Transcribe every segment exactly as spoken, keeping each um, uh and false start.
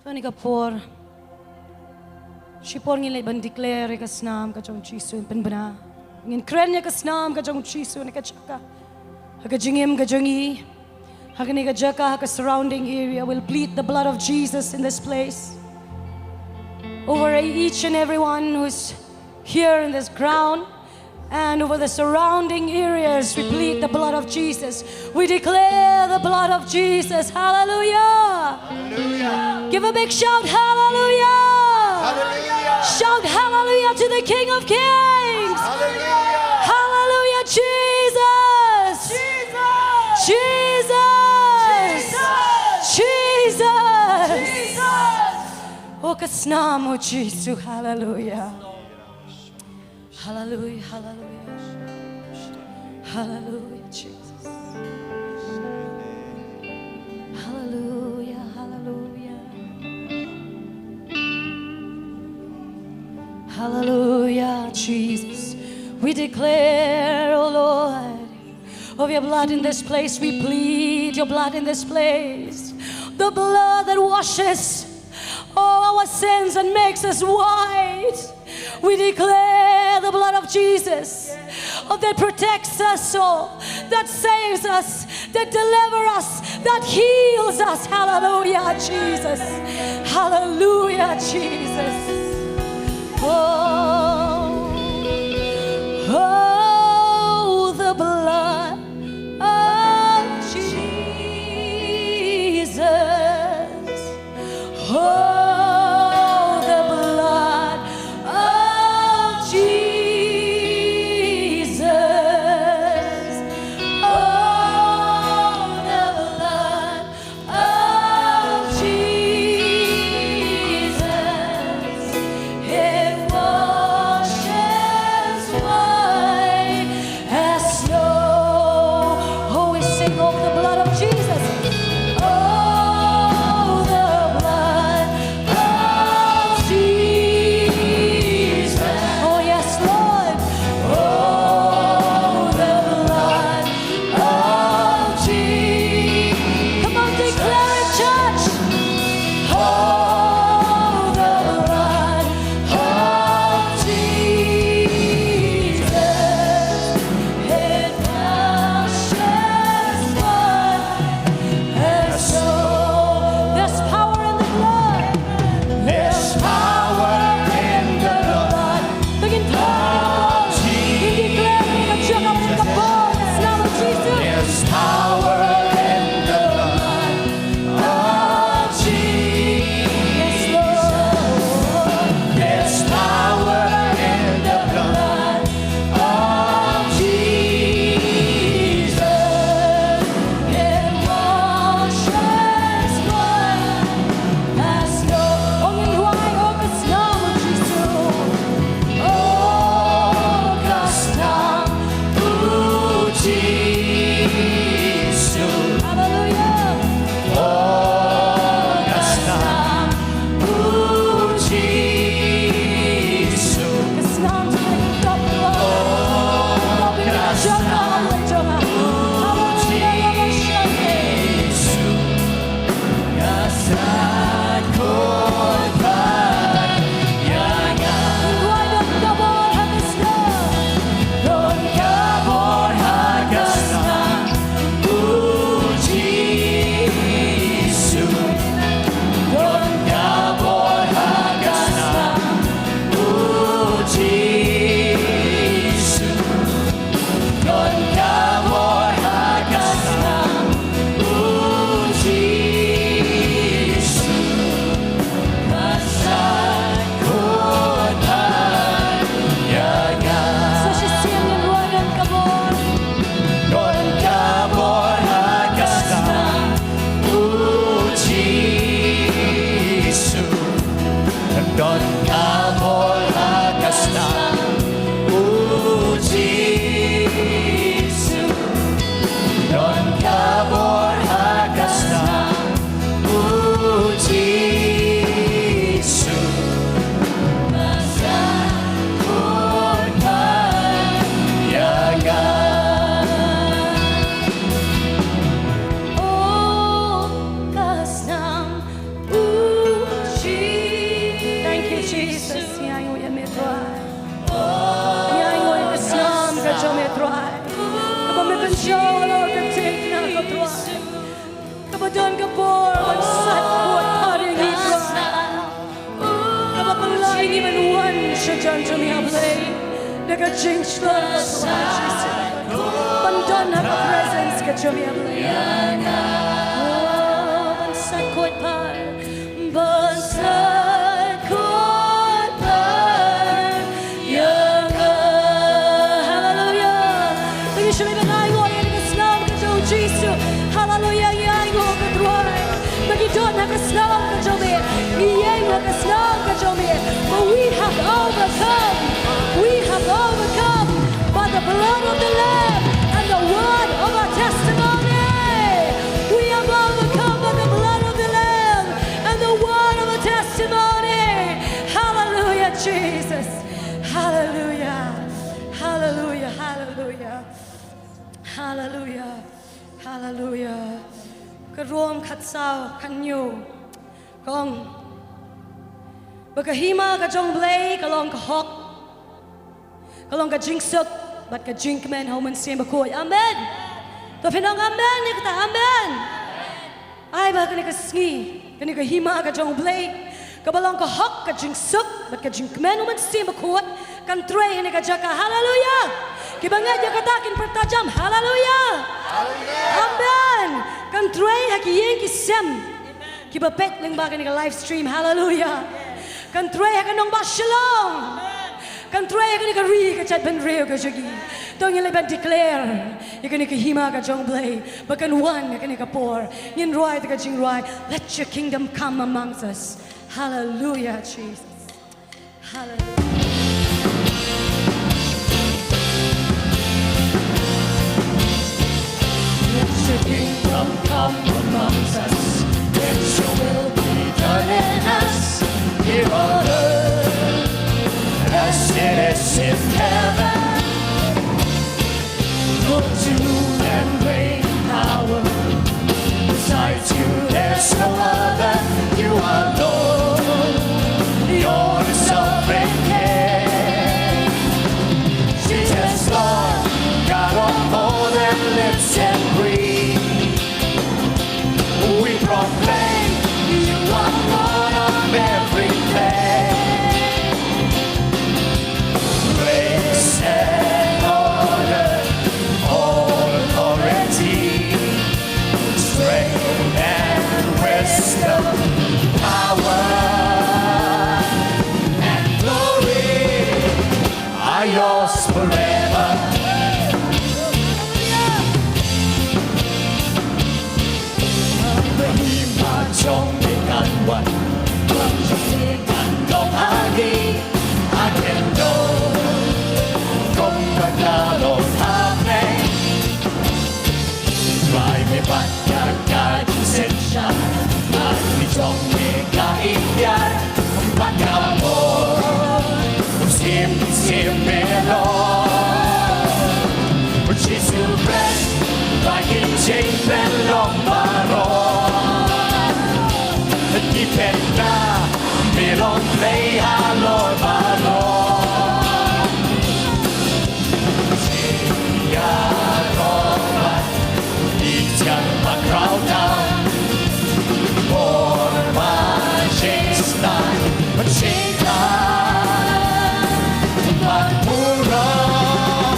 Kane ka por, shipor ngin leit ban declare ïa ka snam ka jong u Jisu, pynbna. Ngin kren ïa ka snam ka jong u Jisu na ka jaka, ha ka jingim ka jong ngi, ha kane ka jaka, ha ka surrounding area. We'll plead the blood of Jesus in this place over each and everyone who's here in this ground and over the surrounding areas. We plead the blood of Jesus. We declare the blood of Jesus. Hallelujah. Hallelujah. Give a big shout, hallelujah. Hallelujah. Shout hallelujah to the King of Kings. Hallelujah. Hallelujah, Jesus. Jesus. Jesus. Jesus. Jesus. O ka snam, o Jisu, hallelujah. Hallelujah, hallelujah. Hallelujah, Jesus. Hallelujah, hallelujah. Hallelujah, Jesus. We declare, oh Lord, of your blood in this place. We plead your blood in this place. The blood that washes all our sins and makes us white. We declare the blood of Jesus, oh, that protects us, oh, that saves us, that delivers us, that heals us. Hallelujah, Jesus. Hallelujah, Jesus. Oh, oh, the blood of Jesus. Oh, the blood of Jesus. Oh, the blood of Jesus. It washes white as snow. Oh, we sing over the blood of Jesus. Oh, the blood Ïa la ka jingkyrkhu, ko Trai, kaba don ka bor ban sait khuid ïa ngi, Trai. Kaba pynlong ïa ngi ban wan sha jan jong me, A Blei, da ka jingshlur, ko Trai Jisu. Ban don ha ka presence ka jong me, A Blei. Oh, ban sait khuid pat. Ban sait khuid pat ïa nga. Haleluya. Ngi shu leit ban ainguh ïa ka snam ka jong u Jisu. Haleluya, ngi ainguh, ko Trai. Ba ngi don ha ka snam ka jong me. Ngi ïeng ha ka snam ka jong me. For we have overcome. We have overcome by the blood of the Lamb and the word of our testimony. We have overcome by the blood of the Lamb and the word of a testimony. Hallelujah, Jesus. Hallelujah. Hallelujah. Hallelujah. Hallelujah. Hallelujah. Ka Rom khatsaw, khathynñiew ka ong ba ka hima ka jong U Blei ka long ka hok, ka long ka jingsuk bad ka jingkmen ha U Mynsiem Bakhuid. Amen. To phin ong amen ïa kata, amen. Ai ba kane ka sngi, kane ka hima ka jong U Blei, kaba long ka hok, ka jingsuk bad ka jingkmen U Mynsiem Bakhuid, kan trei ha kane ka jaka. Haleluya. Kiba ngeit ïa kata kin pyrta jam, haleluya. Amen. Kan trei ha ki ïing ki sem kiba peit lyngba kane ka live stream. Haleluya. Kan trei ha ka nongbah Shillong. Kan trei ha kane ka ri ka jaitbynriew ka jong ngi. To ngin leit ban declare ïa kane ka hima ka jong U Blei ba kan wan ha kane ka por. Ngin rwai da ka jingrwai, Let your kingdom come amongst us. Hallelujah, Jesus. Hallelujah. Let your kingdom come amongst us. Let your will be done in us, here on earth as it is in heaven. Lord, you rule and reign in power. Besides you, there's no other. You are Lord, you're the sovereign King. Jesus, Lord, God of all that lives and breathes. We proclaim you are Lord of everything. Grace and honor, all authority, strength and wisdom, power and glory are yours forever. Ba hima jong me kan wan, ba jong me kan long ha ngi, ha khyndew, kumba ka long ha pdeng. Trai me bat ïa ka jingsynshar, ha khmih jong me ka iktiar bad ka bor. Sim sim me Lord Jisu Khrist, ba ki jingpynlong baroh ki pynbna me long Blei halor baroh. Jingïaroh bad iktiar ba khraw tam, bor bad jingstad, jingkhlaiñ bad burom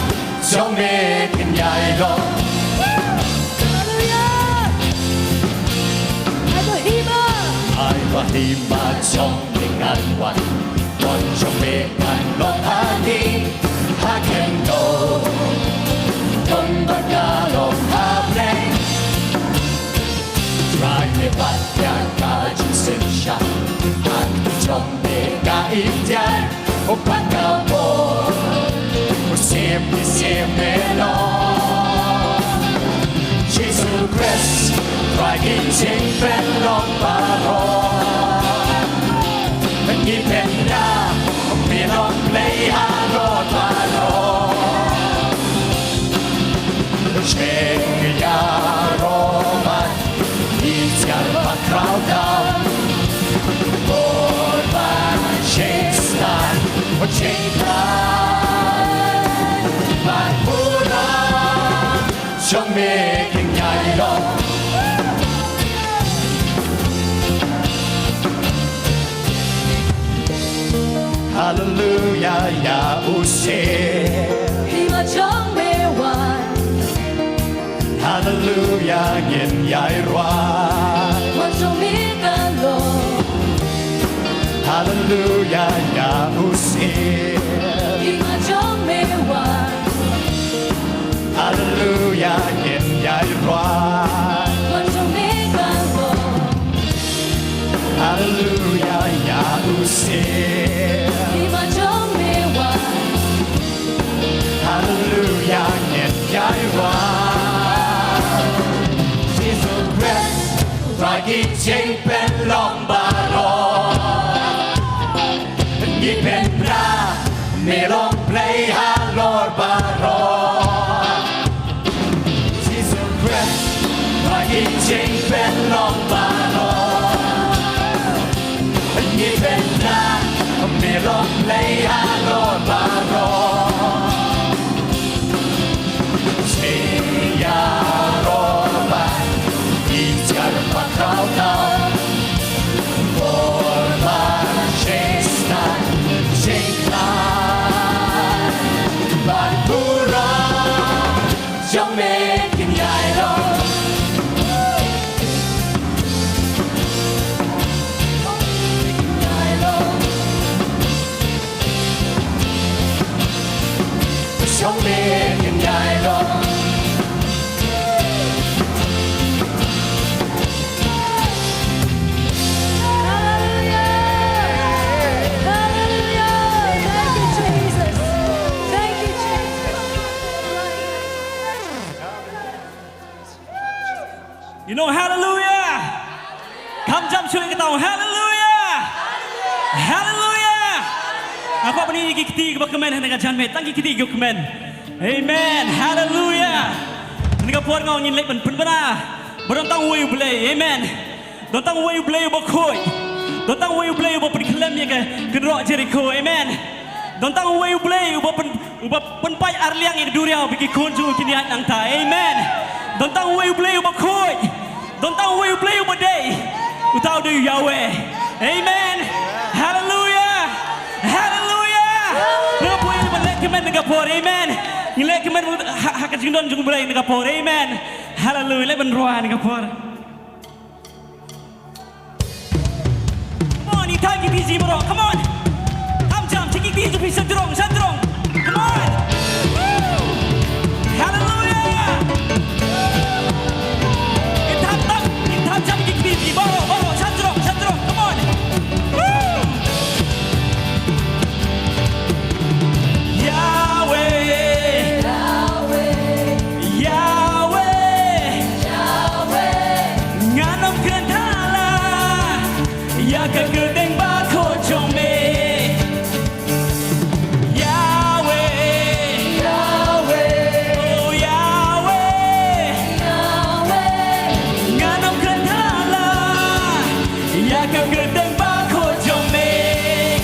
jong me kin ïai long. Haleluya. Ai ba hima, ai ba hima jong me kan wan, mon jong me kan long ha ngi, ha khyndew, kumba ka long ha pdeng. Trai me bat ïa ka jingsynshar, ha khmih jong me ka iktiar bad ka bor. Sim sim me Lord Jisu Khrist, Trai ki jingpynlong baroh ki pynbna me long Blei halor baroh. Jingïaroh bad iktiar ba khraw tam, bor bad jingstad, jingkhlaiñ bad burom jong Haleluya, ïa u Siem. Hima jong me wan. Haleluya, ngin ïai rwai. Wan jong me ka long. Haleluya, ïa u Siem. Hima jong me wan. Haleluya, ngin ïai rwai. Wan jong me ka long. Haleluya, ïa u Siem. Hima jong me wan. Haleluya, ngin ïai rwai. Jisu Khrist, Trai ki jingpynlong baroh. Ngi pynbna, me long Blei halor baroh. Jisu Khrist, Trai ki jingpynlong baroh. Ngi pynbna, me long Blei halor baroh. Jingïaroh ba ïeit jar ba khraw thaw. Bor ba jingstad jingkhlaiñ bad burom jong me kin ïai long. Kin ïai long. Jong me kin ïai long. Hallelujah! Hallelujah! Thank you, Jesus. Thank you, Jesus. You know, hallelujah. Kham jam shuh ïa kata, hallelujah. Hallelujah. Nga kwah ban ïohi ïa ki kti kiba kmen ha kane ka janmiet, tang ki kti kiba kmen. Amen. Hallelujah. Ha kane ka por nga ong ngin leit ban pynbna ba don tang uwei U Blei. Amen. Don tang uwei U Blei uba khuid. Don tang uwei U Blei uba pynkhlem ïa ka kynroh Jerikho. Amen. Don tang uwei U Blei uba pyn, uba pynpait arliang ïa ka duriaw ba ki khun jong u kin ïaid nangta. Amen. Don tang uwei U Blei uba khuid. Don tang uwei U Blei uba dei. Uta u dei u Yahweh. Amen. Hallelujah. Hallelujah. Nga poi ban leh kmen ha kane ka por. Amen. Ngi leh kmen ha, ha ka jingdon jong U Blei ha kane ka por. Amen. Hallelujah. Leh ban rwai ha kane ka por. Come on, ïa thait ki kti jong phi baroh. Come on. Kham jam, thait ki kti jong phi sha jrong, sha jrong. Come on. Woo! Hallelujah. Ïa thait tam, ïa thait jam ki kti jong phi baroh, baroh, sha jrong, sha jrong. Come on. Woo! Yahweh, Yahweh, Yahweh, ngan ym kren thala ïa ka kyrteng bakhuid jong me. Yahweh, Yahweh, oh Yahweh, Yahweh, ngan ym kren thala ïa ka kyrteng bakhuid jong me.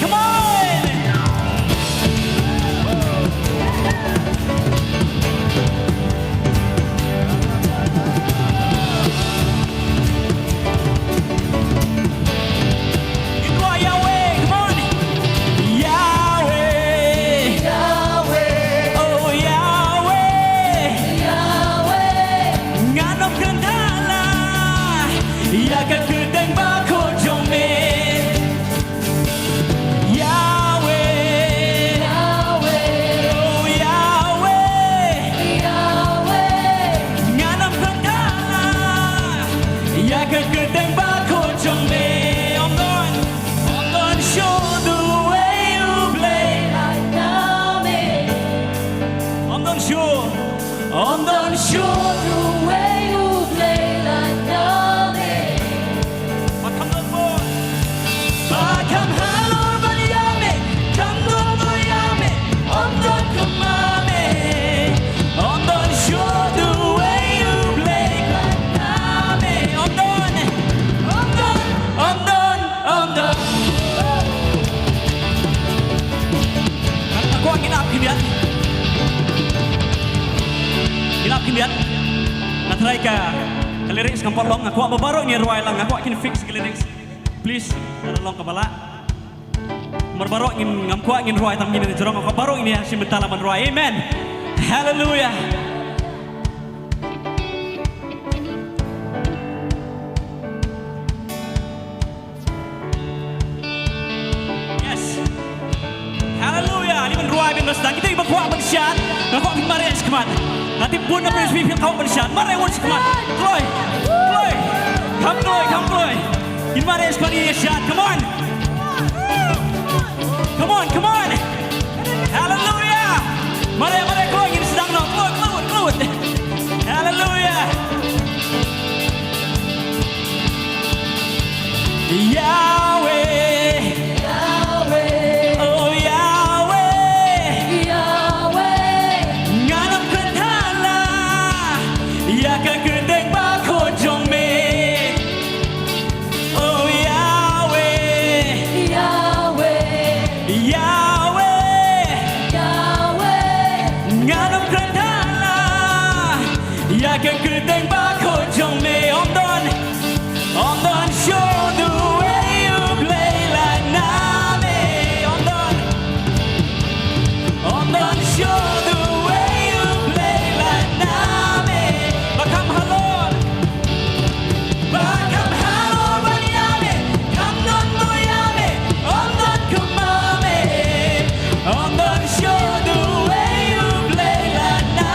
Come on. Yahweh, come on. Yahweh. Yahweh. Oh, Yahweh. Yahweh. Ngan ym kren thala ïa ka kyrteng bakhuid jong me. Yahweh, Yahweh, oh Yahweh, Yahweh, ngan ym kren thala ïa ka kyrteng bakhuid jong me. Ym don, ym don shuh uwei U Blei lait na me. Ym don shuh, ym don shuh uwei U Blei lait na me. Ba kham don bor, ba kham halor ban ïa me, kham don bor ïa me, ym don kumba me. Ym don shuh uwei U Blei lait na me. Ym don, ym don, ym don, ym don. Nga kwah ngin ap khyndiat. Ngin ap khyndiat. Nga tharai ka, ka lyrics kam pat long, nga kwah ba baroh ngin rwai lang, nga kwah kin fix ka lyrics. Please, lada long kaba lah. Namar baroh ngin, ngam kwah ngin rwai tang ngin, jrong ko baroh ngin ïa shim bynta la ban rwai. Amen. Hallelujah. Yes. Hallelujah. Ani ban rwai ban sdang kita iba kwah ban shad. Nga kwah phin mareh shakhmat. Nga tip bun na phi phi kwah ban shad. Mareh wan shakhmat. Kloi. Kloi. Kham kloi, kham kloi. Ngin mareh shakhmat, ngin shad. Come on. Come on, come on. Hallelujah. Mareh, mareh, kloi, ngin sdang noh. Kloi, kloi, kloi. Hallelujah. Yahweh. Yahweh. Oh, Yahweh. Yahweh. Ngan ym kren thala ïa ka kyrteng bakhot jong me. Oh, Yahweh. Yahweh. Yahweh. Yahweh. Ngan ym kren thala ïa ka kyrteng bakhot jong me. Ym don, ym don shuh uwei u Blei lane. Ym don, ym don shuh uwei u Blei lane. Ba kham halor, ba kham halor ban ïa me. Kham don mo ïa me, ym don kumba me. Ym don shuh uwei u Blei lane.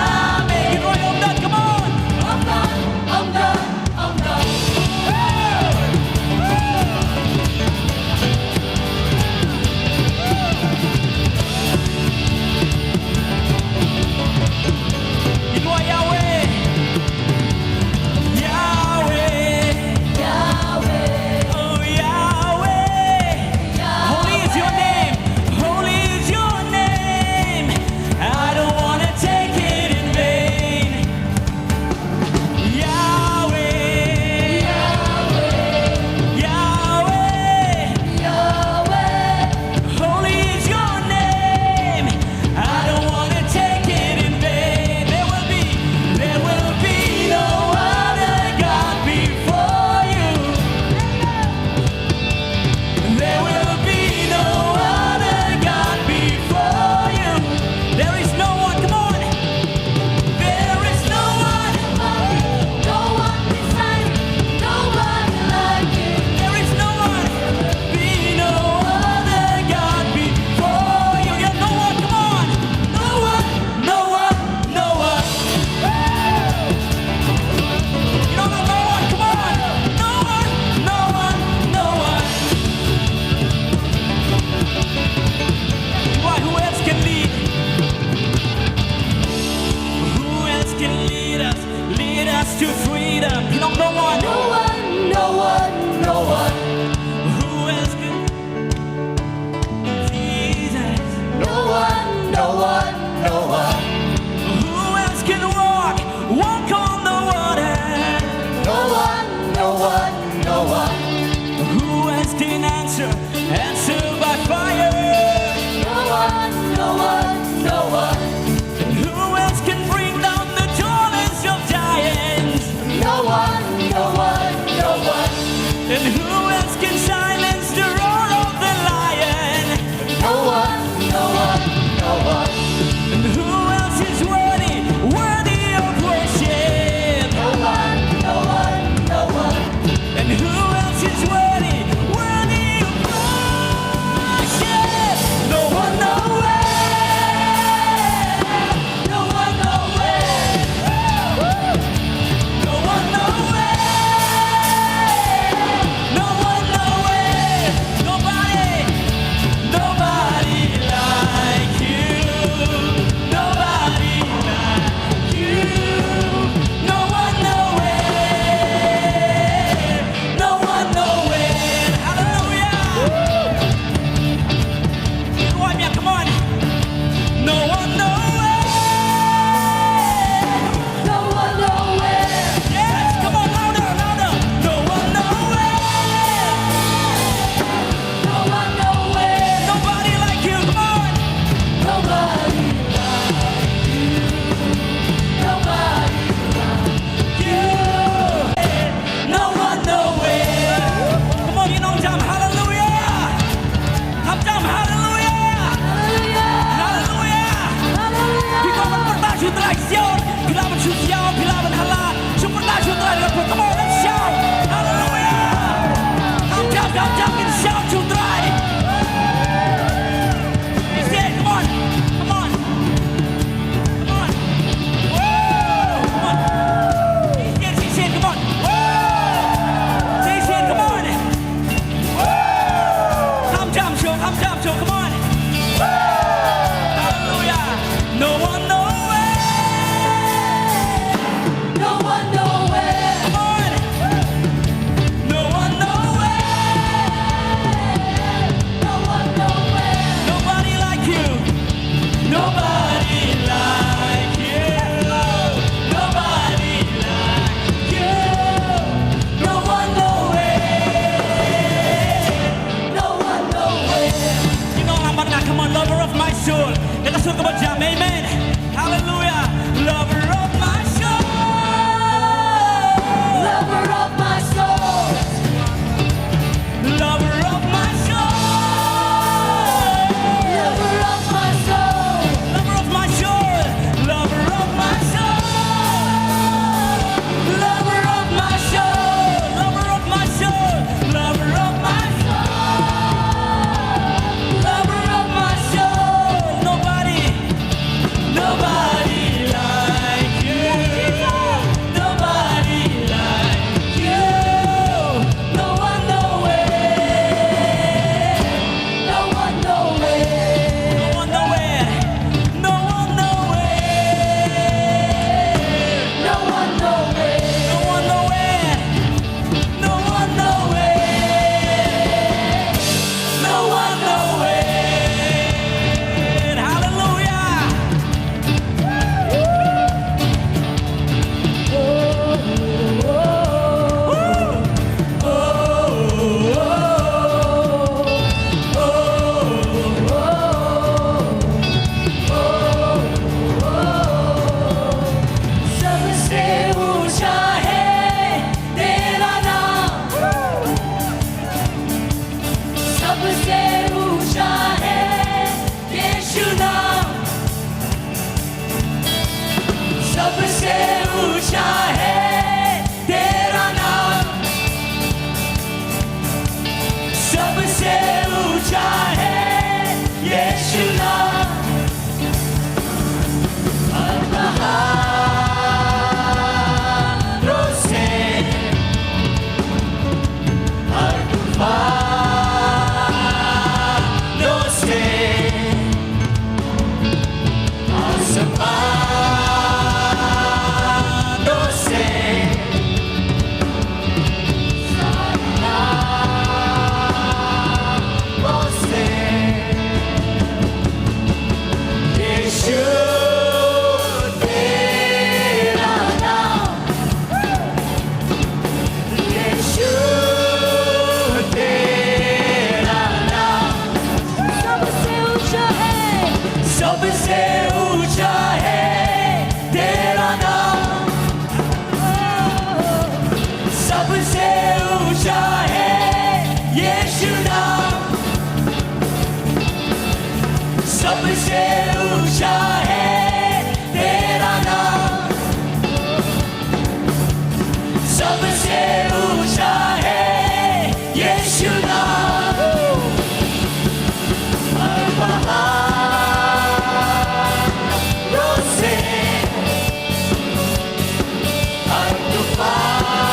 Ki roi ym don, come on. Ym don Come down, so come on. Hallelujah. No one nowhere. No one nowhere. Come on. No one nowhere. No one nowhere. Nobody like you. Nobody like you. Nobody like you. No one nowhere. No one nowhere. Sing along, Bangla, come on, lover of my soul. Let us talk about Jam, amen. Hallelujah. Lover of my soul. Lover of my soul. Lover of my soul. Lover of my soul. Lover of my soul. Lover of my soul. Lover of my soul. Lover of my soul. Lover of my soul. Lover of my soul. Nobody, nobody like you. Nobody like you. No one, no way. No one, no way. No one, no way. No one, no way. No one, no way. No one, no way. No one, no way. No one, no way. Hallelujah. सबसे ऊंचा है तेरा नाम। सबसे ऊंचा है यीशु नाम। सबसे ऊंचा है तेरा नाम। सबसे ऊंचा है यीशु नाम। हर पहाड़ों से, हर तूफानों से, आसमानों से, सारे नामों से, यीशु तेरा नाम, यीशु तेरा नाम। सबसे ऊंचा है, सबसे ऊंचा है तेरा नाम। सबसे ऊंचा है यीशु नाम। सबसे ऊंचा है तेरा नाम। सबसे ऊंचा है यीशु नाम। हर पहाड़ों से, हर तूफानों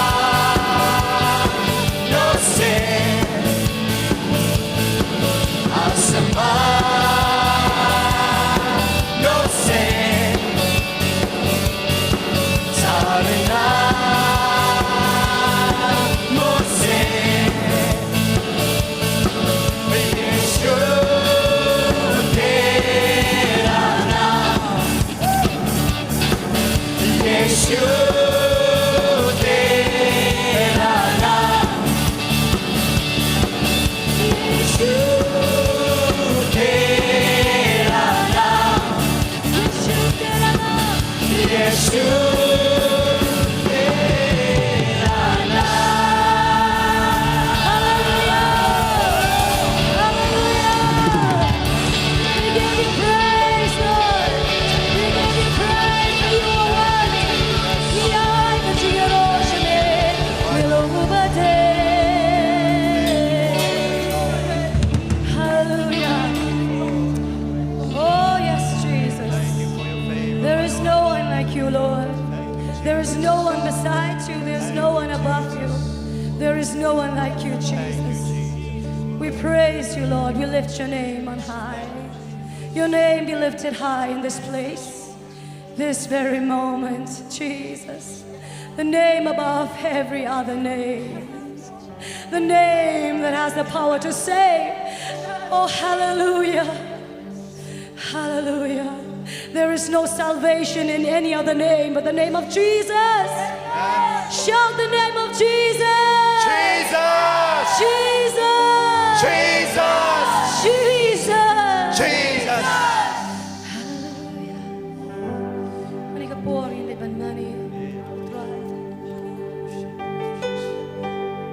से, आसमानों से, सारे नामों से, यीशु तेरा नाम। यीशु तेरा नाम, यीशु तेरा नाम, यीशु तेरा नाम, यीशु तेरा नाम। Hallelujah! Hallelujah! We give you praise, Lord. We give you praise, for you are worthy. Hallelujah. Oh, yes, Jesus. There is no one like you, Lord. There is no one beside you. There's no one above you. There is no one like you, Jesus. We Praise you, Lord. We lift your name on high. Your name be lifted high in this place, this very moment, Jesus. The name above every other name. The name that has the power to save. Oh, hallelujah. Hallelujah. There is no salvation in any other name but the name of Jesus. Shout the name of Jesus. Jesus. Jesus. Jesus. Jesus. Hallelujah. Ani ka por in the ban mani.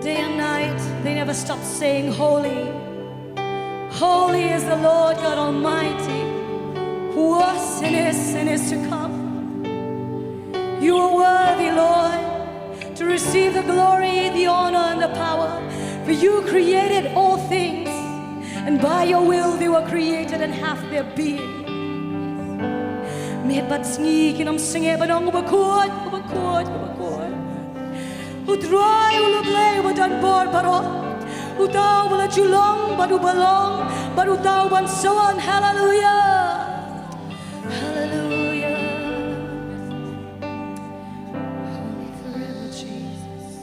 Day and night, they never stop saying, "Holy, holy is the Lord God Almighty, who was and is and is to come." You are worthy, Lord, to receive the glory, the honor, and the power. For you created all things, and by your will they were created and have their being. Miet bad sngi kin ym sngewbha ban ong, "U bakhuid, u bakhuid, u bakhuid." U Trai, u la Blei, u ba don bor baroh. Uta u ba la ju long bad u ba long bad uta u ban sa wan. Hallelujah. Hallelujah. Holy forever, Jesus.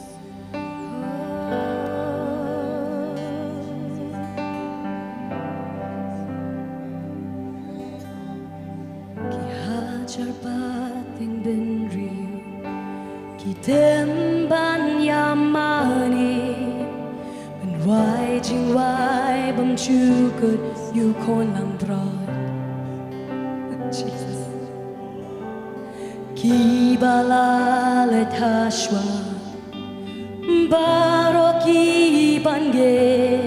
Ki hajar pateng bynriew ki dem ban ïa mane ban wai jingwai bymjukut ïa u Khun langbrot. Jesus. Ki ba la leit ha shuwa baroh ki ban git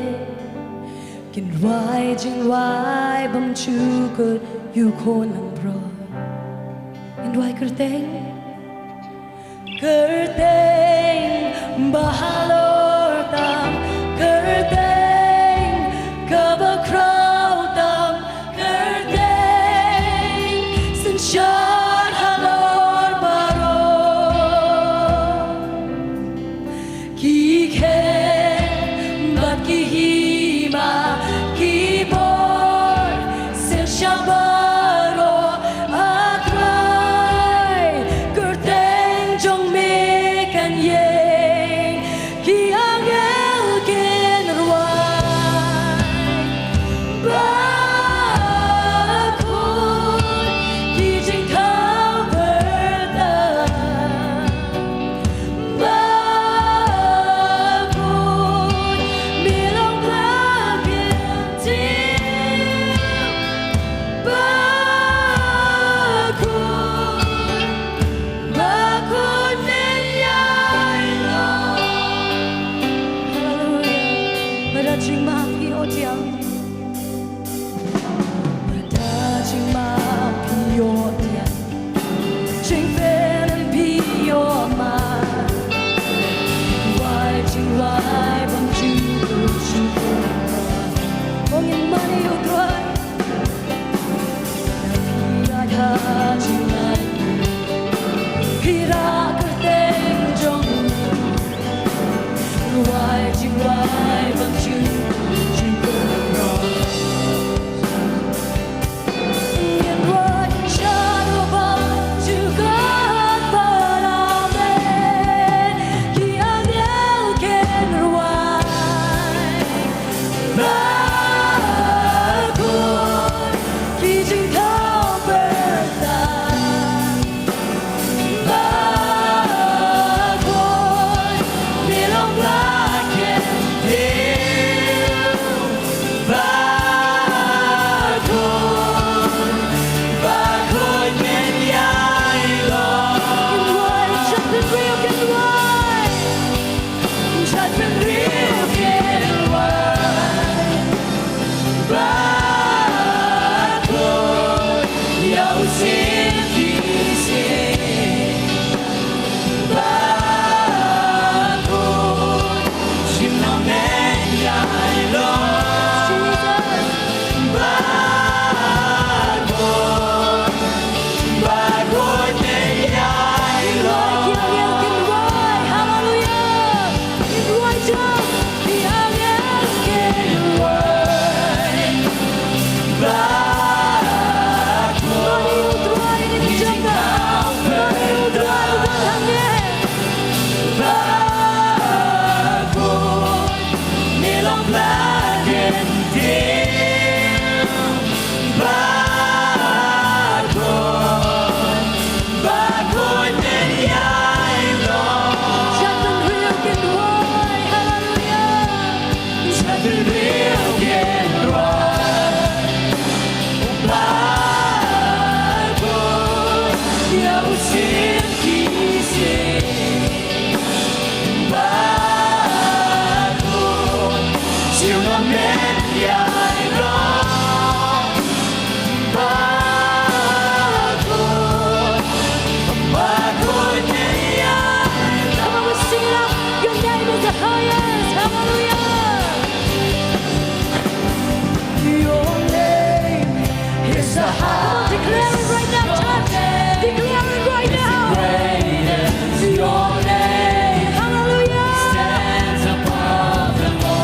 kin wai jingwai bymjukut ïa u Khun langbrot. Ngin wai kyrteng. Kyrteng ba halor tam, kyrteng kaba khraw tam, kyrteng synshar halor baroh. Ki khet bad ki hima, ki bor synshar baroh, A Trai, kyrteng jong me kan ïeng. Ki angel kin rwai, bakhuid ki jingthaw kyrteng. Bakhuid, me long la ki Come on, we sing it out. Your name is the highest. Hallelujah. Your name is the highest. Come on, declare it right now, church. Declare it right now. Your name is great. Your name, hallelujah, stands above them all.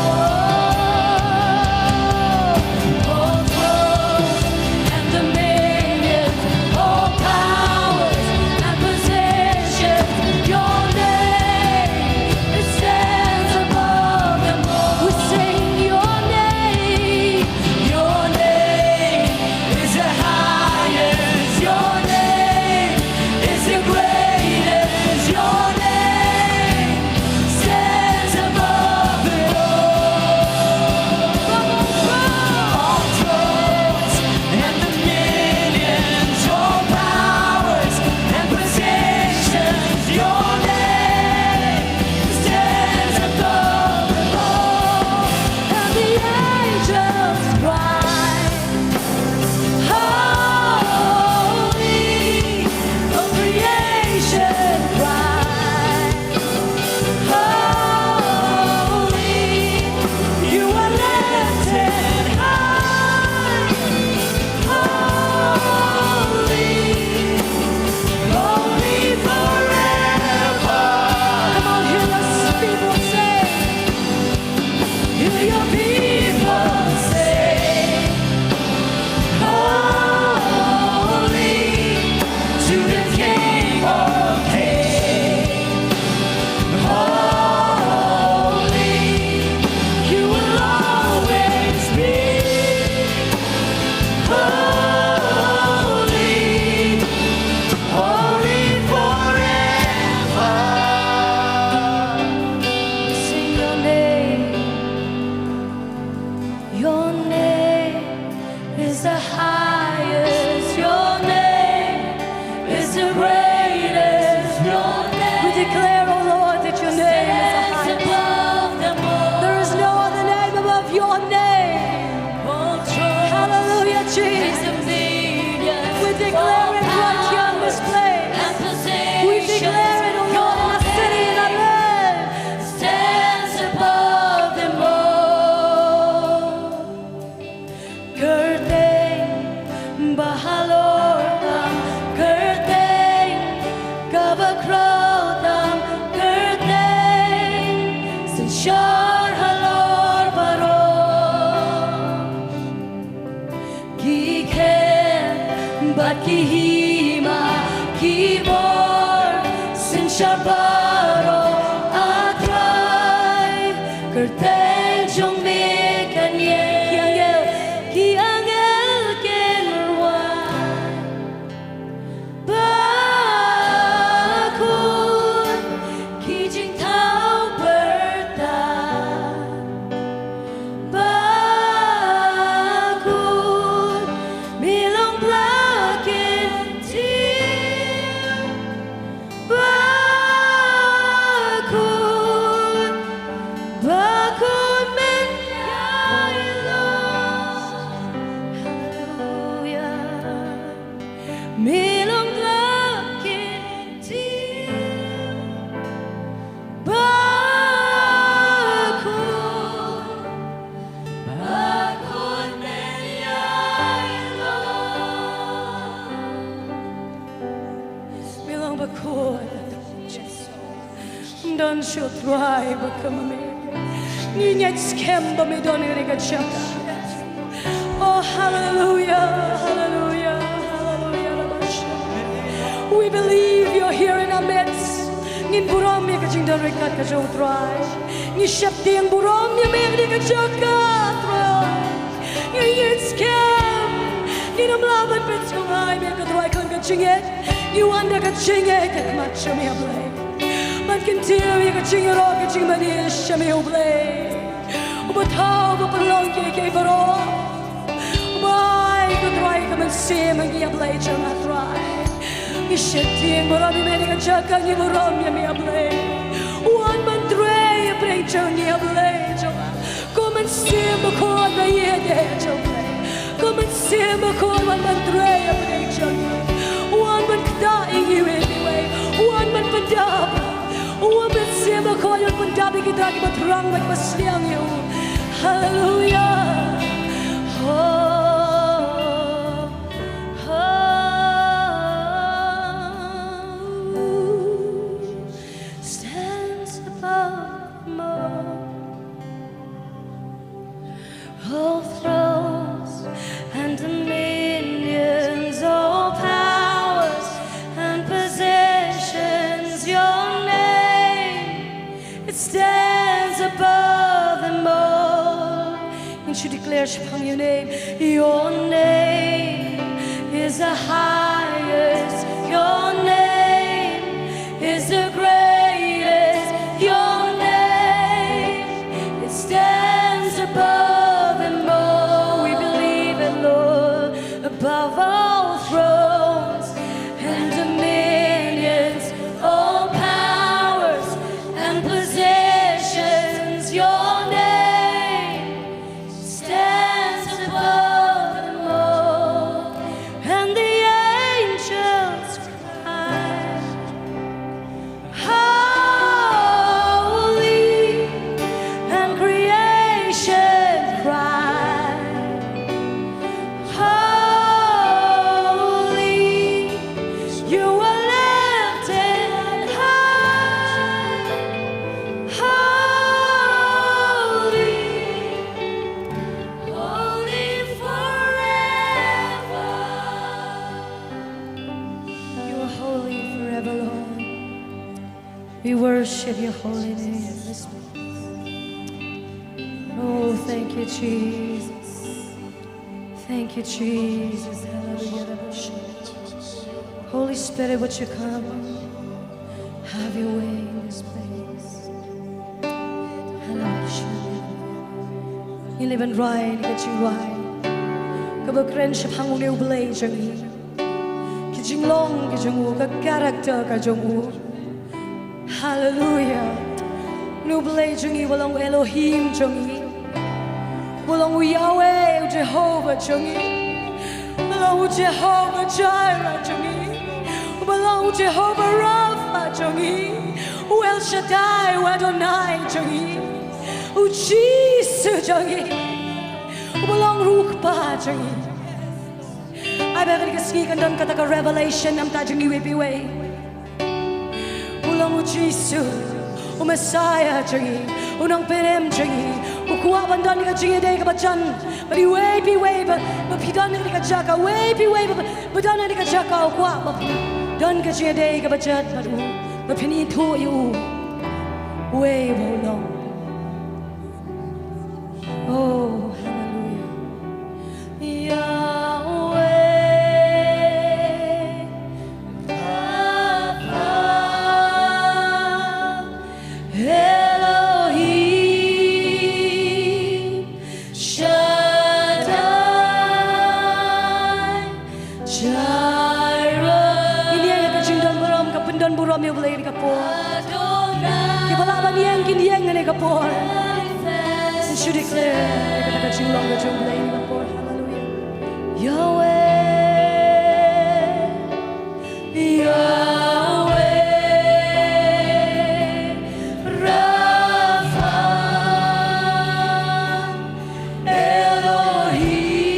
All thrones and dominions, all powers and positions, your name, it stands above them all. We sing your name. Your name is the highest. Your name is the greatest. Your name stands above them all. All thrones and dominions, all powers and positions, your name stands above them all. And the angels cry, holy, all creation cry, holy, you are lifted high. Holy, holy forever. Come on, hear us, people, say. Hear your people say, holy to the King of Kings. Holy, you will always be. Holy, holy forever. Sing your name. Your name is the highest. Your name is the greatest. Your name, we declare, oh Lord, that your name is the highest. There is no other name above your name. Hallelujah, Jesus. We declare it right here in this place. We declare it, oh Lord, in our city, in our land. Stands above them all. Kyrteng ba halor tam, kyrteng kaba khraw tam, kyrteng synshar halor baroh. Ki khet bad ki hima, ki bor synshar baroh, A Trai, kyrteng jong me kan ïeng. Ki angel, ki angel kin rwai ba khun, ki jingthaw pyrta ba khun, me long Blei kyntiew ba khun, ba khun men ïailong. Hallelujah. Me long Blei kyntiew ba khun, ba khun men ïailong. Me long ba khun. Don shuh Trai ba kum ma me. Ngi ngeit skhem ba me don ha kane ka jaka. Oh, hallelujah, hallelujah, hallelujah. We believe you're here in our midst. Ngin burom ïa ka jingdon ryngkat ka jong U Trai. Ngi sheptieng burom ïa me ha kane ka jaka, Trai. Ngi ngeit skhem. Ngin ym lah ban pynsngewbha ïa me, ko Trai, khlem ka jingngeit. Ngi wan da ka jingngeit ha khmat jong me, A Blei. Ban kyntiew ïa ka jingïaroh ka jingmane sha me, A Blei. Uba thaw, uba pynlong kiei kiei baroh. Uba ai, ko Trai, ka mynsiem ha ngi, A Blei jong nga, Trai. Ngi sheptieng burom ïa me ha kane ka jaka, ngi burom ïa me, A Blei. Wan ban trei ha pdeng jong ngi, A Blei jong nga. Ko Mynsiem Bakhuid, ba ïa Ba thrang bad ba sliang ïa u. Hallelujah. Oh, oh, stands above them all. All thrones and dominions, all powers and positions, your name, it stands above them all. Won't you declare shaphang your name? Your name is the highest. Your name is the greatest. Your name, it stands above them all. We believe it, Lord. Above all thrones and dominions, all powers and positions, your name stands above them all. And the angels cry, holy, and creation cry, holy, you are lifted high, holy, holy forever. You are holy forever, Lord. We worship your holy name. Oh, thank you, Jesus. Thank you, Jesus. Hallelujah. Holy Spirit, would you come? Have your way in this place. Hallelujah. Ngi leh ban rwai ïa ka jingrwai kaba kren shaphang une U Blei jong ngi. Ka jinglong ka jong u, ka character ka jong u. Hallelujah. Une U Blei jong ngi uba long u Elohim jong ngi, uba long u Yahweh, u Jehovah jong ngi, uba long u Jehovah Jireh jong ngi, uba long u Jehovah Rapha jong ngi, u El Shaddai, u Adonai jong ngi, u Jisu jong ngi, uba long ruh u Kpa jong ngi. Ai ba kane ka sngi kan don kata ka revelation na ka bynta jong ngi iwei pa iwei. U long u Jisu, u Messiah jong ngi, u Nongpynim jong ngi. U kwah ban don ka jingïadei kaba jan bad iwei pa iwei ba, ba phi don ha kane ka jaka, iwei pa iwei ba, ba don ha kane ka jaka, u kwah ba phi don ka jingïadei kaba jan bad u, ba phin ithuh ïa u, uwei uba u long. Oh, hallelujah. Yahweh, Rapha, Elohim, Shaddai, Jireh. Ngin ïeng ha ka jingdon burom, ka pyndon burom ïa U Blei ha kane ka por. Kiba lah ban ïeng kin ïeng ha kane ka por. Shu declare ïa kata ka jinglong ka jong U Blei ha kane ka por. Hallelujah. Yahweh, Yahweh, Rapha, Elohim,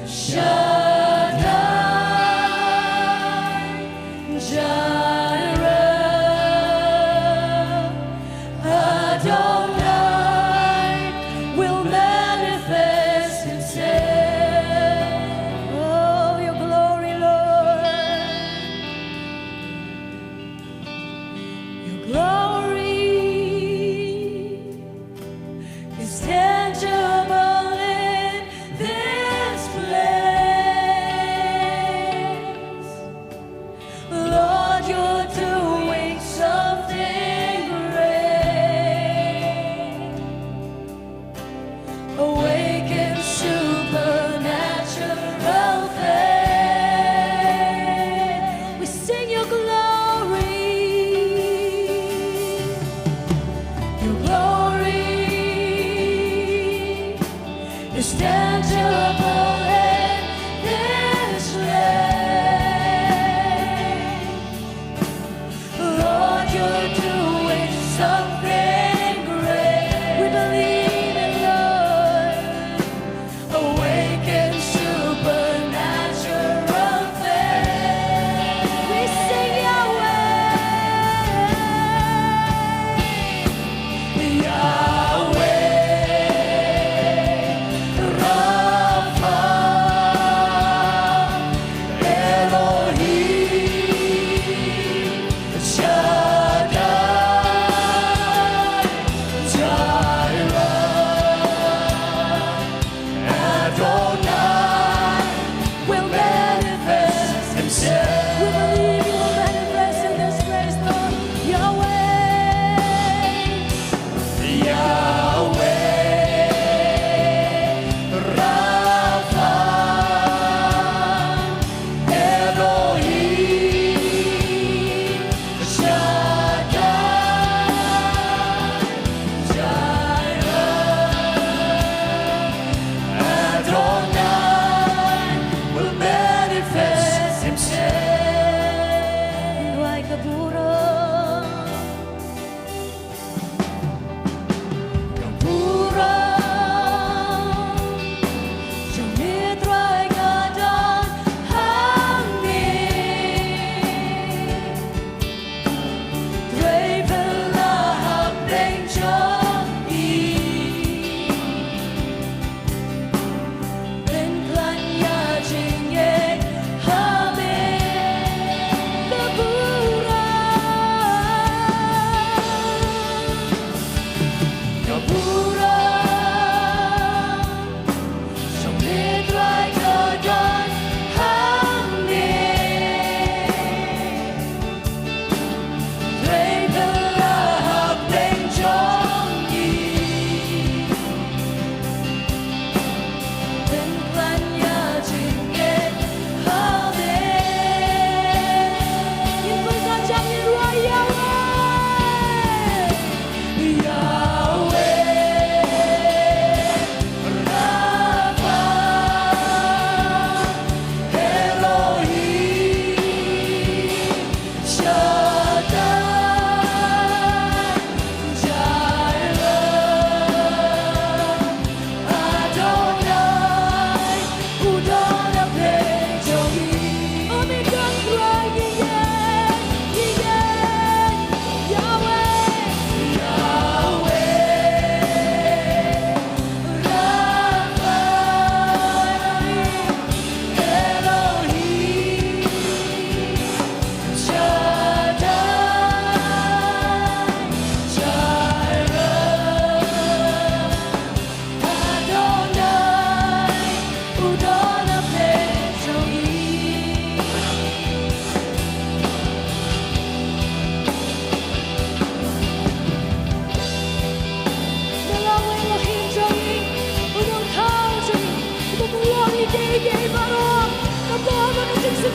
Shaddai, Jireh, Adonai will manifest himself. Oh, your glory, Lord. Your glory is tangible in this place. Lord, you're doing something great. Awaken supernatural faith. We sing your glory. Your glory is tangible in this place. Lord, you're doing so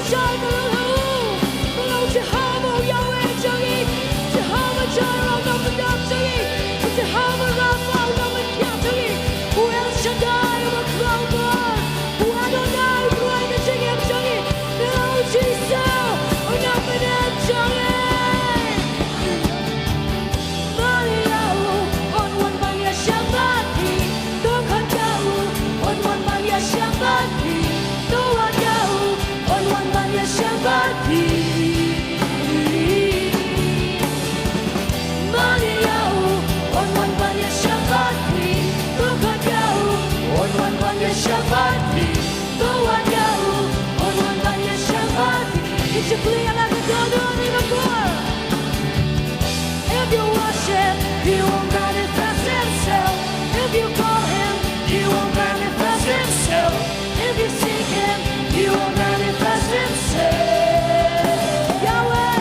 Shai na la u, na la u Jehobah u Yahweh jong ngi, Jehobah Jireh u nongpyndap jong ngi, Jehobah Rapha u nongpyndap jong ngi, u El Shaddai u bakhraw bor, u Adonai u rwai ka jingim jong ngi, na la u Jisu u nongpynim jong ngi. Mane ïa u, un wan ban ïashem bad phi. To khot ïa u, un wan ban ïashem bad phi. To wad ïa u, un wan ban ïashem bad phi. Mane ïa u, un wan ban ïashem bad phi. To khot ïa u, un wan ban ïashem bad phi. To wad ïa u, un wan ban ïashem bad phi. Ki jingpyni ïa la ka dohnud ïa ka por. If you worship, he will manifest himself. If you call him, he will manifest himself. If you seek him, he will manifest himself. Yahweh,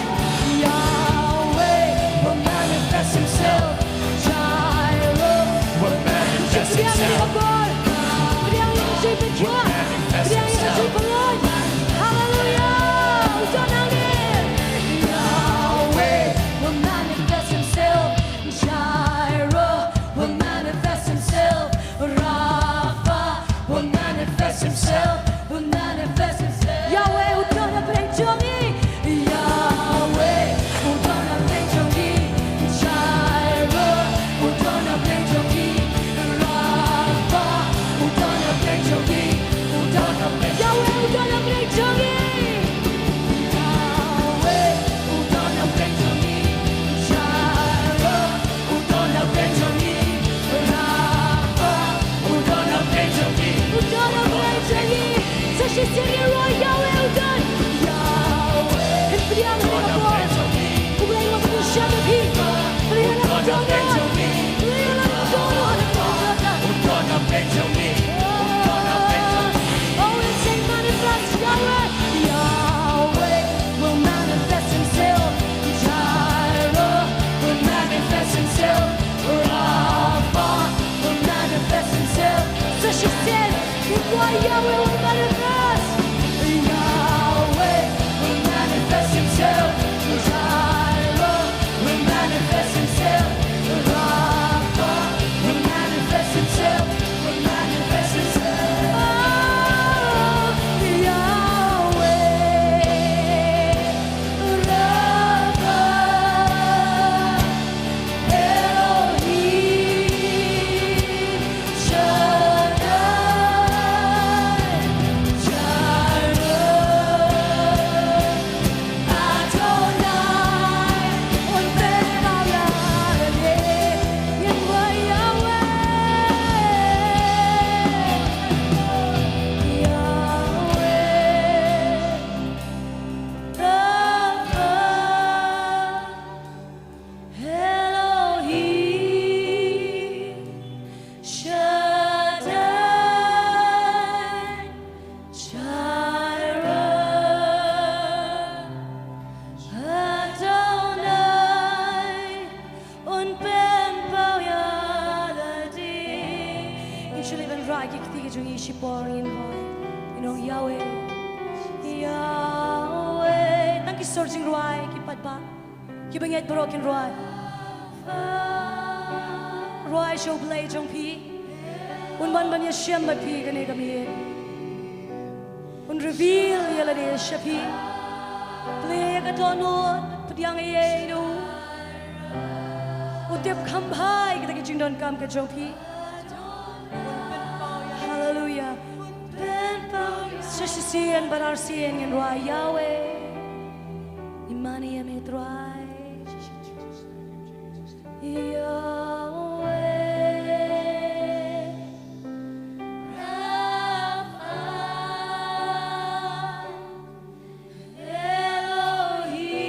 Yahweh will manifest himself. Jireh will manifest himself. Hallelujah. Yahweh will manifest himself. Jireh will manifest himself. Rapha will manifest himself. Will manifest himself. Yahweh u don ha pdeng jong ngi. Yahweh u don ha pdeng jong ngi. Jireh u don ha pdeng jong ngi. Rapha u don ha pdeng jong ngi. U don ha pdeng jong ngi. Yahweh u don ha pdeng jong ngi. Yahweh u don ha pdeng jong ngi. Jireh u don ha pdeng jong ngi. Rapha u don ha pdeng jong ngi. U don ha pdeng jong ngi. Sa shisien ngin rwai Yahweh u don. Yahweh. Pdiang ha kane ka por. U Blei u wan ban ïashem bad phi. Pdiang ha kane ka por. Pdiang ha kane ka por. U don ha pdeng jong ngi. U don ha pdeng jong ngi. Oh, we'll sing manifest Yahweh. Yahweh will manifest himself. Jireh will manifest himself. Rapha will manifest himself. So she said, "Yahweh will manifest. Yahweh will manifest himself. Jireh will manifest himself. Rapha will manifest himself. Will manifest himself." Oh, Yahweh Rapha, Elohim Shaddai, Jireh, Adonai, un pynpaw ïa lade, ngin rwai Yahweh, Yahweh Rapha, Elohim Shaddai, Jireh, Adonai, un pynpaw ïa lade. Ngin shu leit ban rwai ki kti ki jong ngi shipor, ngin rwai. Ngin ong Yahweh, Yahweh. Tang ki sur jingrwai, ki paidbah, ki bangeit baroh kin rwai. Rwai sha U Blei jong phi. Un wan ban ïashem bad phi kane ka miet. Un reveal ïa lade sha phi. Plie ïa ka dohnud, pdiang ïa u. U tip kham bha ïa kita ki jingdonkam ka jong phi. Hallelujah. Sa shisien bad arsien ngin rwai Yahweh. Ngi mane ïa me Trai. Yahweh Rapha, Elohim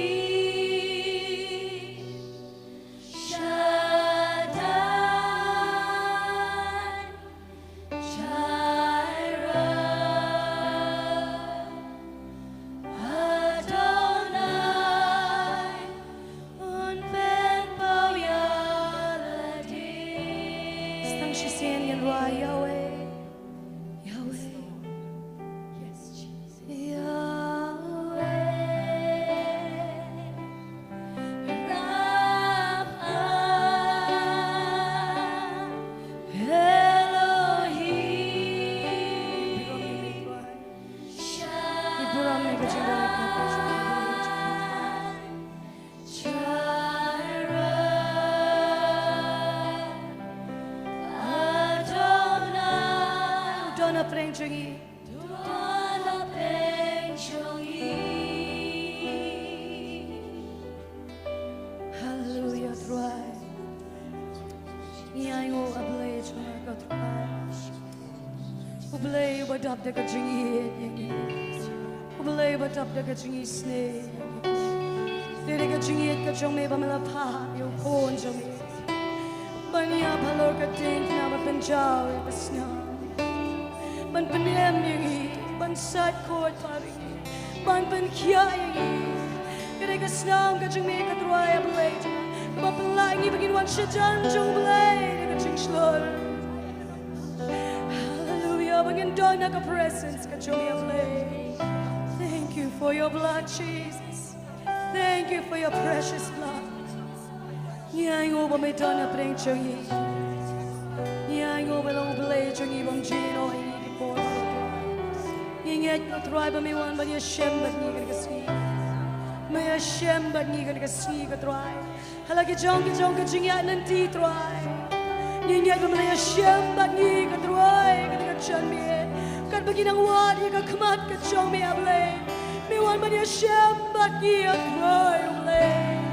Shaddai, Jireh, Jireh, Adonai. U don ha pdeng jong ngi. U don ha pdeng jong ngi. Haleluia, Trai. Ngi ainguh, A Blei jong nga, ko Trai. U Blei uba dap da ka jingïeit ïa ngi. U Blei uba dap da ka jingisynei ïa ngi. Dei da ka jingïeit ka jong me ba me la phah ïa u Khun jong me ban ïap halor ka diengphna ban pynjaw ïa ka snam, ban pynim ïa ngi, ban sait khuid pha ïa ngi, ban pynkhiah ïa ngi. Ka dei ka snam ka jong me, ko Trai, A Blei jong nga, kaba pynlah ïa ngi ba ngin wan shajan jong U Blei da ka jingshlur. Haleluia, ba ngin don ha ka presence ka jong me, A Blei. Thank you for your blood, Jesus. Thank you for your precious blood. Ngi ainguh ba me don ha pdeng jong ngi. Ngi ainguh ba long U Blei jong ngi bym jin ïa ngi ki por. Ngi ngeit, ko Trai, ba me wan ban ïashem bad ngi kane ka sngi. Me ïashem bad ngi kane ka sngi, ko Trai. Ha la ki jong ki jong ka jingïaid lynti, Trai. Ngi ngeit ba me la ïashem bad ngi, ko Trai, kane ka janmiet. Katba ngi nang wad ïa ka khmat ka jong me, A Blei, me wan ban ïashem bad ngi, ko Trai, A Blei.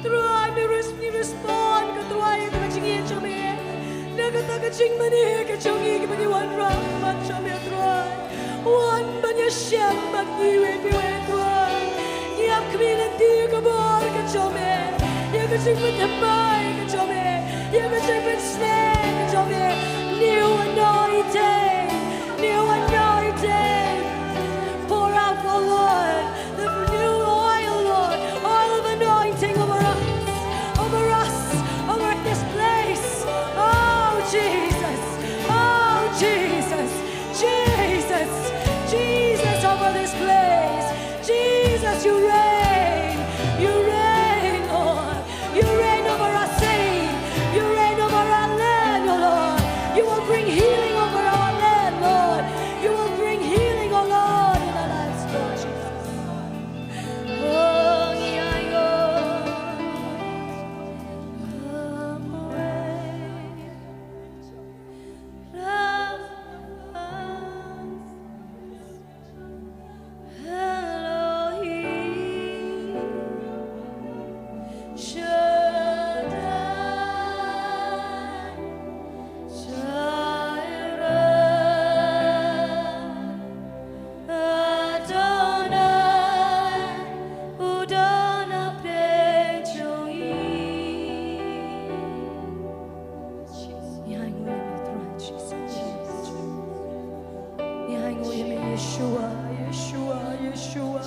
Trai, me ris-, ngi respond, ko Trai, ïa ka jingïeit jong me. Na kata ka jingmane ka jong ngi kiba ngi wanrah ha khmat jong me, Trai. Wan ban ïashem bad ngi iwei pa iwei, Trai. Ngi ap khmih lynti ïa ka bor ka jong me, ïa ka jingpynthymmai ka jong me, ïa ka jingpynsneng ka jong me. New anointing, new anointing. Pour out, O Lord, the new oil, Lord. Oil of anointing over us, over us, over this place. Oh, Jesus. Oh, Jesus. Jesus, Jesus over this place. Jesus, you reign, you reign, Lord. You reign over our city, you reign over our land, oh Lord. You will bring healing over our land, Lord. You will bring healing, oh Lord, in our lives, Lord Jesus. Oh, yeah, yeah. Elohim Shaddai Jireh Adonai, u don ha pdeng jong ngi. Ngi ainguh ïa me, Trai Jisu. Ngi ainguh ïa me, Yeshua, Yeshua, Yeshua.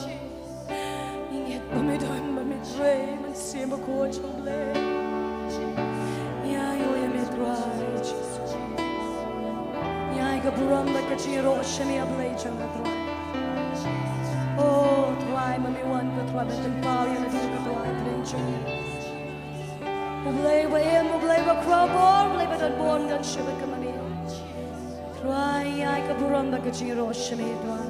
Ngi ngeit ba me don, ba me trei, Mynsiem Bakhuid jong U Blei. Ngi ainguh ïa me, Trai Jisu. Ngi ai ka burom bad ka jingïaroh sha me, A Blei jong nga, Trai. Oh, Trai, ma me wan, ko Trai, ban pynpaw ïa lade, ko Trai, ha pdeng jong ngi. U Blei ba im, U Blei ba khraw bor, U Blei ba don bor, don shuh bad ka ma me. Trai, ngi ai ka burom bad ka jingïaroh sha me, Trai.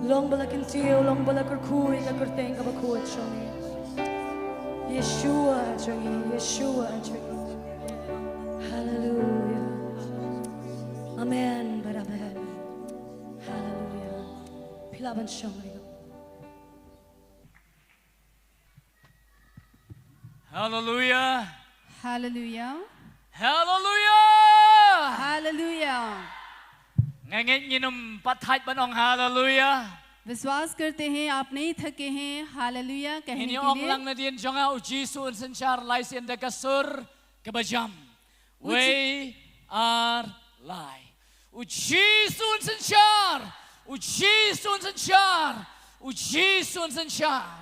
Long ba la kyntiew, long ba la kyrkhu ïa ka kyrteng kaba khuid jong me. Yeshua jong ngi, Yeshua jong ngi. Haleluia. Amen bad amen. Haleluia. Phi lah ban shong, Ringo. Haleluia. Haleluia. Haleluia. Haleluia. Nga ngeit ngin ym pat thait ban ong haleluia. विश्वास करते हैं आप नहीं थके हैं, हालेलुया कहने के लिए। Ngin ïa ong lang nadien jong nga, U Jisu un synshar, lai sien da ka sur kaba jam. Wei ar lai. U Jisu un synshar. U Jisu un synshar. U Jisu un synshar.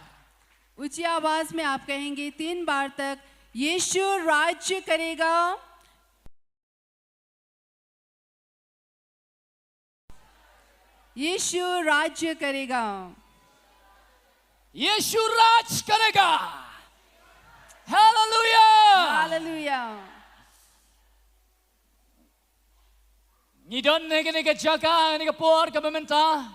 ऊंची आवाज में आप कहेंगे तीन बार तक, यीशु राज्य करेगा, यीशु राज्य करेगा। यीशु राज करेगा। Hallelujah. Hallelujah. Ngi don ha kane ka jaka, ha kane ka por kaba mynta.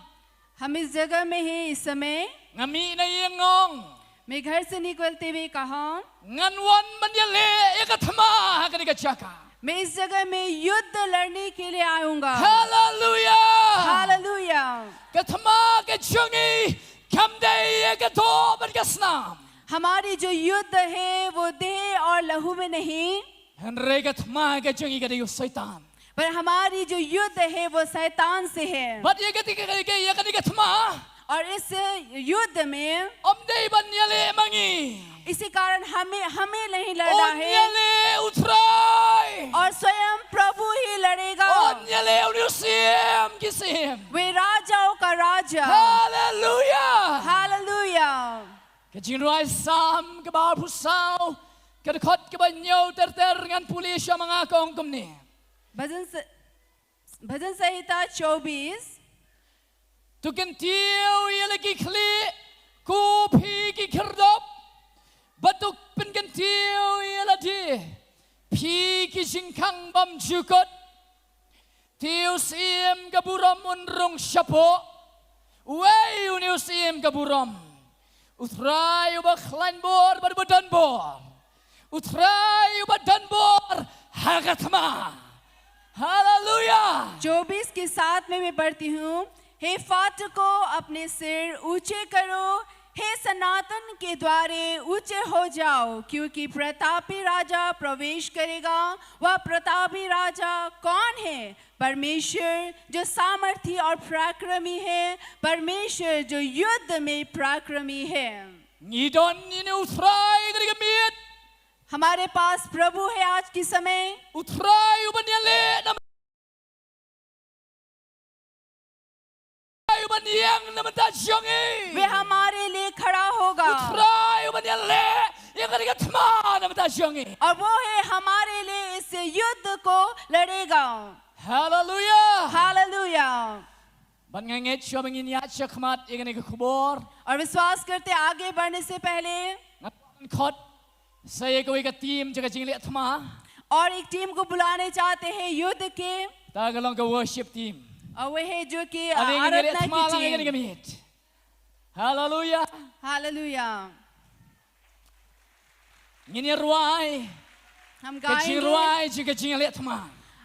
हम इस जगह में हैं इस समय। Nga mih na ïing nga ong, मैं घर से निकलते हुए कहा, ngan wan ban ïaleh ïa ka thma ha kane ka jaka. मैं इस जगह में युद्ध लड़ने के लिए आऊंगा। Hallelujah. Hallelujah. Ka thma ka jong ngi kam dei ïa ka doh bad ka snam. हमारी जो युद्ध है वो देह और लहू में नहीं। Hynrei ka thma ka jong ngi ka dei u Soitan. पर हमारी जो युद्ध है वो शैतान से है। Bad ïa kane ka, ka, ïa kane ka thma, और इस युद्ध में ym dei ban ïaleh ma ngi. इसी कारण हमें, हमें नहीं लड़ना है। Un ïaleh U Trai. और स्वयं प्रभु ही लड़ेगा। Un ïaleh une u Syiem ki syiem. वे राजाओं का राजा। Hallelujah. Hallelujah. Ka jingrwai Salm kaba arphew saw, ka dkhot kaba hynñiew ter ter ngan pule sha ma nga, ka ong kumne. भजन स-, भजन संहिता चौबीस। To kyntiew ïa la ki khlieh, ko phi ki khyrdop, bad to pynkyntiew ïa lade, phi ki jingkhang bymjukut. Te u Syiem ka burom un rung shapoh. Uei une u Syiem ka burom? U Trai uba khlaiñ bor bad uba don bor. U Trai uba don bor ha ka thma. Haleluya. चौबीस के सात में मैं पढ़ती हूँ, हे फाटकों, अपने सिर ऊंचे करो, हे सनातन के द्वारे ऊंचे हो जाओ, क्योंकि प्रतापी राजा प्रवेश करेगा। वह प्रतापी राजा कौन है? परमेश्वर जो सामर्थी और पराक्रमी है, परमेश्वर जो युद्ध में पराक्रमी है। Ngi don ïa une u Trai ha kane ka miet. हमारे पास प्रभु है आज के समय। U Trai uban ïaleh na Trai uban ïeng na bynta jong ngi. वे हमारे लिए खड़ा होगा। U Trai uban ïaleh ïa kane ka thma na bynta jong ngi. और वो है हमारे लिए इस युद्ध को लड़ेगा। Haleluya. Hallelujah. Bad nga ngeit shuwa ba ngin ïaid shakhmat ïa kane ka khubor, और विश्वास करते आगे बढ़ने से पहले nga kwah ban khot sa ïa kawei ka team jong ka jingleh thma. और एक टीम को बुलाने चाहते हैं युद्ध के। Ta ka long ka worship team. और वह है जो कि, अ, Haleluya, आराधना की team. Haleluya. Ngin ïa rwai. हम गाएंगे। Ka jingrwai jong ka jingleh thma.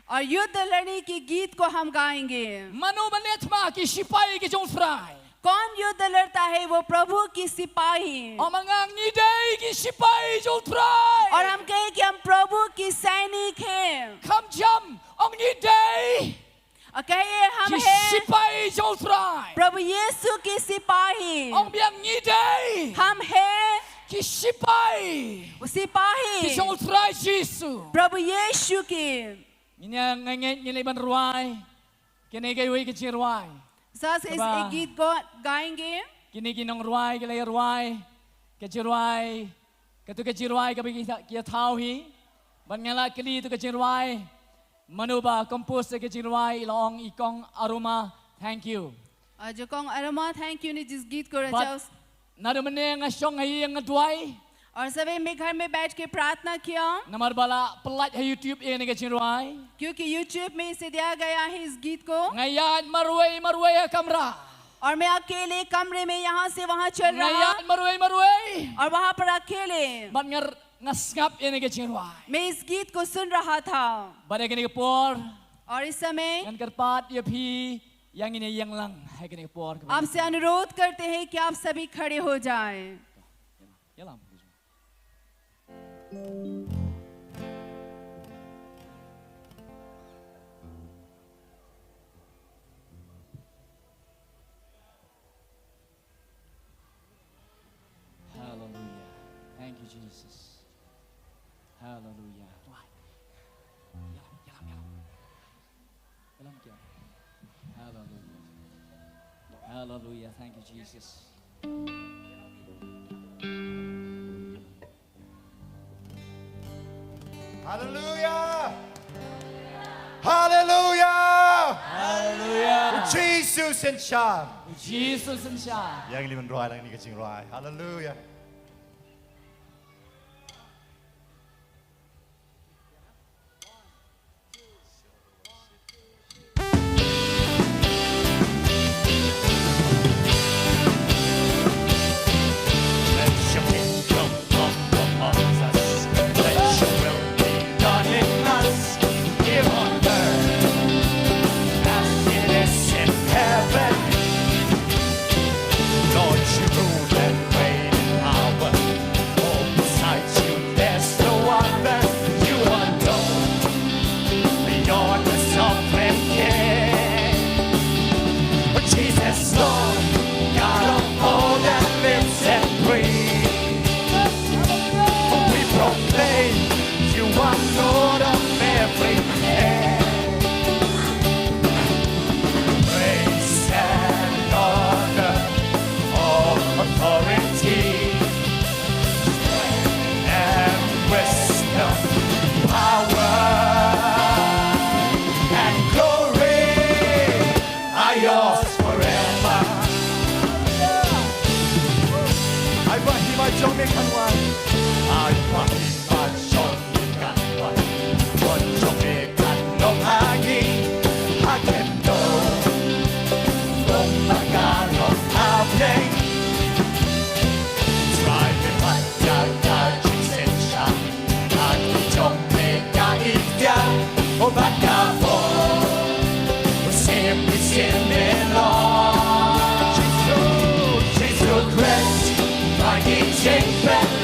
और युद्ध लड़ने के गीत को हम गाएंगे। Mano ban leh thma? Ki sipai ki jong U Trai. कौन युद्ध लड़ता है? वो प्रभु की सिपाही। Ong ma nga, ngi dei ki sipai jong U Trai. और हम कहें कि हम प्रभु की सैनिक हैं। Kham jam, ong ngi dei. और कहिए, हम हैं ki sipai jong U Trai. प्रभु यीशु की सिपाही। Ong biang, ngi dei. हम हैं ki sipai, वो सिपाही, ki jong U Trai Jisu. प्रभु यीशु की। Ngin ïa, nga ngeit ngin ïa ban rwai kane kawei ka jingrwai. साथ इस एक गीत को गाएंगे। Kine ki nongrwai ki la ïa rwai ka jingrwai, kato ka jingrwai kaba ki tha-, ki ïa thaw hi. Bad nga la kylli ïa kato ka jingrwai, mano ba compose ïa ka jingrwai? I la ong i Kong Aroma, thank you. और जो Kong aroma thank you ने जिस गीत को रचा, Bad उस naduh mynne nga shong ha ïing nga duwai. और सभी मैं घर में बैठ के प्रार्थना किया। Namar ba la pyllait ha YouTube ïa kane ka jingrwai. क्योंकि YouTube में इसे दिया गया है इस गीत को। Nga ïaid marwei marwei ha kamra. और मैं अकेले कमरे में यहाँ से वहाँ चल रहा। Nga ïaid marwei marwei. और वहाँ पर अकेले। Bad nga r-, nga sngap ïa kane ka jingrwai. मैं इस गीत को सुन रहा था। Bad ha kane ka por, और इस समय, ngan kyrpad ïa phi, ïa ngin ïeng lang ha kane ka por. आपसे अनुरोध करते हैं कि आप सभी खड़े हो जाएं। Ïalam. Hallelujah. Thank you, Jesus. Hallelujah. Ïalam, ïalam, ïalam. Hallelujah. Hallelujah. Thank you, Jesus. Hallelujah. Hallelujah. Hallelujah. Jesus in charge. Jesus in charge. Ïa ngi leh ban rwai lang ïa kane ka jingrwai. Hallelujah.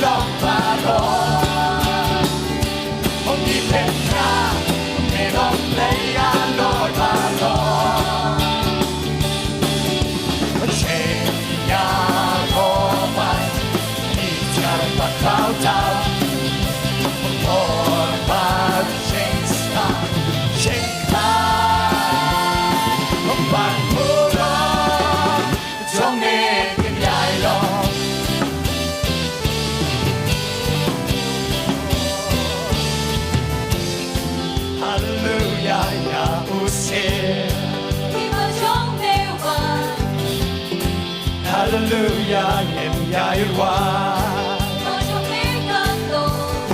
Long baroh. Ong ki pynbna me long Blei halor baroh. Sheng ïaroh bad ki jar ba khraw tam. Bor bad sheng sah sheng khlaiñ. Ban burom jong me kin ïai long. Haleluya ïa u Syiem. Ki ba jong me wan. Haleluya ngin ïai wan. Ki ba jong me kan long.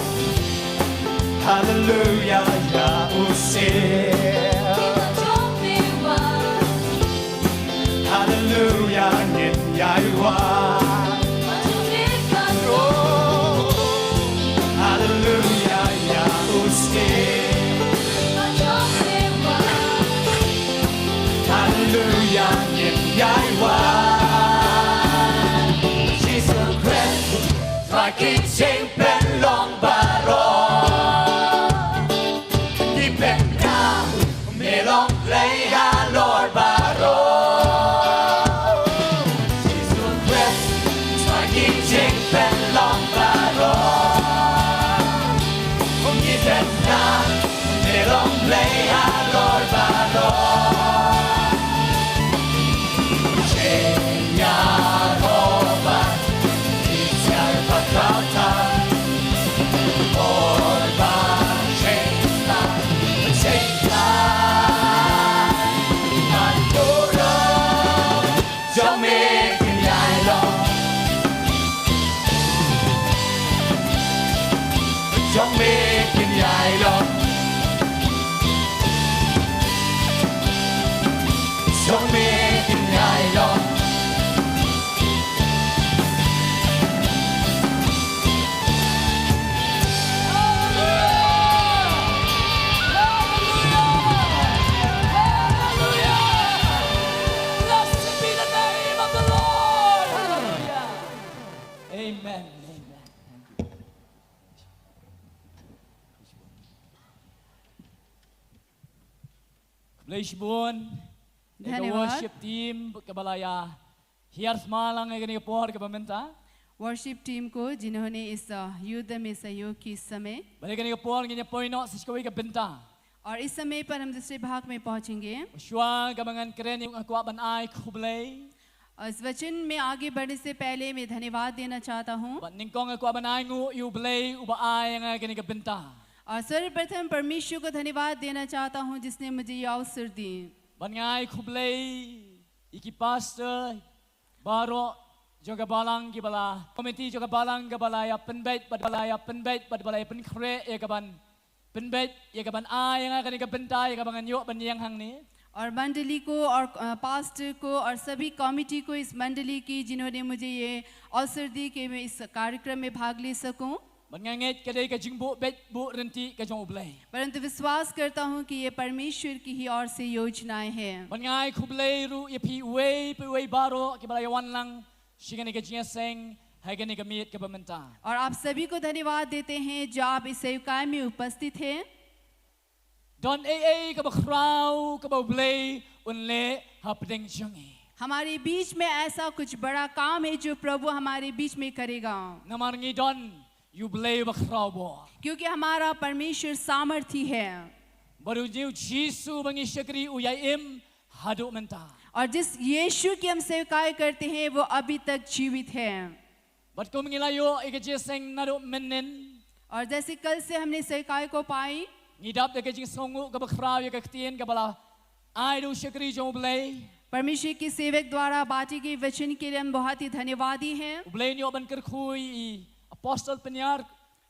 Haleluya ïa u Syiem. Ki ba jong me wan. Haleluya ngin ïai wan. Oh, haleluya ïa u Syiem. Haleluya ngin ïai wan. Jisu Khrist, Trai Kynjah Pynlong baroh. Ki pynbna me long Blei halor baroh. Jisu Khrist, Trai Kynjah Pynlong baroh. Ki pynbna me long Blei halor baroh. Sheng ïaroh bad ki jar ba khraw tam. Bor bad sheng sah sheng khlaiñ. Ban burom jong me kin ïai long. Jong me kin ïai long. Jong me kin ïai long. Hallelujah! Hallelujah! Blessed be the name of the Lord! Hallelujah! Amen. Amen. Thank you. Khublei shibun. Ïa ka Dhanyavad. Worship team kaba la ïa hiar smalang ïa kane ka por kaba mynta. Worship team को जिन्होंने इस, अ, युद्ध में सहयोग की इस समय। Bad ïa kane ka por ngin ïa poi noh sa sha kawei ka bynta. और इस समय पर हम दूसरे भाग में पहुंचेंगे। Shuwa kaba ngan kren nga kwah ban ai khublei. और इस वचन में आगे बढ़ने से पहले मैं धन्यवाद देना चाहता हूँ। Bad nyngkong nga kwah ban ai nguh ïa u Blei uba ai ïa nga kane ka bynta. और सर्वप्रथम परमेश्वर को धन्यवाद देना चाहता हूँ जिसने मुझे ये अवसर दी। Bad nga ai khublei ïa ki pastor baroh jong ka balang kiba la, committee jong ka balang kaba la ïa pynbeit bad ba la ïa pynbeit bad ba la ïa pynkhreh ïa kaban pynbeit ïa kaban ai ïa nga kane ka bynta ïa kaba ngan ïoh ban ïeng hangne. और मंडली को और, अ, पास्टर को और सभी कमेटी को इस मंडली की जिन्होंने मुझे ये अवसर दी कि मैं इस कार्यक्रम में भाग ले सकूं। Bad nga ngeit ka dei ka jingbuh beit buh ryntih ka jong u Blei. परंतु विश्वास करता हूँ कि ये परमेश्वर की ही ओर से योजनाएं हैं। Bad nga ai khublei ruh ïa phi uwei pa uwei baroh kiba la ïa wan lang sha kane ka jingïaseng ha kane ka miet kaba mynta. और आप सभी को धन्यवाद देते हैं जो आप इस सेवकाई में उपस्थित हैं। Don ei ei kaba khraw kaba u Blei un leh hapdeng jong ngi. हमारे बीच में ऐसा कुछ बड़ा काम है जो प्रभु हमारे बीच में करेगा। Namar ngi don ïa u Blei uba khraw bor. क्योंकि हमारा परमेश्वर सामर्थी है। Bad une u Jisu ba ngi shakri u ïai im haduh mynta. और जिस यीशु की हम सेवकाई करते हैं, वो अभी तक जीवित है। Bad kum ngi la ïoh ïa ka jingïaseng naduh mynnin. और जैसे कल से हमने सेवकाई को पाई, ngi dap da ka jingsngewnguh kaba khraw ïa ka ktien kaba la ai da u shakri jong u Blei. परमेश्वर के सेवक द्वारा बांटे गए वचन के लिए हम बहुत ही धन्यवादी हैं। U Blei un ïoh ban kyrkhu ïa i apostol pynïar.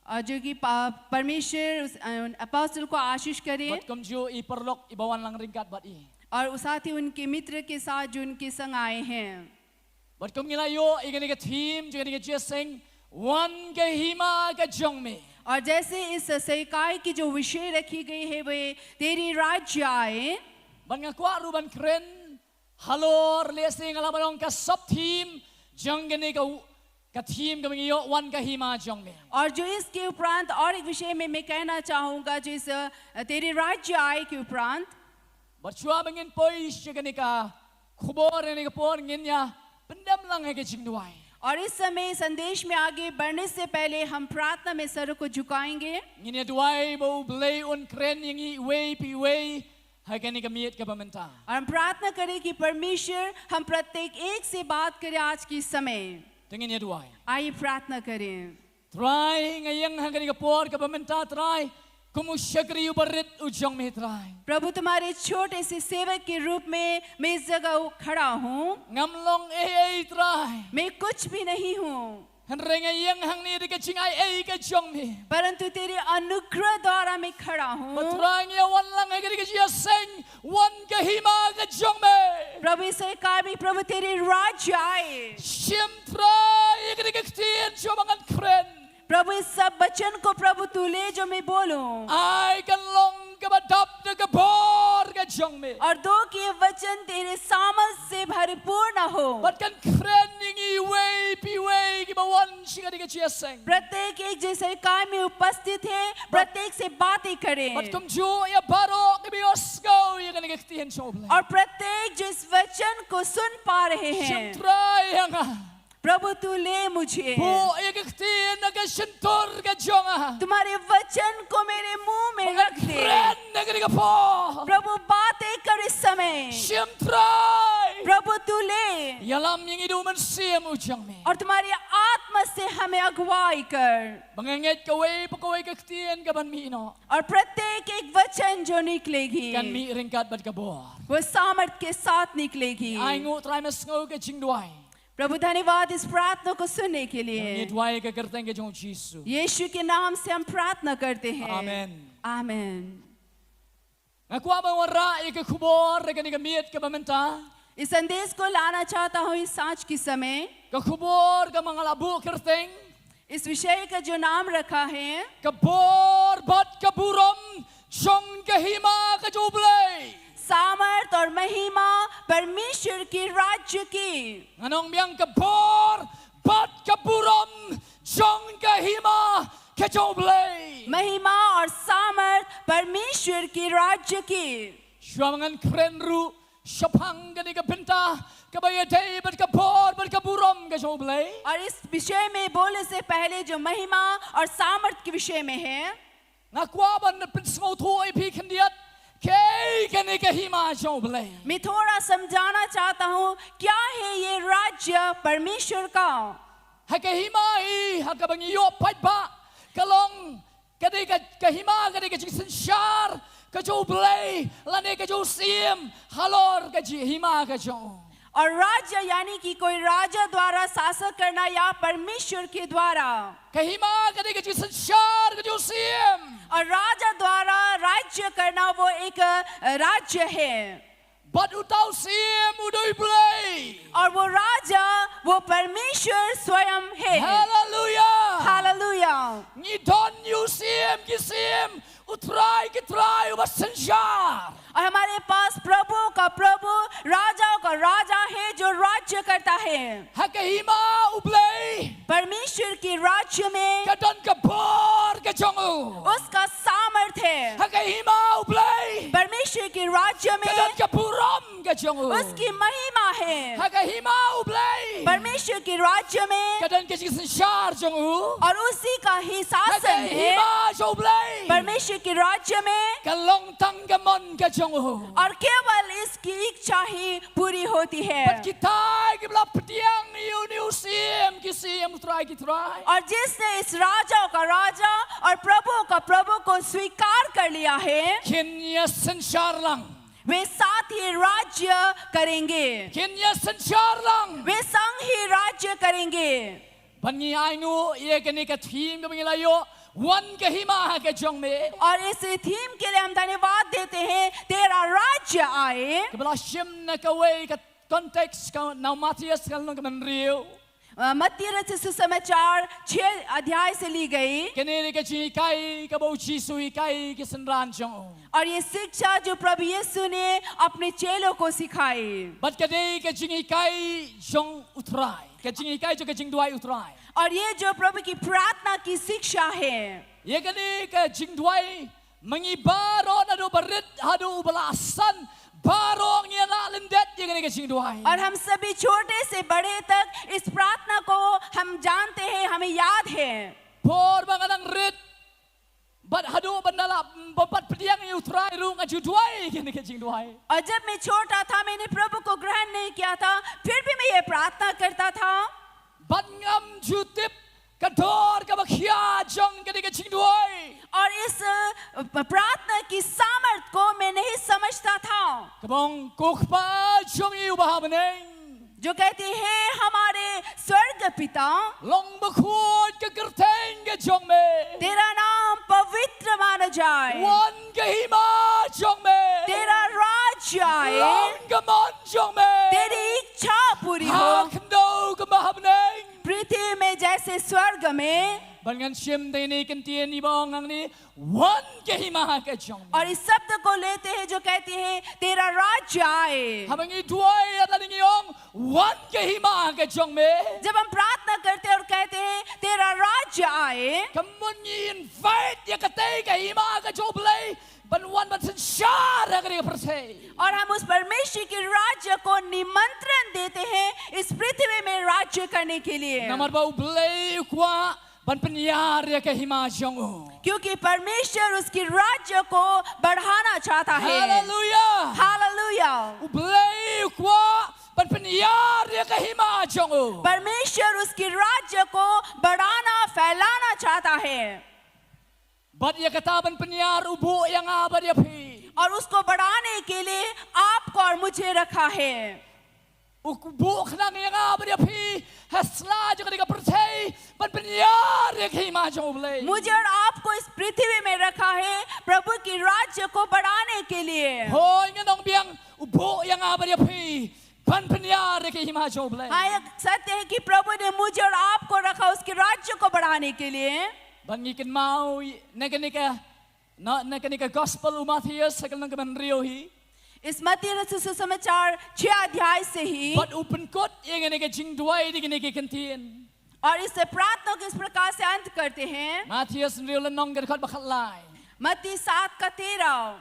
और जो कि पा-, परमेश्वर उस, अ, उन अपोस्टल को आशीष करे। Bad kumjuh i paralok iba wan lang ryngkat bad i. और उस साथ ही उनके मित्र के साथ जो उनके संग आए हैं। Bad kum ngi la ïoh ïa kane ka theme jong kane ka jingïaseng, wan ka hima ka jong me. और जैसे इस सेवकाई की जो विषय रखी गई है, वे तेरी राज्य आए। Bad nga kwah ruh ban kren halor lehse nga lah ban ong ka sub theme jong kane ka u-, ka theme kaba ngi ïoh, wan ka hima jong me. और जो इसके उपरांत और एक विषय में मैं कहना चाहूंगा, जो इस, अ, तेरे राज्य आए के उपरांत। Bad shuwa ba ngin poi sha kane ka khubor, kane ka por, ngin ïa pyndem lang ha ka jingduwai. और इस समय संदेश में आगे बढ़ने से पहले हम प्रार्थना में सर को झुकाएंगे। Ngin ïa duwai ba U Blei un kren ïa ngi iwei pa iwei ha kane ka miet kaba mynta. और हम प्रार्थना करें कि परमेश्वर हम प्रत्येक एक से बात करे आज की समय। To ngin ïa duwai. आइए प्रार्थना करें। Trai, nga ïeng ha kane ka por kaba mynta, Trai, kum u shakri uba rit u jong me, Trai. प्रभु, तुम्हारे छोटे से सेवक के रूप में मैं इस जगह खड़ा हूँ। Ngam long ei ei, Trai. मैं कुछ भी नहीं हूँ। Hynrei nga ïeng hangne da ka jingai ei ka jong me. परंतु तेरे अनुग्रह द्वारा मैं खड़ा हूँ। Bad Trai, ngi ïa wan lang ha kane ka jingïaseng, wan ka hima ka jong me. प्रभु, इस एकेडमी, प्रभु, तेरे राज्य आए। Shim, Trai, ïa kane ka ktien shuwa ba ngan kren. प्रभु, इस सब वचन को, प्रभु, तू ले जो मैं बोलूं। Ai kan long kaba dap da ka bor ka jong me. और दो कि ये वचन तेरे सामर्थ से भरपूर ना हो। Bad kan kren ïa ngi iwei pa iwei kiba wan sha kane ka jingïaseng. प्रत्येक एक जिस एकेडमी में उपस्थित है, प्रत्येक से बातें करें। Bad kumjuh ïa baroh kiba ïohsngew ïa kane ka ktien jong U Blei. और प्रत्येक जो इस वचन को सुन पा रहे हैं। Shim, Trai, ïa nga. प्रभु, तू ले मुझे। Buh ïa ka ktien ha ka shyntur ka jong nga. तुम्हारे वचन को मेरे मुंह में रख दे। Ba ngan kren ha kane ka por. प्रभु, बातें कर इस समय। Shim, Trai. प्रभु, तू ले। Ïalam ïa ngi da U Mynsiem u jong me. और तुम्हारी आत्मा से हमें अगुवाई कर। Ba nga ngeit kawei pa kawei ka ktien kaban mih noh, और प्रत्येक एक वचन जो निकलेगी, kan mih ryngkat bad ka bor, वो सामर्थ के साथ निकलेगी। Ai nguh, Trai, me sngew ka jingduwai. प्रभु, धन्यवाद इस प्रार्थना को सुनने के लिए। Ngi duwai ha ka kyrteng ka jong U Jisu. यीशु के नाम से हम प्रार्थना करते हैं। Amen. आमेन। Nga kwah ban wanrah ïa ka khubor ha kane ka miet kaba mynta. इस संदेश को लाना चाहता हूँ इस सांझ के समय। Ka khubor kaba nga la buh kyrteng, इस विषय का जो नाम रखा है, ka bor bad ka burom jong ka hima ka jong U Blei. सामर्थ और महिमा परमेश्वर के राज्य की। Ngan ong biang, ka bor bad ka burom jong ka hima ka jong U Blei. महिमा और सामर्थ परमेश्वर के राज्य की। Shuwa ba ngan kren ruh shaphang kane ka bynta kaba ïadei bad ka bor bad ka burom ka jong U Blei, और इस विषय में बोलने से पहले जो महिमा और सामर्थ के विषय में है, nga kwah ban pynsngewthuh ïa phi khyndiat kaei kane ka hima jong U Blei. मैं थोड़ा समझाना चाहता हूँ, क्या है ये राज्य परमेश्वर का। Ha ka hima hi, ha kaba ngi ïoh paidbah, ka long, ka dei ka, ka hima ka dei ka jingsynshar ka jong U Blei lane ka jong u Syiem halor ka jing, hima ka jong u. और राज्य यानी कि कोई राजा द्वारा शासन करना या परमेश्वर के द्वारा। Ka hima ka dei ka jingsynshar ka jong u Syiem। और राजा द्वारा राज्य करना वो एक, अ, राज्य है। Bad uta u Syiem u dei U Blei। और वो राजा, वो परमेश्वर स्वयं है। Haleluia। Hallelujah. Ngi don ïa u Syiem ki syiem, u Trai ki trai, uba synshar। और हमारे पास प्रभु का प्रभु, राजाओं का राजा है, जो राज्य करता है। Ha ka hima U Blei, परमेश्वर के राज्य में, ka don ka bor ka jong u। उसका सामर्थ है। Ha ka hima U Blei, परमेश्वर के राज्य में, ka don ka burom ka jong u। उसकी महिमा है। Ha ka hima U Blei, परमेश्वर के राज्य में, ka don ka jingsynshar jong u। और उसी का ही शासन है। Ha ka hima jong U Blei, परमेश्वर के राज्य में, ka long tang ka mon ka jong u। और केवल इसकी इच्छा ही पूरी होती है। Bad kita kiba la pdiang ïa une u Syiem ki syiem, u Trai ki trai, और जिसने इस राजा का राजा और प्रभु का प्रभु को स्वीकार कर लिया है, kin ïa synshar lang। वे साथ ही राज्य करेंगे। Kin ïa synshar lang। वे संग ही राज्य करेंगे। Bad ngi ainguh ïa kane ka theme kaba ngi la ïoh, wan ka hima ha ka jong me। और इस थीम के लिए हम धन्यवाद देते हैं, तेरा राज्य आए। Kaba la shim na kawei ka context ka na u Mathaios ka lynnong kaba hynriew। अ, मत्ती रचित सुसमाचार छह अध्याय से ली गई। Kane ka dei ka jinghikai kaba u Jisu u hikai ki synran jong u। और ये शिक्षा जो प्रभु यीशु ने अपने चेलों को सिखाई। Bad ka dei ka jinghikai jong u Trai। Ka jinghikai jong ka jingduwai u Trai. और ये जो प्रभु की प्रार्थना की शिक्षा है। Ïa kane ka jingduwai, ma ngi baroh naduh barit haduh uba la san, baroh ngi la lyndet ïa kane ka jingduwai. और हम सभी छोटे से बड़े तक इस प्रार्थना को हम जानते हैं, हमें याद है। Por ba nga dang rit, bad haduh ban da la, ba pat pdiang ïa u Trai ruh nga ju duwai kane ka jingduwai. और जब मैं छोटा था, मैंने प्रभु को ग्रहण नहीं किया था, फिर भी मैं ये प्रार्थना करता था। Bad ngam ju tip ka dor kaba khia jong kane ka jingduwai. और इस, अ, प्रार्थना की सामर्थ को मैं नहीं समझता था। Kaba ong, Ko Kpa jong ngi uba ha bneng, जो कहती है, हमारे स्वर्ग पिता, long bakhuid ka kyrteng ka jong me. तेरा नाम पवित्र माना जाए। Wan ka hima jong me. तेरा राज्य आए। Long ka mon jong me. तेरी इच्छा पूरी हो। Ha khyndew kumba ha bneng. पृथ्वी में जैसे स्वर्ग में। Bad ngan shim da kane ka kyntien iba ong hangne, Wan ka hima ka jong me. और इस शब्द को लेते हैं जो कहती है, तेरा राज्य आए। Haba ngi duwai ïa lade ngi ong, Wan ka hima ka jong me, जब हम प्रार्थना करते हैं और कहते हैं, तेरा राज्य आए, ka mut ngi invite ïa katei ka hima ka jong U Blei ban wan ban synshar ha kane ka pyrthei. और हम उस परमेश्वर के राज्य को निमंत्रण देते हैं इस पृथ्वी में राज्य करने के लिए। Namar ba U Blei u kwah ban pynïar ïa ka hima jong u. क्योंकि परमेश्वर उसकी राज्य को बढ़ाना चाहता है। Hallelujah. Hallelujah. U Blei u kwah ban pynïar ïa ka hima jong u. परमेश्वर उसकी राज्य को बढ़ाना, फैलाना चाहता है। Bad ïa kata ban pynïar u buh ïa nga bad ïa phi. और उसको बढ़ाने के लिए आपको और मुझे रखा है। U buh khnang ïa nga bad ïa phi ha sla jong kane ka pyrthei ban pynïar ïa ka hima jong U Blei. मुझे और आपको इस पृथ्वी में रखा है प्रभु की राज्य को बढ़ाने के लिए। Hooid, ngan ong biang, u buh ïa nga bad ïa phi ban pynïar ïa ka hima jong U Blei. हाँ, ये सत्य है कि प्रभु ने मुझे और आपको रखा उसके राज्य को बढ़ाने के लिए। Bad ngi kynmaw na kane ka, na, na kane ka gospel u Mathaios ha ka lynnong kaba hynriew hi. इस मत्ती रचित सुसमाचार छह अध्याय से ही। Bad u pynkut ïa kane ka jingduwai da kane ka kyntien. और इस प्रार्थना को इस प्रकार से अंत करते हैं। Mathaios hynriew lynnong ka dkhot ba khatlai. मत्ती सात का तेरह।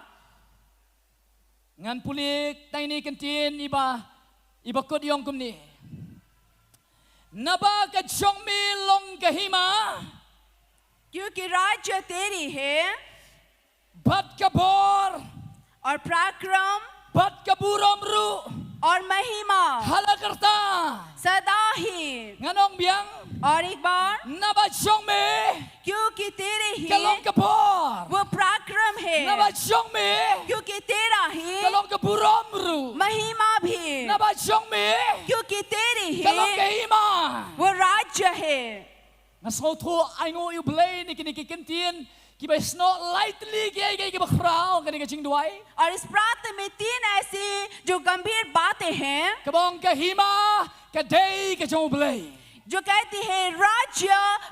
Ngan pule tang ine i kyntien iba, iba kut ïong kumne. Naba ka jong me long ka hima. क्योंकि राज्य तेरी है। Bad ka bor. और पराक्रम। Bad ka burom ruh. और महिमा। Hala karta. सदा ही। Ngan ong biang. और एक बार। Naba jong me. क्योंकि तेरे ही। Ka long ka bor. वो पराक्रम है। Naba jong me. क्योंकि तेरा ही। Ka long ka burom ruh. महिमा भी। Naba jong me. क्योंकि तेरी ही। Ka long ka hima. वो राज्य है। Nga sngewthuh ainguh ïa U Blei na kine ki kyntien kiba snoh lightly kiei kiei kiba khraw kane ka jingduwai. और इस प्रार्थना में तीन ऐसी जो गंभीर बातें हैं। Kaba ong ka hima ka dei ka jong U Blei. जो कहती है राज्य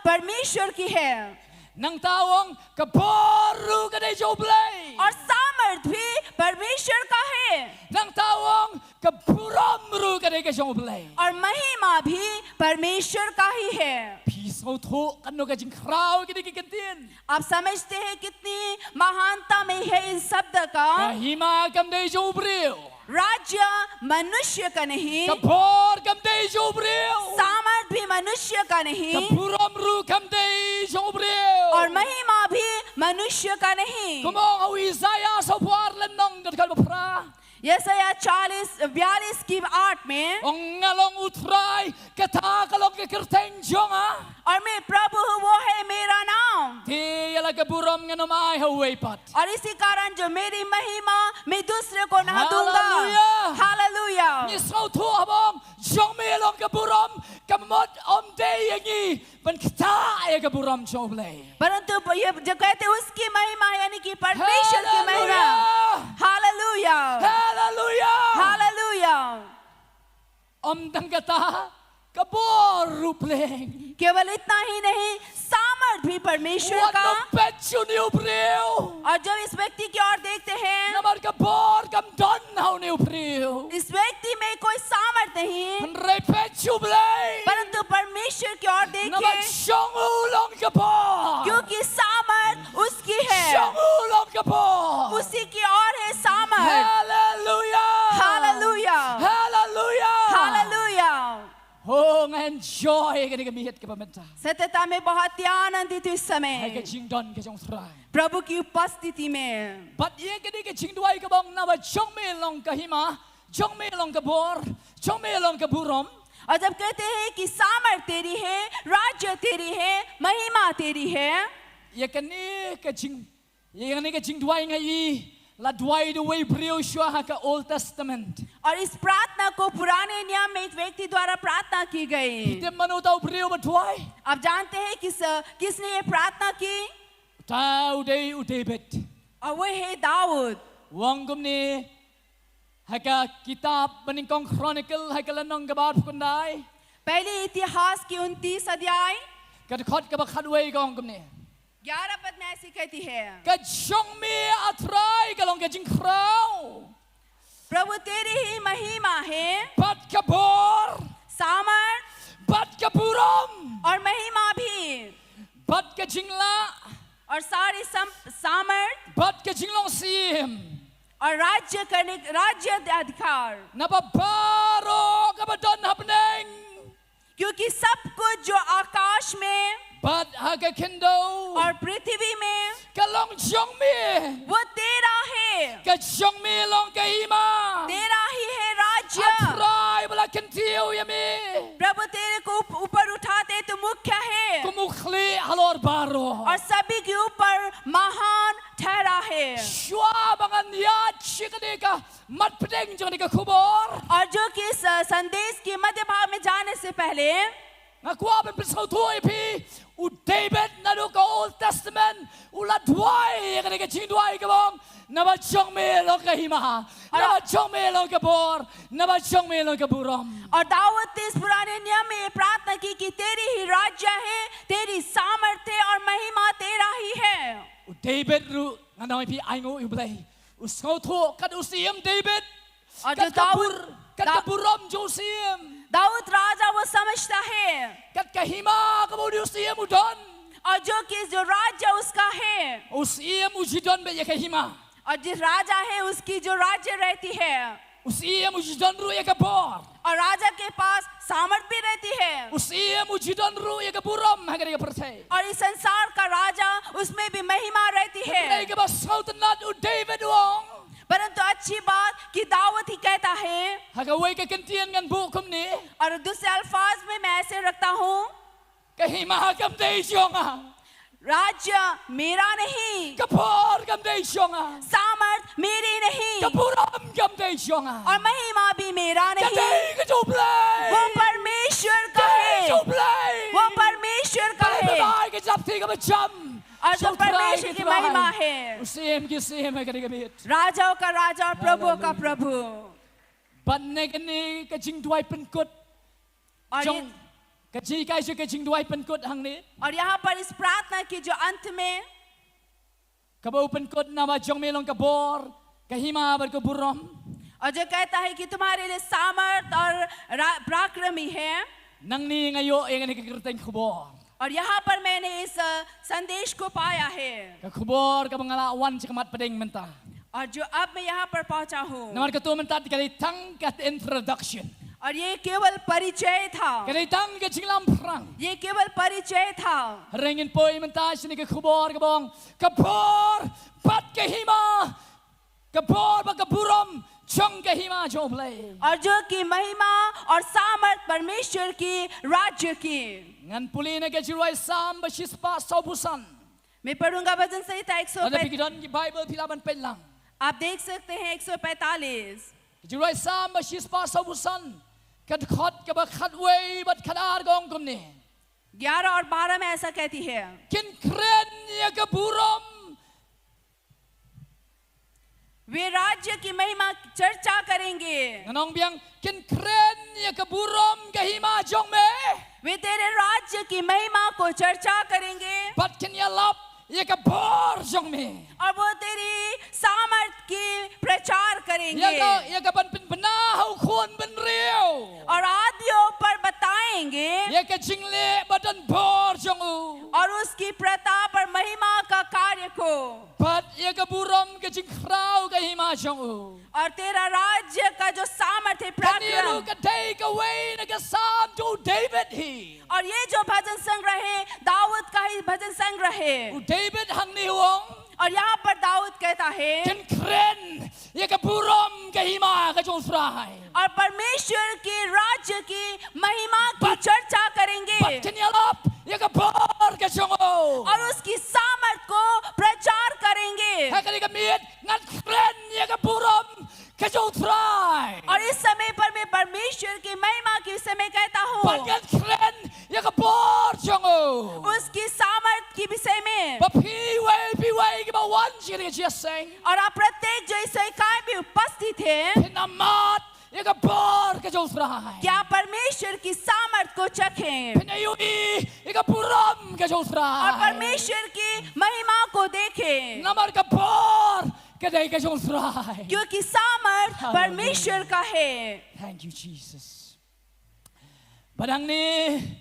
परमेश्वर की है। Nangta u ong ka bor ruh ka dei jong U Blei. और सामर्थ भी परमेश्वर का है। Nangta u ong ka burom ruh ka dei ka jong U Blei. और महिमा भी परमेश्वर का ही है। Phi sngewthuh kano ka jingkhraw kine ki kyntien? आप समझते हैं कितनी महानता में है इन शब्द का? Ka hima kam dei jong u briew. राज्य मनुष्य का नहीं। Ka bor kam dei jong u briew. सामर्थ भी मनुष्य का नहीं। Ka burom ruh kam dei jong u briew. और महिमा भी मनुष्य का नहीं। Kumba ong u Isaïah sawphew ar lynnong ka dkhot ba phra. यशायाह चालीस बयालीस की आठ में। Ong nga long U Trai, kata ka long ka kyrteng jong nga. और मैं प्रभु हूँ, वो है मेरा नाम। Te ïa la ka burom ngan ym ai ha uwei pat. और इसी कारण जो मेरी महिमा मैं दूसरे को ना दूंगा। Hallelujah. Hallelujah. Ngi sngewthuh haba ong jong me long ka burom, ka mut ym dei ïa ngi ban ktah ïa ka burom jong U Blei. परंतु ये जो कहते हैं उसकी महिमा, यानी कि परमेश्वर की महिमा। Hallelujah. Hallelujah. Hallelujah. Hallelujah. Ym tang kata, ka bor ruh pleng. केवल इतना ही नहीं, सामर्थ्य सामर्थ भी परमेश्वर का। Wat nym peit sha une u briew. और जब इस व्यक्ति की ओर देखते हैं, namar ka bor kam don ha une u briew. इस व्यक्ति में कोई सामर्थ नहीं, hynrei peit sha u Blei. परंतु परमेश्वर की ओर देखें, namar jong u long ka bor. क्योंकि सामर्थ उसकी है, jong u long ka bor. उसी की ओर है सामर्थ। Hallelujah. Hallelujah. Hallelujah. Hallelujah. Oh, nga enjoy kane ka miet kaba mynta. सत्यता में बहुत ही आनंदित हूँ इस समय। Ha ka jingdon ka jong U Trai. प्रभु की उपस्थिति में। Bad ïa kane ka jingduwai kaba ong naba jong me long ka hima, jong me long ka bor, jong me long ka burom. और जब कहते हैं कि सामर्थ तेरी है, राज्य तेरी है, महिमा तेरी है। Ïa kane ka jing Ïa kane ka jingduwai nga i la duwai da uwei u briew shuwa ha ka Old Testament. और इस प्रार्थना को पुराने नियम में एक व्यक्ति द्वारा प्रार्थना की गई। Phi tip mano uta u briew ba duwai? आप जानते हैं किस, किसने ये प्रार्थना की? Uta u dei u David. और वो है Dawood. U ong kumne, ha ka kitab Banyngkong Chronicle, ha ka lynnong kaba arphew khyndai. पहले इतिहास की उनतीस अध्याय। Ka dkhot kaba khatwei ka ong kumne. ग्यारह पद में ऐसी कहती है। Ka jong me, A Trai, ka long ka jingkhraw. प्रभु, तेरी ही महिमा है। Bad ka bor. सामर्थ। Bad ka burom. और महिमा भी। Bad ka jinglah. और सारी सम-, सामर्थ। Bad ka jinglong syiem. और राज्य करने, राज्य अधिकार। Naba baroh kaba don ha bneng. क्योंकि सब कुछ जो आकाश में bad ha ka khyndew, और पृथ्वी में, ka long jong me. वो तेरा है। Ka jong me long ka hima. तेरा ही है राज्य। A Trai ba la kyntiew ïa me. प्रभु, तेरे को उप-, ऊपर उठाते तो मुख्य है। Kum u khlieh halor baroh. और सभी के ऊपर महान ठहरा है। Shuwa ba ngan ïaid sha kane ka mat pdeng jong kane ka khubor, और जो कि इस, अ, संदेश के मध्य भाग में जाने से पहले, nga kwah ban pynsngewthuh ïa phi, u David naduh ka Old Testament u la duwai ïa kane ka jingduwai kaba ong, naba jong me long ka hima, naba jong me long ka bor, naba jong me long ka burom. और दाऊद ने इस पुराने नियम में ये प्रार्थना की कि तेरी ही राज्य है, तेरी सामर्थ्य है और महिमा तेरा ही है। U David ruh, ngan ong ïa phi, ainguh ïa u Blei. U sngewthuh kat u Syiem David. और जो kat ka Dawood, bur-, kat ka दा-, burom jong u Syiem. Dawood राजा वो समझता है। Kat ka hima kaba u Syiem u don. और जो कि जो राज्य उसका है। U Syiem u ju don beit ïa ka hima. और जिस राजा है उसकी जो राज्य रहती है। U Syiem u ju don ruh ïa ka bor. और राजा के पास सामर्थ भी रहती है। U Syiem u ju don ruh ïa ka burom ha kane ka pyrthei. और इस संसार का राजा, उसमें भी महिमा रहती है। Hynrei kaba sngewtynnat, u David u ong, परंतु अच्छी बात कि दाऊद ही कहता है। Ha kawei ka kyntien ngan buh kumne. और दूसरे अल्फाज में मैं ऐसे रखता हूँ। Ka hima kam dei jong nga. राज्य मेरा नहीं। Ka bor kam dei jong nga. सामर्थ मेरी नहीं। Ka burom kam dei jong nga. और महिमा भी मेरा नहीं। Ka dei ka jong u Blei. वो परमेश्वर का है। Ka dei ka jong u Blei. वो परमेश्वर का है। Balei phi ai ka japthi kaba jam? और जो परमेश्वर की महिमा है। U Syiem ki syiem ha kane ka miet. राजाओं का राजा और प्रभुओं का प्रभु। Bad na kane ka jingduwai pynkut. और jong, ये, ka jinghikai jong ka jingduwai pynkut hangne. और यहाँ पर इस प्रार्थना की जो अंत में, kaba u pynkut, naba jong me long ka bor, ka hima bad ka burom. और जो कहता है कि तुम्हारे लिए सामर्थ और रा-, पराक्रमी है। Nangne nga ïoh ïa kane ka kyrteng khubor. और यहाँ पर मैंने इस, अ, संदेश को पाया है। Ka khubor kaba nga la wan sha ka mat pdeng mynta. और जो अब मैं यहाँ पर पहुँचा हूँ। Namar kato mynta ka dei tang ka introduction. और ये केवल परिचय था। Ka dei tang ka jinglamphrang. ये केवल परिचय था। Hynrei ngin poi mynta sha kane ka khubor kaba ong, ka bor bad ka hima, ka bor bad ka burom jong ka hima jong u Blei. और जो कि महिमा और सामर्थ परमेश्वर की राज्य की। Ngan pule na ka Jingrwai Salm ba shispah sawphew san. मैं पढ़ूंगा भजन संहिता एक सौ पैंतालीस। Lada phi don ki Bible phi lah ban peit lang. आप देख सकते हैं एक सौ पैंतालीस। Ka Jingrwai Salm ba shispah sawphew san, ka dkhot kaba khatwei bad khatar ka ong kumne. ग्यारह और बारह में ऐसा कहती है। Kin kren ïa ka burom. वे राज्य की महिमा चर्चा करेंगे। Ngan ong biang, kin kren ïa ka burom ka hima jong me. वे तेरे राज्य की महिमा को चर्चा करेंगे। Bad kin ïalap ïa ka bor jong me. और वो तेरी सामर्थ की प्रचार करेंगे। Ïa ka, ïa ka ban pynbna ha u khun bynriew. और आदमियों पर बताएंगे। Ïa ka jingleh ba don bor jong u. और उसकी प्रताप और महिमा का कार्य को। Bad ïa ka burom ka jingkhraw ka hima jong u. और तेरा राज्य का जो सामर्थ है, पराक्रम। Kane ruh ka dei kawei na ki Salm jong u David hi. और ये जो भजन संग्रह है, दाऊद का ही भजन संग्रह है। U David hangne u ong. और यहाँ पर दाऊद कहता है, kin kren ïa ka burom ka hima ka jong U Trai. और परमेश्वर के राज्य की महिमा की चर्चा करेंगे। Bad kin ïalap ïa ka bor ka jong u. और उसकी सामर्थ को प्रचार करेंगे। Ha kane ka miet ngan kren ïa ka burom ka jong U Trai. और इस समय पर मैं परमेश्वर की महिमा के विषय में कहता हूँ। Bad ngan kren ïa ka bor jong u. उसकी सामर्थ के विषय में। Ba phi wei phi wei kiba wan sha kane ka jingïaseng. और आप प्रत्येक जो इस इकाई में उपस्थित हैं, phin ïa mad ïa ka bor ka jong U Trai. क्या परमेश्वर की सामर्थ को चखें? Phin ïa ïohi ïa ka burom ka jong U Trai. और परमेश्वर की महिमा को देखें। Namar ka bor ka dei ka jong U Trai. क्योंकि सामर्थ Hallelujah. परमेश्वर का है। Thank you, Jesus. Bad hangne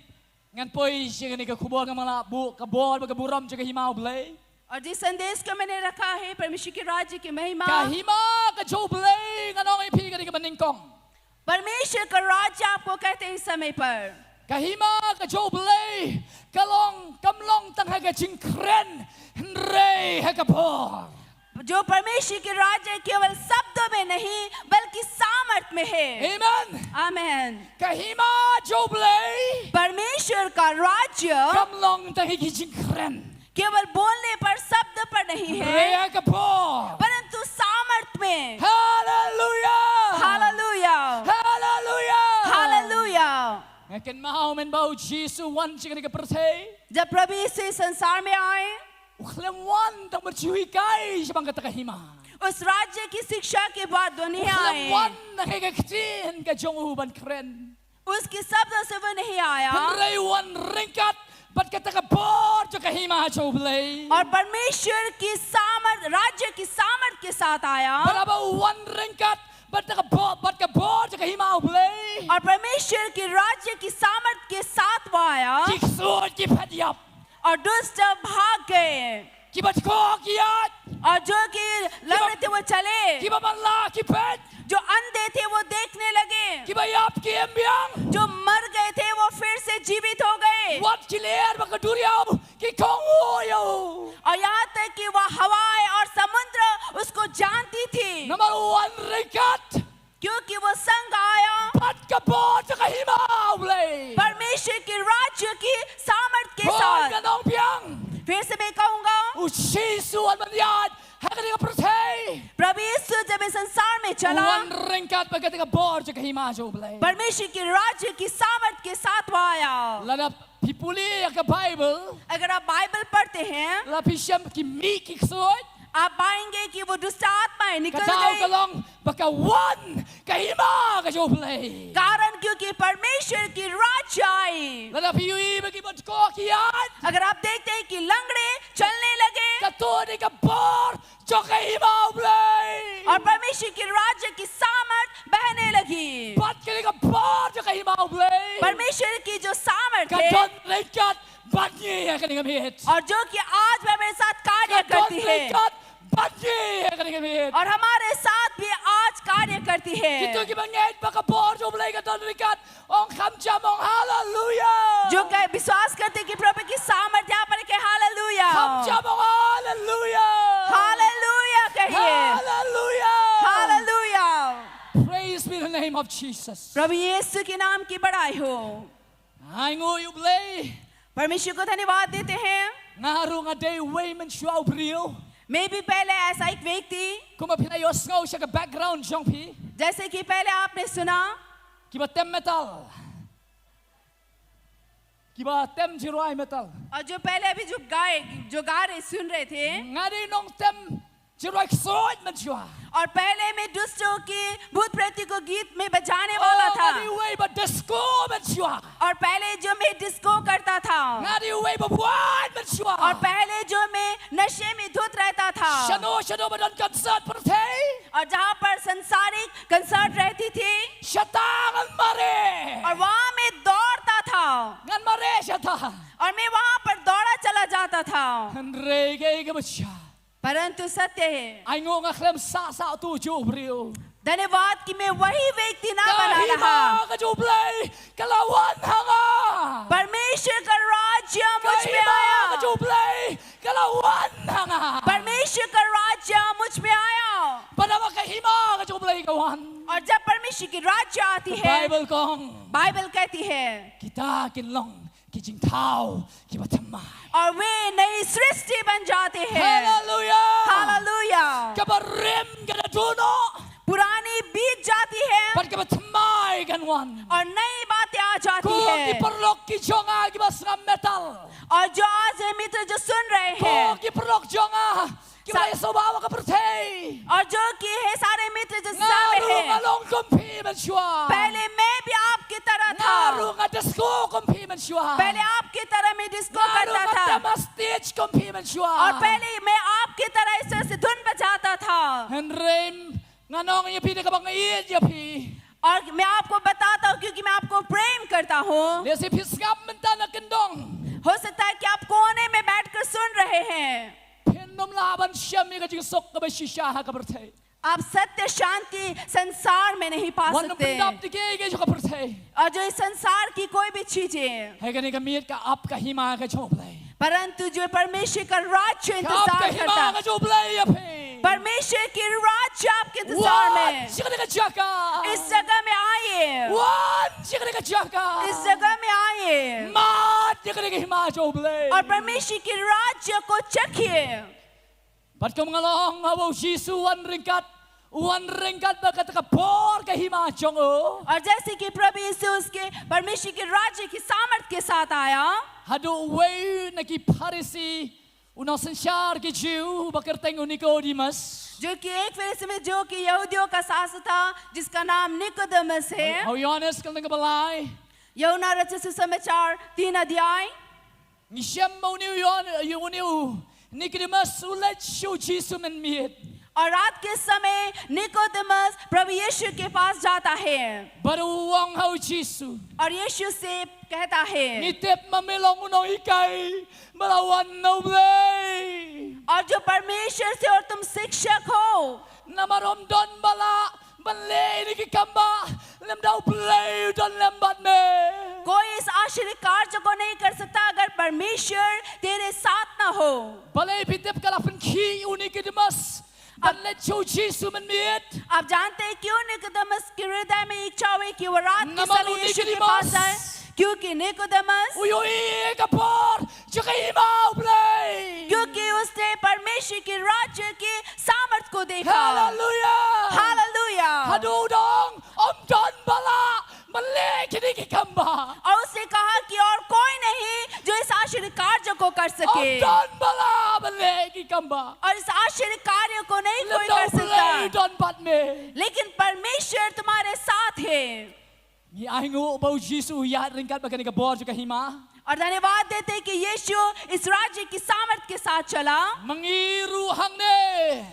ngan poi sha kane ka khubor, nga mala buh ka bor bad ka burom jong ka hima U Blei. और जिस संदेश को मैंने रखा है, परमेश्वर के राज्य की महिमा। Ka hima ka jong U Blei, ngan ong ïa phi kane kaba nyngkong. परमेश्वर का राज्य आपको कहते हैं इस समय पर। Ka hima ka jong U Blei ka long, kam long tang ha ka jingkren, hynrei ha ka bor. जो परमेश्वर के राज्य केवल शब्दों में नहीं, बल्कि सामर्थ में है। Amen. Amen. Ka hima jong U Blei, परमेश्वर का राज्य kam long tang ha ki jingkren, केवल बोलने पर, शब्द पर नहीं है, hynrei ha ka bor, परंतु सामर्थ में। Hallelujah. Hallelujah. Hallelujah. Hallelujah. Nga kynmaw mynba U Jisu u wan sha kane ka pyrthei, जब प्रभु यीशु इस संसार में आए, u khlem wan tang ban shu hikai shaphang kata ka hima. उस राज्य की शिक्षा के बाद वो नहीं आए। U khlem wan tang ha ka ktien ka jong u ban kren. उसके शब्दों से वो नहीं आया। Hynrei u wan ryngkat bad kata ka bor jong ka hima jong U Blei. और परमेश्वर की सामर्थ, राज्य की सामर्थ के साथ आया। Bad haba u wan ryngkat bad ka bor, bad ka bor jong ka hima U Blei, और परमेश्वर के राज्य की सामर्थ के साथ वो आया। Ki ksuid ki phet ïap. और दुष्ट भाग गए। Kiba dkoh ki ïaid. और जो कि लंगड़े थे, वो चले। Kiba manlah ki peit. जो अंधे थे, वो देखने लगे। Kiba ïap ki im biang. जो मर गए थे, वो फिर से जीवित हो गए। Wat ki lyer bad ka duriaw ki kohnguh ïa u. और यहाँ तक कि वह हवाएं और समुद्र उसको जानती थी। Namar u wan ryngkat. क्योंकि वो संग आया। Bad ka bor jong ka hima U Blei. परमेश्वर के राज्य की सामर्थ के साथ। Hooid, ngan ong biang. फिर से मैं कहूंगा। U Jisu u wan ban ïaid ha kane ka pyrthei, प्रभु यीशु जब इस संसार में चला, u wan ryngkat bad kata ka bor jong ka hima jong U Blei. परमेश्वर के राज्य की सामर्थ के साथ वो आया। Lada phi pule ïa ka Baibl, अगर आप बाइबल पढ़ते हैं, lada phi shem ki mih ki ksuid, आप पाएंगे कि वो दुष्ट आत्माएं निकल गई। Ka daw ka long ba ka wan ka hima ka jong U Blei. कारण क्योंकि परमेश्वर की राज्य आई। Lada phi ïohi ba kiba dkoh ki ïaid, अगर आप देखते हैं कि लंगड़े चलने लगे, kato ka dei ka bor jong ka hima U Blei. और परमेश्वर की राज्य की सामर्थ बहने लगी। Bad kane ka bor jong ka hima U Blei, परमेश्वर की जो सामर्थ है, ka don ryngkat bad ngi ha kane ka miet. और जो कि आज भी हमारे साथ कार्य करती है। Ka don ryngkat bad ngi ha kane ka miet. और हमारे साथ भी आज कार्य करती है। Kito kiba ngeit ba ka bor jong U Blei ka don ryngkat, ong kham jam, ong haleluya. जो कहे, विश्वास करते कि प्रभु की सामर्थ यहाँ पर, कहे hallelujah. Kham jam, ong haleluya. Hallelujah कहिए। Hallelujah. Hallelujah. Praise be the name of Jesus. प्रभु यीशु के नाम की बड़ाई हो। Ai nguh ïa U Blei. परमेश्वर को धन्यवाद देते हैं। Nga ruh nga dei uwei mynshuwa u briew. मैं भी पहले ऐसा एक व्यक्ति। Kumba phi la ïohsngew sha ka background jong phi, जैसे कि पहले आपने सुना। Kiba tem metal, kiba tem jingrwai metal। और जो पहले अभी जो गाए, जो गा रहे, सुन रहे थे। Nga dei nongtem Jingrwai ksuid mynshuwa. और पहले मैं दुष्टों की भूत प्रेत को गीत में बजाने वाला Oh, था। nga dei uwei ba disco mynshuwa. और पहले जो मैं डिस्को करता था। Nga dei uwei ba buaid mynshuwa. और पहले जो मैं नशे में धुत रहता था। Shano shano ba don concert pyrthei. और जहाँ पर संसारिक कंसर्ट रहती थी। Shata ngan mareh. और वहाँ मैं दौड़ता था। Ngan mareh shata. और मैं वहाँ पर दौड़ा चला जाता था। Hynrei kaei kaba shisha. परंतु सत्य है। Ai nguh nga khlem sah sah uto u juh briew. धन्यवाद कि मैं वही व्यक्ति ना Ka बना रहा। hima ka jong U Blei ka la wan ha nga. परमेश्वर का राज्य Ka मुझ में hima आया। ka jong U Blei ka la wan ha nga. परमेश्वर का राज्य मुझ में आया। Bad haba ka hima ka jong U Blei ka wan. और जब परमेश्वर की राज्य आती Ka है, Baibl ka ong. बाइबल कहती है, Kita kin long ki jingthaw kiba thymmai. और वे नई सृष्टि बन जाते हैं। Haleluya. Hallelujah. Kaba rim ka da duh noh. पुरानी बीत जाती है Bad kaba thymmai kan wan. और नई बातें आ जाती Ko ki है। paralok ki jong nga kiba sngap metal. और जो आज है मित्र जो सुन रहे Ko हैं ki paralok jong nga kiba Sa- la ïasohbah bad ka pyrthei. और जो कि है सारे मित्र जो Nga सामने ruh हैं, nga long kum phi mynshuwa. पहले मैं भी आपकी तरह Nga था। ruh nga disco kum phi mynshuwa. पहले आपकी तरह मैं डिस्को Nga ruh करता nga था। tem ha stage kum phi mynshuwa. और पहले मैं आपकी तरह इस तरह से धुन बजाता था। Hynrei ngan ong ïa phi da kaba nga ïeit ïa phi. और मैं आपको बताता हूँ क्योंकि मैं आपको प्रेम करता हूँ। Lehse phi sngap mynta na kyndong. हो सकता है कि आप कोने में बैठकर सुन रहे हैं। Phin ym lah ban shem ïa ka jingsuk kaba shisha ha ka pyrthei. आप सत्य शांति संसार में नहीं पा Wat nym सकते। pyndap da kiei kiei jong ka pyrthei. और जो इस संसार की कोई भी चीजें, Hynrei kane ka miet ka ap ka hima ka jong U Blei. परंतु जो परमेश्वर का राज्य Ka ap ka इंतजार hima करता, ka jong U Blei ïa phi. परमेश्वर की राज्य आपके इंतजार Wan में। sha kane ka jaka. इस जगह में आइए, Wan sha kane ka jaka. इस जगह में आइए Mad ïa kane ka hima jong U Blei. और परमेश्वर की राज्य को चखिए। Bad kum nga la ong, haba u Jisu u wan ryngkat, u wan ryngkat bad kata ka bor ka hima jong u. और जैसे कि प्रभु यीशु उसके परमेश्वर के राज्य की सामर्थ के साथ आया, Haduh uwei na ki Pharisi, u nongsynshar ki Jiw, ba kyrteng u Nikodemus. जो कि एक फरीसी में जो कि यहूदियों का शासक था, जिसका नाम निकोदेमुस है। Ha u Ïoannis ka lynnong kaba lai. यूहन्ना रचित सुसमाचार तीन अध्याय। Ngi shem ba une u Ïoan, une u Nikodemus u leit sha u Jisu mynmiet. और रात के समय निकोदेमुस प्रभु यीशु के पास जाता है Bad u ong ha u Jisu, और यीशु से कहता है, ngi tip ba me long u nonghikai ba la wan na U Blei. और जो परमेश्वर से और तुम शिक्षक हो, Namar ym don ba lah ban leh ïa kine ki kam ba lymda U Blei u don lem bad me. कोई इस आश्चर्य कार्य को नहीं कर सकता अगर परमेश्वर तेरे साथ ना हो। Balei phi tip ka la pynkhih u Nikodemus ban leit sha u Jisu mynmiet? आप जानते हैं क्यों निकोदेमुस के हृदय में इच्छा हुई कि वो रात के Namar समय u यीशु के पास Nikodemus जाए? क्योंकि Nicodemus, u ïohi ïa ka bor jong ka hima U Blei. क्योंकि उसने परमेश्वर के राज्य की सामर्थ को देखा। Haleluya. Hallelujah. Haduh u ong, ym don ba lah ban leh kine ki kam ba. और उसने कहा कि और कोई नहीं जो इस आश्चर्य कार्य को कर सके। Ym don ba lah ban leh ki kam ba. और इस आश्चर्य कार्य को नहीं कोई Lymda कर U Blei u सकता, don bad me. लेकिन परमेश्वर तुम्हारे साथ है। Ngi ainguh ba u Jisu u ïaid ryngkat bad kane ka bor jong ka hima. और धन्यवाद देते हैं कि यीशु इस राज्य की सामर्थ के साथ चला। Ma ngi ruh hangne.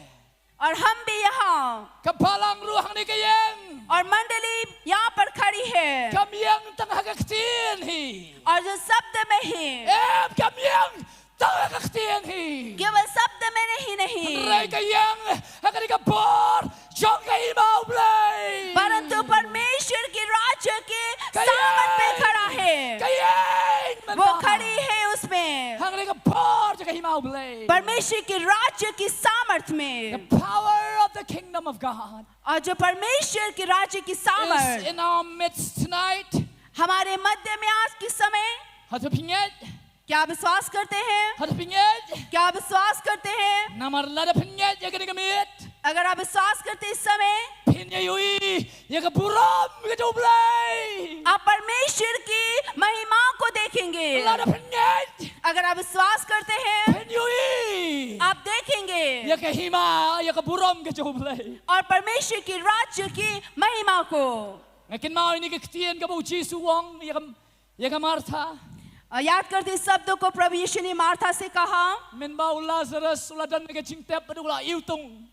और हम भी यहाँ, Ka balang ruh hangne ka ïeng. और मंडली यहाँ पर खड़ी है। Kam ïeng tang ha ka ktien hi. और जो शब्द में ही, Em, kam ïeng tang ha ka ktien hi. केवल शब्द में नहीं, नहीं, Hynrei ka ïeng ha kane ka bor jong ka hima U Blei. परंतु परमेश्वर के राज्य के Ka सामर्थ में ïeng. खड़ा है। Ka ïeng mynta. वो खड़ी है उसमें, Ha kane ka bor jong ka hima U Blei. परमेश्वर के राज्य की सामर्थ में। The power of the kingdom of God और जो परमेश्वर के राज्य की is सामर्थ in our midst tonight. हमारे मध्य में आज के समय, Hato phi ngeit? क्या आप विश्वास करते हैं? Hato phi ngeit? क्या आप विश्वास करते हैं? Namar lada phi ngeit ïa kane ka miet, अगर आप विश्वास करते इस समय, phin ïa ïohi ïa ka burom ka jong U Blei. आप परमेश्वर की महिमा को देखेंगे। Lada phi ngeit, अगर आप विश्वास करते हैं, phin ïohi, आप देखेंगे ïa ka hima, ïa ka burom ka jong U Blei. और परमेश्वर की राज्य की महिमा को। Nga kynmaw ïa kane ka ktien kaba U Jisu u ong ïa ka, ïa ka Martha. अ, याद करते हैं शब्दों को, प्रभु यीशु ने मार्था से कहा, mynba u Lazarus u la don ha ka jingtep bad u la iwtung.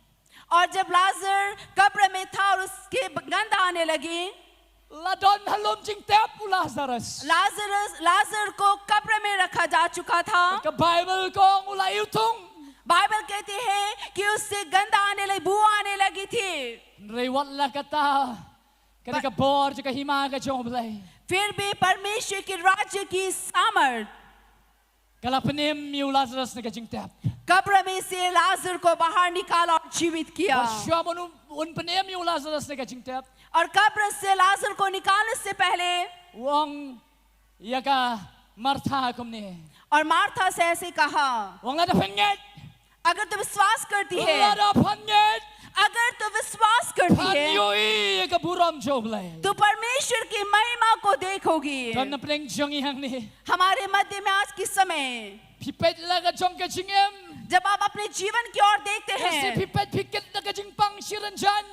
और जब लाजर कब्र में था और उसके गंध आने लगी, la don ha lum jingtep u Lazarus. Lazarus, लाजर को कब्र में रखा जा चुका था। Ka Baibl ka ong u la iwtung. Bible कहती है कि उससे गंध आने लगी, बू आने लगी थी। Hynrei wat la katta, kane ka bor jong ka hima ka jong U Blei, फिर भी परमेश्वर के राज्य की सामर्थ, ka la pynim ïa u Lazarus na ka jingtep. कब्र में से लाजर को बाहर निकाला और जीवित किया। Bad shuwa ban un, un pynim ïa u Lazarus na ka jingtep, और कब्र से लाजर को निकालने से पहले u ong ïa ka Martha kumne. और मार्था से ऐसे कहा, u ong lada phi ngeit, अगर तू विश्वास करती है, lada phi ngeit, अगर तू विश्वास करती है, phin ïohi ïa ka burom jong U Blei. तो परमेश्वर की महिमा को देखोगी। To na pdeng jong ngi hangne, हमारे मध्य में आज के समय, phi peit la ka jong ka jingim, जब आप अपने जीवन की ओर देखते हैं, phi peit phi kit da ka jingpang shi rynsan.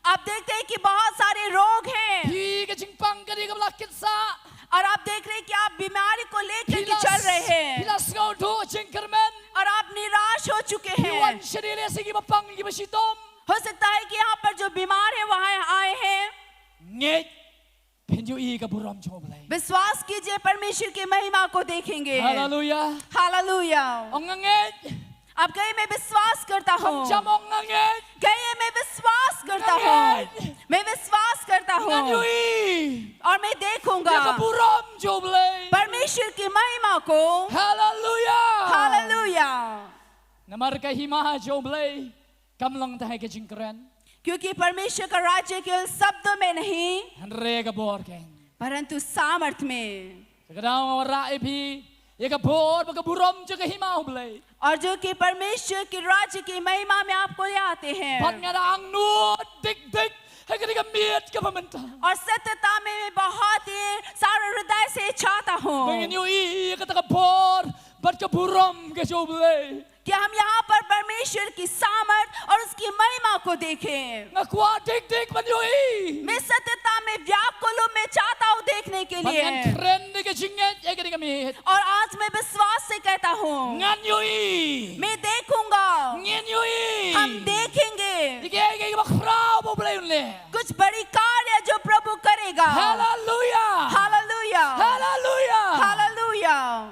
आप देखते हैं कि बहुत सारे रोग हैं। Phi ka jingpang ka dei kaba la kit sah. और आप देख रहे हैं कि आप बीमारी को लेकर के चल रहे हैं। Phi la, phi la sngew duh jingkyrmen. और आप निराश हो चुके हैं। Phi wan sha kine ki bapang ki bashitom. हो सकता है कि यहाँ पर जो बीमार है, वहाँ आए हैं। Ngeit, phin ïohi ka burom jong U Blei. विश्वास कीजिए, परमेश्वर की महिमा को देखेंगे। Hallelujah. Hallelujah. Ong nga ngeit. आप कहिए, मैं विश्वास करता हूँ। Kham jam ong nga ngeit. कहिए, मैं विश्वास करता हूँ। Nga ngeit. मैं विश्वास करता हूँ। Ngan ïohi. और मैं देखूंगा ïa ka burom jong U Blei, परमेश्वर की महिमा को। Hallelujah. Hallelujah. Namar ka hima jong U Blei kam long tang ha ka jingkren, क्योंकि परमेश्वर का राज्य केवल शब्दों में नहीं, hynrei ka bor kein, परंतु सामर्थ में। Te ka daw nga wanrah ïa phi ïa ka bor bad ka burom jong ka hima U Blei. और जो कि परमेश्वर के राज्य की महिमा में आपको ले आते हैं। Bad nga da angnud dik dik ha kane ka miet kaba mynta, और सत्यता में मैं बहुत ही सारा हृदय से चाहता हूँ, ba ngin ïohi ïa kata ka bor bad ka burom ka jong U Blei. कि हम यहाँ पर परमेश्वर की सामर्थ और उसकी महिमा को देखें। Nga kwah dik dik ban ïohi. मैं सत्यता में व्याकुल हूँ, मैं चाहता हूँ देखने के लिए। Bad ngan kren da ka jingngeit ïa kane ka miet. और आज मैं विश्वास से कहता हूँ, ngan ïohi. मैं देखूंगा। Ngin ïohi. हम देखेंगे। Ïa kiei kiei kiba khraw ba U Blei un leh. कुछ बड़ी कार्य जो प्रभु करेगा। Hallelujah. Hallelujah. Hallelujah. Hallelujah.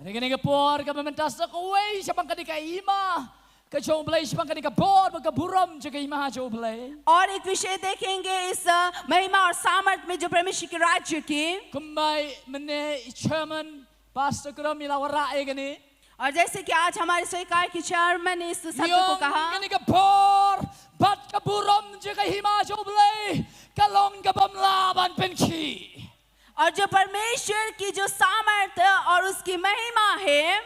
Bad ha kane ka por kaba mynta sa kawei shaphang kane ka hima ka jong U Blei, shaphang kane ka bor bad ka burom jong ka hima jong U Blei. और एक विषय देखेंगे इस, अ, महिमा और सामर्थ में जो परमेश्वर के राज्य की। Kumba mynne i chairman Pastor Krom i la wanrah ïa kane. और जैसे कि आज हमारे स्वीकार के चेयरमैन ने इस शब्द को कहा, kane ka bor bad ka burom jong ka hima jong U Blei ka long kabym lah ban pynkhih. और जो परमेश्वर की जो सामर्थ और उसकी महिमा है,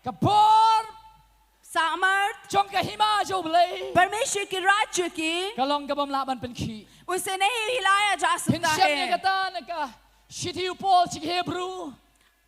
ka bor, सामर्थ, jong ka hima jong U Blei, परमेश्वर के राज्य की, ka long kabym lah ban pynkhih. उसे नहीं हिलाया जा सकता है। Phin shem ïa kata na ka shithi u Paul sha ki Hebru.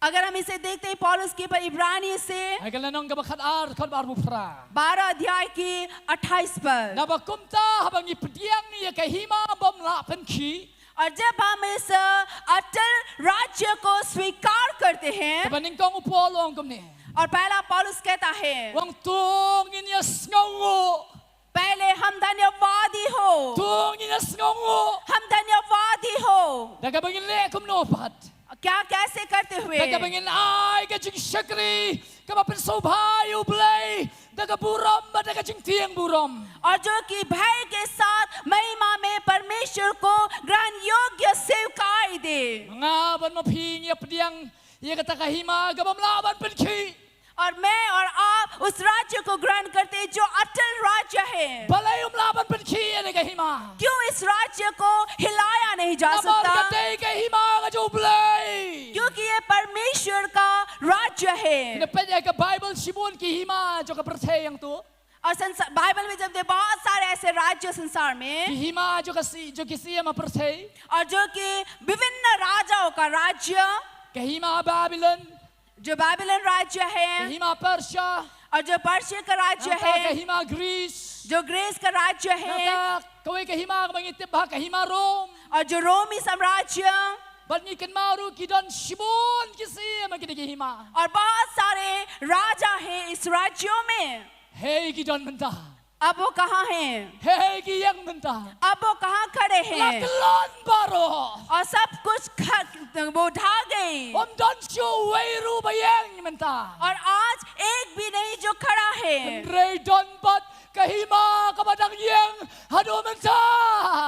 अगर हम इसे देखते हैं, पौलुस के पर इब्रानी से, ha ka lynnong kaba khatar, dkhot ba arphew phra, बारह अध्याय की अट्ठाईस पद। Naba kumta haba ngi pdiang ïa ka hima bym lah pynkhih, और जब हम इस अटल राज्य को स्वीकार करते हैं, kaba nyngkong u Paul u ong kumne. और पहला पौलुस कहता है, u ong to ngin ïa sngewnguh. पहले हम धन्यवादी हो। To ngin ïa sngewnguh। हम धन्यवादी हो। Da kaba ngin leh kumno pat? क्या, कैसे करते हुए? Da kaba ngin ai ka jingshakri kaba pynsngewbha ïa U Blei da ka burom bad da ka jingtieng burom, और जो कि भय के साथ महिमा में परमेश्वर को ग्रहण योग्य स्वीकार दे। Ma nga bad ma phi ngi ïa pdiang ïa kata ka hima kabym lah ban pynkhih. और मैं और आप उस राज्य को ग्रहण करते हैं जो अटल राज्य है। Balei ym lah ban pynkhih ïa kane ka hima? क्यों इस राज्य को हिलाया नहीं जा सकता? Namar ka dei ka hima ka jong U Blei. क्योंकि ये परमेश्वर का राज्य है। Peit ïa ka Baibl, shibun ki hima jong ka pyrthei hangto. और संसा-, बाइबल में जब दे बहुत सारे ऐसे राज्य संसार में, ki hima jong ka si-, jong ki siem ha pyrthei, और जो कि विभिन्न राजाओं का राज्य, ka hima Babilon, जो बाबिलोन राज्य ka है hima Persia, और जो पर्शिया का राज्य nangta ka है, hima Greece, जो ग्रीस का राज्य है nangta kawei ka hima kaba ngi tip ba ka hima Rome. और जो रोमी साम्राज्य, Bad ngi kynmaw ruh ki don shibun ki syiem ha kine ki hima. और बहुत सारे राजा हैं इस राज्यों में। Hei ki don mynta. अब वो कहाँ हैं? Hei ki ïeng mynta. अब वो कहाँ खड़े La हैं? kyllon baroh. और सब कुछ ख-, वो ढह गई। Ym don shuh uwei ruh ba ïeng mynta. और आज एक भी नहीं जो खड़ा है, Hynrei don pat ka hima kaba dang ïeng haduh mynta.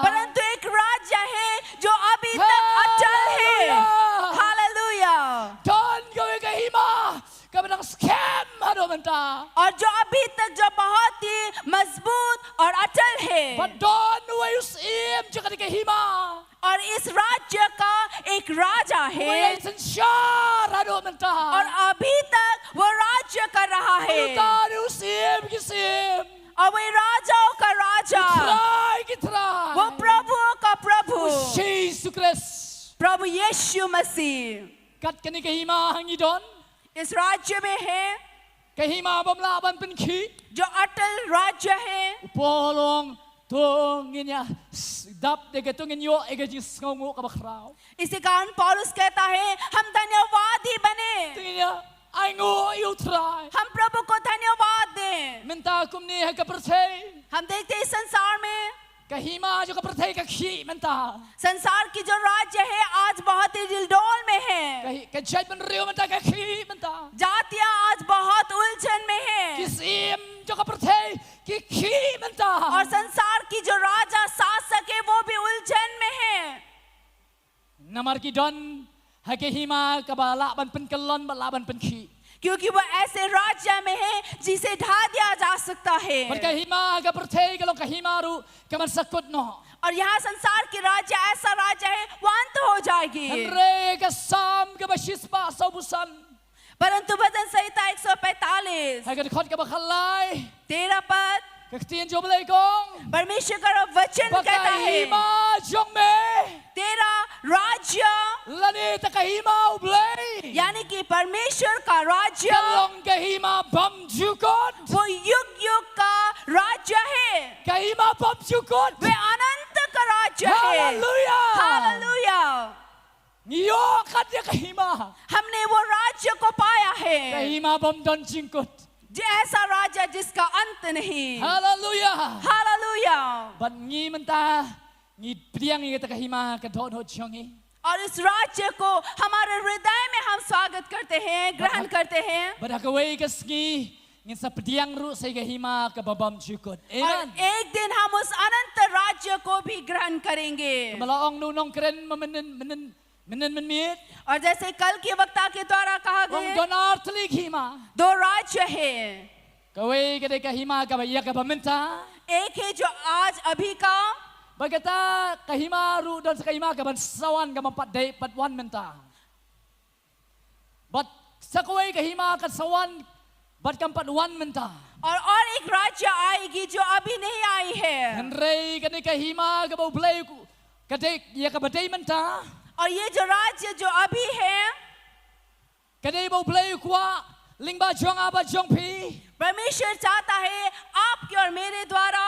परंतु एक राज्य है जो अभी तक अटल है। Hallelujah. Hallelujah. Don kawei ka hima kaba dang skhem haduh mynta. और जो अभी तक जो बहुत ही मजबूत और अटल है, Bad don uwei u syiem jong kane ka hima. और इस राज्य का एक राजा Uwei है, u synshar haduh mynta. और अभी तक वो राज्य कर रहा है। Uta u Syiem ki syiem. और वही राजाओं का राजा, Trai ki trai. वो प्रभुओं का प्रभु, U Jisu Khrist. प्रभु यीशु मसीह Kat kane ka hima ngi don. इस राज्य में है, Ka hima bym lah ban pynkhih. जो अटल राज्य है। U Paul u ong, to ngin ïa s-, dap de ka, to ngin ïoh ïa ka jingsngewnguh kaba khraw. इसी कारण पौलुस कहता है, हम धन्यवादी बने, To ngin ïa ainguh ïa u Trai. हम प्रभु को धन्यवाद दें। Mynta kumne ha ka pyrthei. हम देखते हैं इस संसार में, Ka hima jong ka pyrthei ka khih mynta. संसार की जो राज्य है आज बहुत ही डिलडोल में Ka, है। hi- ka jaitbynriew mynta ka khih mynta. जातियां आज बहुत उलझन में Ki है। syiem jong ka pyrthei ki khih mynta. और संसार की जो राजा शासक है वो भी उलझन में है। Namar ki don ha ka hima kaba lah ban pynkyllon bad lah ban pynkhih. क्योंकि वो ऐसे राज्य में है जिसे ढा दिया जा सकता है। Bad ka hima ha ka pyrthei ka long ka hima ruh kaban sa kut noh. और यहाँ संसार की राज्य ऐसा राज्य है, वो अंत हो जाएगी। Hynrei ka Salm kaba shispah sawphew san, परंतु भजन संहिता एक सौ पैंतालीस, ha ka dkhot kaba khatlai, तेरह पद, ka ktien jong U Blei ka ong, परमेश्वर का वचन ba ka कहता है, hima jong me, तेरा राज्य, lane ta ka hima U Blei, यानी कि परमेश्वर का राज्य, ka long ka hima bymjukut. वो युग युग का राज्य है, Ka hima bymjukut. वे अनंत का राज्य है। Hallelujah. Hallelujah. Ngi ïoh kat ïa ka hima. हमने वो राज्य को पाया Ka है, hima bym don jingkut. जो ऐसा राज्य जिसका अंत नहीं। Hallelujah. Hallelujah. Bad ngi mynta ngi pdiang ïa kata ka hima ha ka dohnud jong ngi. और इस राज्य को हमारे हृदय में हम स्वागत करते हैं, ग्रहण करते हैं। Bad ha kawei ka sngi ngin sa pdiang ruh sa ïa ka hima kaba bymjukut. और Amen. एक दिन हम उस अनंत राज्य को भी ग्रहण करेंगे। Kumba la ong u nongkren mynnin mynnin mynnin mynmiet. और जैसे कल के वक्ता के द्वारा कहा Ong गया, don ar tylli ki hima. दो राज्य है। Kawei ka dei ka hima kaba ïa kaba mynta. एक है जो आज अभी का, Bad kata ka hima ruh don sa ka hima kaban sa wan, kaban pat dei pat wan mynta. Bad sa kawei ka hima kan sa wan bad kan pat wan mynta. और और एक राज्य आएगी जो अभी नहीं आई है। Hynrei kane ka hima kaba U Blei u, ka dei ïa kaba dei mynta. और ये जो राज्य जो अभी है, Ka dei ba U Blei u kwah lyngba jong nga bad jong phi. परमेश्वर चाहता है आपके और मेरे द्वारा,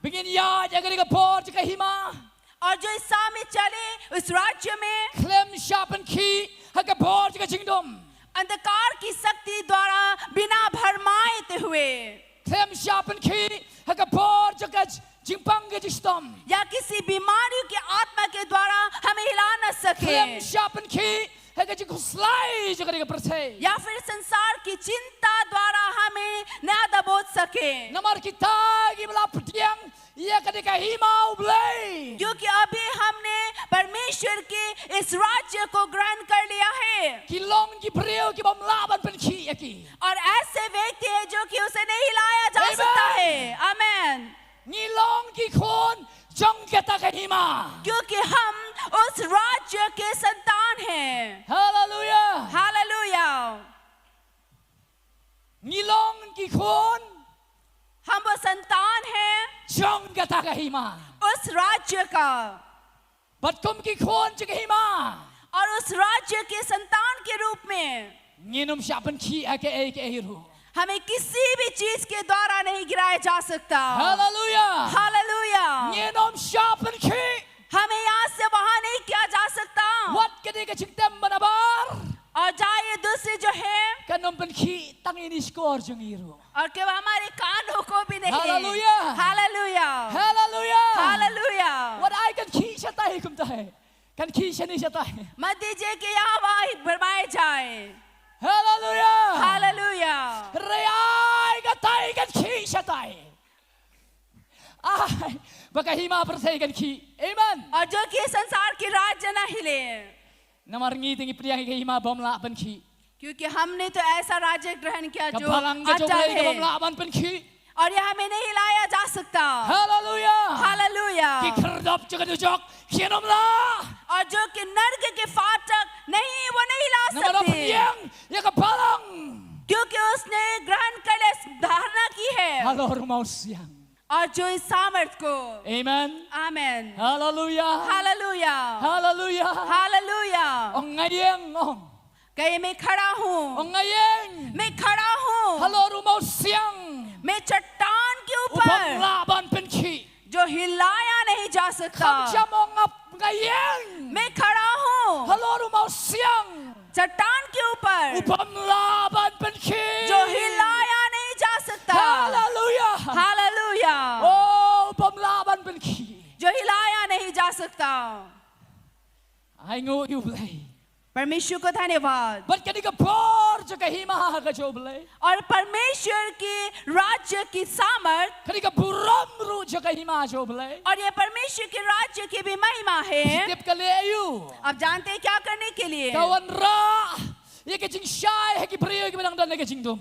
Ba ngin ïaid ha kane ka bor jong ka hima. और जो इस सामने चले उस राज्य में, Khlem shah pynkhih ha ka bor jong ka jingdum. अंधकार की शक्ति द्वारा बिना भरमाते हुए, Khlem shah pynkhih ha ka bor jong ka jingpang ka jingshitom. या किसी बीमारियों की आत्मा के द्वारा हमें हिला न सके, Khlem shah pynkhih ha ka jingkhuslai jong kane ka pyrthei. या फिर संसार की चिंता द्वारा हमें ना दबोच सके। Namar kita kiba la pdiang ïa kane ka hima U Blei, क्योंकि अभी हमने परमेश्वर के इस राज्य को ग्रहण कर लिया है। ki long ki briew kibym lah ban pynkhih ïa ki. और ऐसे व्यक्ति है जो कि उसे नहीं हिलाया जा Amen. सकता है। आमेन। Ngi long ki khun jong kata ka hima. क्योंकि हम उस राज्य के संतान हैं। Hallelujah. Hallelujah. Ngi long ki khun हम वो संतान हैं jong kata ka hima. उस राज्य का, Bad kum ki khun jong ka hima, और उस राज्य के संतान के रूप में Ngin ym shah pynkhih ha kaei kaei ruh. हमें किसी भी चीज के द्वारा नहीं गिराया जा सकता। Hallelujah. Hallelujah. Ngin ym shah pynkhih. हमें यहाँ से वहां नहीं किया जा सकता। Wat kane ka jingtem ba nabar और चाहे ये दूसरी जो है, kan ym pynkhih tang ïa i shkor jong ngi ruh. और केवल हमारे कानों को भी नहीं। Hallelujah. Hallelujah. Hallelujah. Hallelujah. Wat ai kan khih shatai kumtai. Kan khih shane shatai. मत दीजिए कि यहाँ वहाँ भरमाए जाए। Hallelujah. Hallelujah. Hynrei ai katai kan khih shatai. Ai ba ka hima pyrthei kan khih. Amen. और जो कि संसार के राज्य न हिले, Namar ngi te ngi pdiang ïa ka hima bym lah ban khih. क्योंकि हमने तो ऐसा राज्य ग्रहण किया Ka जो balang ka jong U अटल Blei ka bym है, lah ban pynkhih. और ये हमें नहीं लाया जा सकता। Hallelujah. Hallelujah. Ki khyrdop jong ka dujok kin ym lah. और जो कि नरक के फाटक नहीं, वो नहीं ला Namar ba सकते, pdiang ïa ka balang. क्योंकि उसने ग्रहण कर लिया, धारणा की है। Halor u mawsiang. और जो इस सामर्थ को, Amen. आमेन। Hallelujah. Hallelujah. Hallelujah. Hallelujah. Ong nga ïeng ong. कहे, मैं खड़ा हूँ, Ong nga ïeng. मैं खड़ा हूँ, Halor u mawsiang. मैं चट्टान के U bym ऊपर lah ban pynkhih. जो हिलाया नहीं जा सकता। Kham jam ong nga ïeng. मैं खड़ा हूँ, Halor u mawsiang. चट्टान के ऊपर U bym lah ban pynkhih. जो हिलाया नहीं जा सकता। Hallelujah. Hallelujah. Oh, u bym lah ban pynkhih. जो हिलाया नहीं जा सकता। Ai nguh ïa U Blei. परमेश्वर को धन्यवाद। Bad kane ka bor jong ka hima ka jong U Blei. और परमेश्वर की राज्य की सामर्थ, Kane ka burom ruh jong ka hima jong U Blei. और ये परमेश्वर के राज्य की भी महिमा है। Tip ka leh aïu. आप जानते हैं क्या करने के लिए? Ka wanrah ïa ka jingshai ha ki briew kiba dang don ha ka jingdum.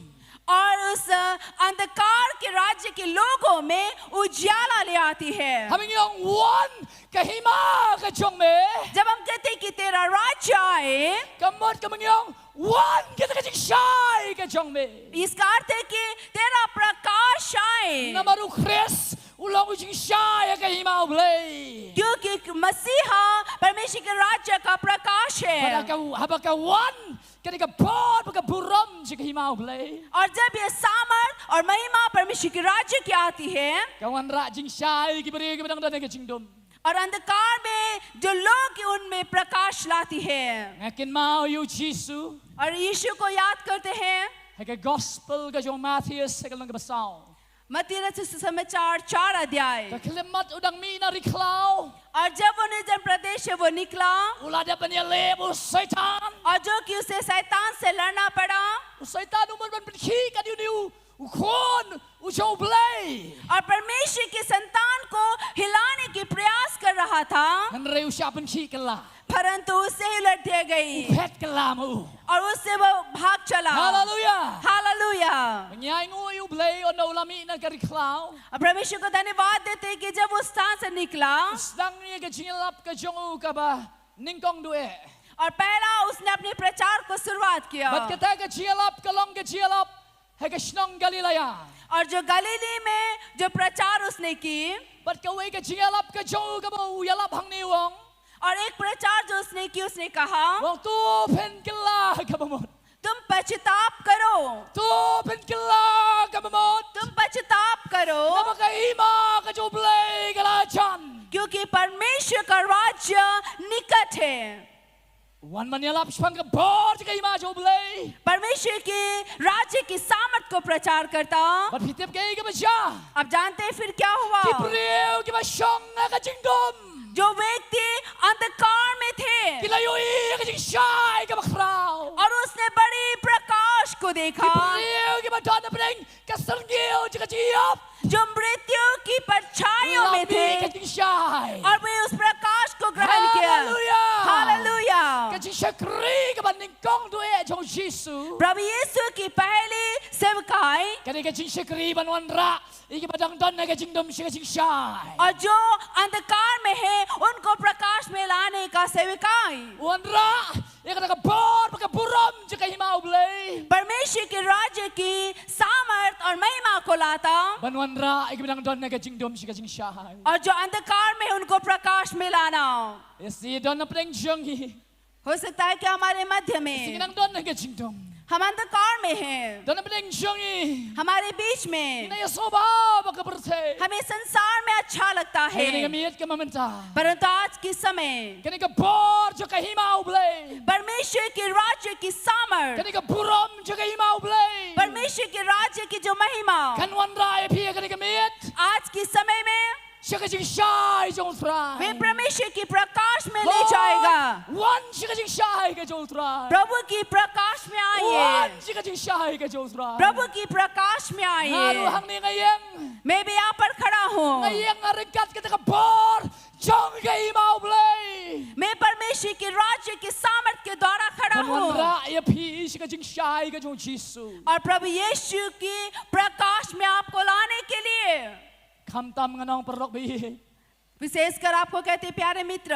और उस, अ, अंधकार के राज्य के लोगों में उजियाला ले आती है। Haba ngi ong wan ka hima ka jong me. जब हम कहते हैं कि तेरा राज्य आए, Ka mut kaba ngi ong wan kata ka jingshai ka jong me. इसका अर्थ है कि तेरा प्रकाश आए। Namar U Khrist u long u jingshai ha ka hima U Blei. क्योंकि मसीहा परमेश्वर के राज्य का प्रकाश है। Haba ka, haba ka wan kane ka bor bad ka burom jong ka hima U Blei. और जब ये सामर्थ और महिमा परमेश्वर के राज्य की आती है, Ka wanrah jingshai ki briew kiba dang don ha ka jingdum. और अंधकार में जो लोग हैं, उनमें प्रकाश लाती है। Nga kynmaw ïa U Jisu. और यीशु को याद करते हैं। Ha ka gospel ka jong u Mathaios ha ka lynnong kaba saw. मत्ती रचित सुसमाचार चार अध्याय। Ka khyllipmat u dang mih na ri khlaw. और जब वो निर्जन प्रदेश से वो निकला, U la dep ban ïaleh bad u Soitan. और जो कि उसे शैतान से लड़ना पड़ा, U Soitan u mut ban pynkhih kat ïa une u khun u jong U Blei. और परमेश्वर की संतान को हिलाने की प्रयास कर रहा था, Hynrei u shah pynkhih kylla. परंतु उससे ही उलट दिया गई U phet kylla ma u. और उससे वो भाग चला। Hallelujah. Hallelujah. Ngi ai nguh ïa U Blei ynda u la mih na ka ri khlaw. और परमेश्वर को धन्यवाद देते हैं कि जब वो स्थान से निकला, U sdang ïa ka jingïalap ka jong u kaba nyngkong duh eh. और पहला उसने अपने प्रचार को शुरुआत किया। Bad kata ka jingïalap ka long ka jingïalap ha ka shnong Galilea. और जो गलीली में जो प्रचार उसने की, Bad kawei ka jingïalap ka jong u kaba u ïalap hangne u ong. और एक प्रचार जो उसने की, उसने कहा, U ong to phin kylla kaba mut. तुम पश्चाताप करो, To phin kylla kaba mut. तुम पश्चाताप करो, Namar ka hima ka jong U Blei ka la jan. क्योंकि परमेश्वर का राज्य निकट है। Wan ban ïalap shaphang ka bor jong ka hima jong U Blei. परमेश्वर के राज्य की सामर्थ को प्रचार करता। Bad phi tip kaei kaba jia. अब जानते हैं फिर क्या हुआ? Ki briew kiba shong ha ka jingdum. जो व्यक्ति अंधकार में थे Ki la ïohi ïa ka jingshai kaba khraw. और उसने बड़ी प्रकाश को Ki देखा, briew kiba don hapdeng ka syrngiew jong ka jingïap. जो मृत्यु की परछाइयों में थे, Ka jingshai. और वे उस प्रकाश को ग्रहण किया। Hallelujah. Hallelujah. Ka jingshakri kaba nyngkong duh eh jong U Jisu. प्रभु यीशु की पहली सेवकाई, Kane ka jingshakri ban wanrah ïa kiba dang don ha ka jingdum sha ka jingshai. और जो अंधकार में है उनको प्रकाश में लाने का सेवकाई, Wanrah ïa kata ka bor bad ka burom jong ka hima U Blei. परमेश्वर के राज्य की सामर्थ और महिमा को लाता, Ban wanrah ïa kiba dang don ha ka jingdum sha ka jingshai. और जो अंधकार में उनको प्रकाश में लाना। Ïa shi don hapdeng jong ngi. हो सकता है कि हमारे मध्य Shi ngi में dang don ha ka jingdum. हम अंधकार में हैं। Don ha bynta jong ngi. हमारे बीच में। Ngi ïa sngewbha bad ka pyrthei. हमें संसार में अच्छा लगता है। Hynrei ha kane ka miet mynta. परंतु आज के समय। Kane ka bor jong ka hima U Blei. परमेश्वर के राज्य की सामर्थ। Kane ka burom jong ka hima U Blei. परमेश्वर के राज्य की जो महिमा। Kan wanrah ïa phi ha kane ka miet. आज के समय में। Sha ka jingshai jong U Trai. वे परमेश्वर की प्रकाश में ले जाएगा। Lord, wan sha ka jingshai ka jong U Trai. प्रभु की प्रकाश में आइए। Wan sha ka jingshai ka jong U Trai. प्रभु की प्रकाश में आइए। Nga ruh hangne nga ïeng. मैं भी यहाँ पर खड़ा हूँ। Nga ïeng ryngkat kata ka bor jong ka hima U Blei. मैं परमेश्वर के राज्य के सामर्थ के द्वारा खड़ा हूँ। Kan wanrah ïa phi sha ka jingshai ka jong U Jisu. और प्रभु यीशु की प्रकाश में आपको लाने के लिए। Khamtam nga ong paralok baieit. विशेषकर आपको कहते प्यारे मित्र।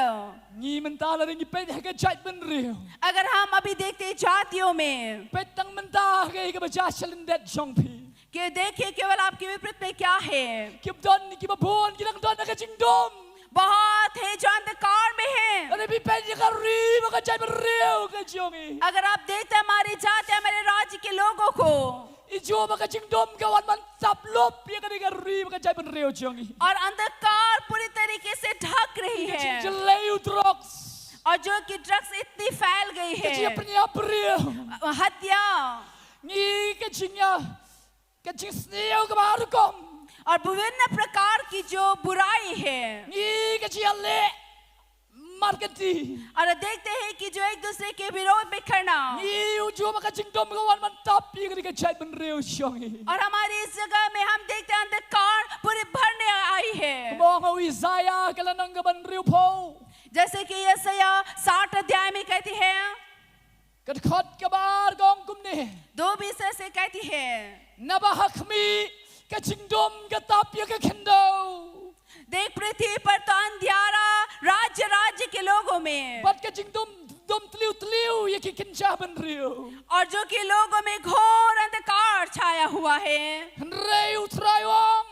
Ngi mynta lada ngi peit ha ka jaitbynriew. अगर हम अभी देखते जातियों में। Peit tang mynta ha kaba jia sha lyndet jong phi. कि देखिए केवल आपके विपरीत में क्या है। Kiba don, kiba bun ki dang don ha ka jingdum. बहुत है जो अंधकार में है। Lada phi peit ïa ka ri bad ka jaitbynriew ka jong ngi. अगर आप देखते हमारी जाति, हमारे राज्य के लोगों को। Ïa jong ba ka jingdum ka wan ban tap lup ïa kane ka ri bad ka jaitbynriew jong ngi. और अंधकार पूरी तरीके से ढक रही है। Ka jingjyllei u drugs. और जो कि ड्रग्स इतनी फैल गई है। Ka jingïapyniap briew. हत्या। Ngi ka jingïa, ka jingsniew kaba har rukom. और विभिन्न प्रकार की जो बुराई है। Ngi ka jingïaleh markynti. और देखते हैं कि जो एक दूसरे के विरोध में करना। Ngi ïa jong ba ka jingdum ka wan ban tap ïa kane ka jaitbynriew jong ngi. और हमारी इस जगह में हम देखते हैं अंधकार पूरी भरने आई है। Kumba ong u Isaïah ka lynnong kaba hynriewphew. जैसे कि यशायाह साठ अध्याय में कहती है। Ka dkhot kaba ar ka ong kumne. दो बीस ऐसे कहती है। Naba ha khmih ka jingdum ka tap ïa ka khyndew. देख पृथ्वी पर तो अंधियारा राज्य राज्य के लोगों में। Bad ka jingdum, dum tliw tliw ïa ki kynja bynriew. और जो कि लोगों में घोर अंधकार छाया हुआ है। Hynrei U Trai u ong.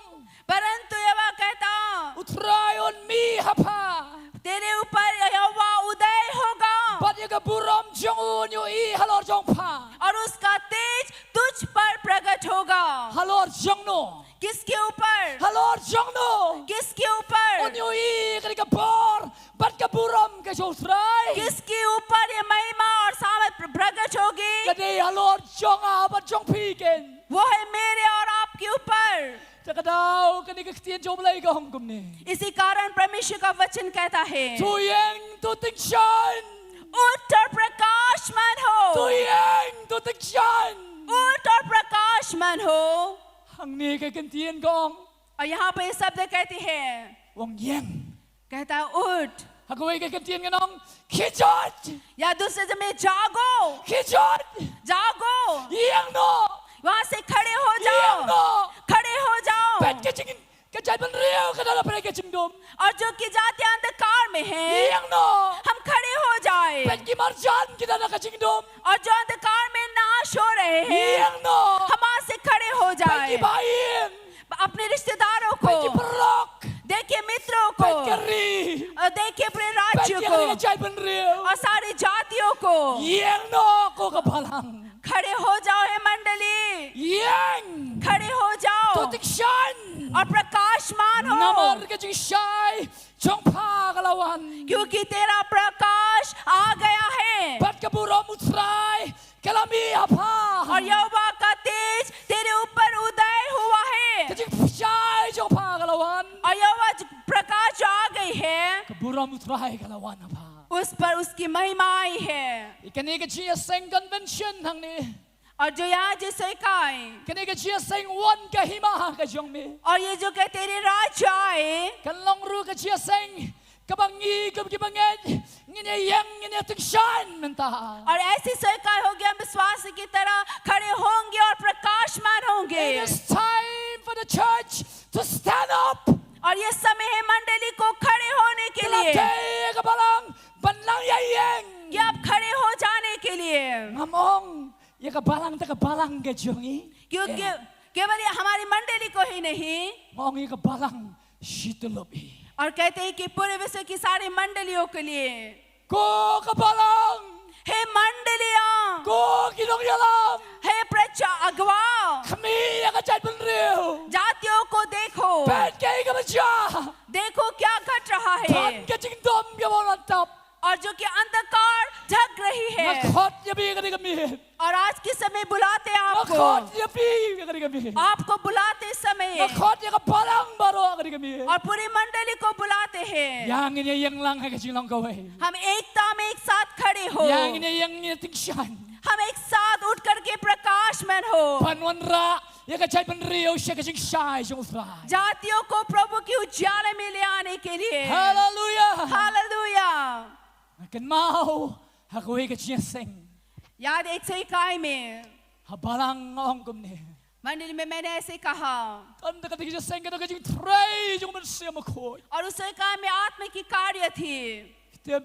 परंतु यहोवा कहता, U Trai un mih ha pha. तेरे ऊपर यहोवा उदय होगा। Bad ïa ka burom jong u un ïohi halor jong pha. और उसका तेज तुझ पर प्रकट होगा। Halor jong no? किसके ऊपर? Halor jong no? किसके ऊपर? Un ïohi kane ka bor bad ka burom ka jong U Trai? किसके ऊपर ये महिमा और सामर्थ प्र-, प्रकट होगी? Ka dei halor jong nga bad jong phi keiñ. वो है मेरे और आपके ऊपर। Te ka daw kane ka ktien jong U Blei ka ong kumne. इसी कारण परमेश्वर का वचन कहता है, To ïeng to tyngshaiñ. उठ और प्रकाशमान हो। To ïeng to tyngshaiñ. उठ और प्रकाशमान हो। Hangne ka ktien ka ong. और यहाँ पर ये शब्द कहती है, u ong ïeng. कहता है, उठ। Ha kawei ka ktien ka ong, khie joit. या दूसरे शब्द में जागो। Khie joit. जागो। Ïeng noh. वहां से खड़े हो जाओ। Ïeng noh. खड़े हो जाओ। Peit ka jing, ka jaitbynriew ka don ha pyrthei ka jingdum. और जो कि जाति अंधकार में है, ïeng noh. हम खड़े हो जाए। Peit ki marjan ki don ha ka jingdum. और जो अंधकार में नाश हो रहे हैं, ïeng noh. हम वहां से खड़े हो जाए। Peit ki bahaïing. अपने रिश्तेदारों को। Peit ki paralok. देखिए मित्रों को। Peit ka ri. और देखिए अपने राज्य को। Peit ki ri ka jaitbynriew. और सारी जातियों को। Ïeng noh ko ka balang. खड़े हो जाओ हे मंडली। Ïeng. खड़े हो जाओ। To tyngshaiñ. और प्रकाशमान हो। Namar ka jingshai jong pha ka la wan. क्योंकि तेरा प्रकाश आ गया है। Bad ka burom U Trai ka la mih ha pha. और यहोवा का तेज तेरे ऊपर उदय हुआ है। Ka jingshai jong pha ka la wan. और यहोवा ज-, प्रकाश जो आ गई है। Ka burom U Trai ka la wan ha pha. उस पर उसकी महिमा आई है। Ïa kane ka jingïaseng convention hangne. और जो यहाँ जो सोयका है। Kane ka jingïaseng wan ka hima ka jong me. और ये जो कहते तेरे राज्य आए। Kan long ruh ka jingïaseng kaba ngi kum ki bangeit ngin ïeng ngin ïa tyngshaiñ mynta. और ऐसी सोयका होगी हम विश्वास की तरह खड़े होंगे और प्रकाशमान होंगे। It is time for the church to stand up. और ये समय है मंडली को खड़े होने के लिए। Te la tei ïa ka balang ban nang ïa ïeng. कि आप खड़े हो जाने के लिए। Ngam ong ïa ka balang te ka balang ka jong ngi. क्योंकि केवल ये हमारी मंडली को ही नहीं। Nga ong ïa ka balang shi tyllup hi. और कहते हैं कि पूरे विश्व की सारी मंडलियों के लिए। Ko ka balang. हे मंडलियां, Ko ki nongïalam. हे प्रजा अगुआ, Khmih ïa ka jaitbynriew. जातियों को देखो, Peit kaei kaba jia. देखो क्या घट रहा है। Don ka jingdom kaba wan tap. और जो कि अंधकार ढक रही है। Nga khot ïa phi ha kane ka miet. और आज के समय बुलाते हैं Nga आपको। khot ïa phi ha kane ka miet. आपको बुलाते समय Nga khot ïa ka balang baroh ha kane ka miet. और पूरी मंडली को बुलाते हैं। Ïa ngin ïeng lang ha ka jinglong kawei. हम एकता में एक साथ खड़े हो। Ïa ngin ïeng, ngin ïeng tyngshaiñ. हम एक साथ उठ करके प्रकाशमान हो। Ban wanrah ïa ka jaitbynriew sha ka jingshai jong U Trai. जातियों को प्रभु के उजाले में ले आने के लिए। Hallelujah. Hallelujah. Nga kynmaw ha kawei ka jingïaseng. याद एक सौ इकाई में। Ha balang nga ong kumne. मंडली में मैंने ऐसे कहा। Tang da kata ka jingïaseng ka don ka jingtrei jong U Mynsiem Bakhuid. और उस सौ इकाई में आत्मा की कार्य थी। Tip,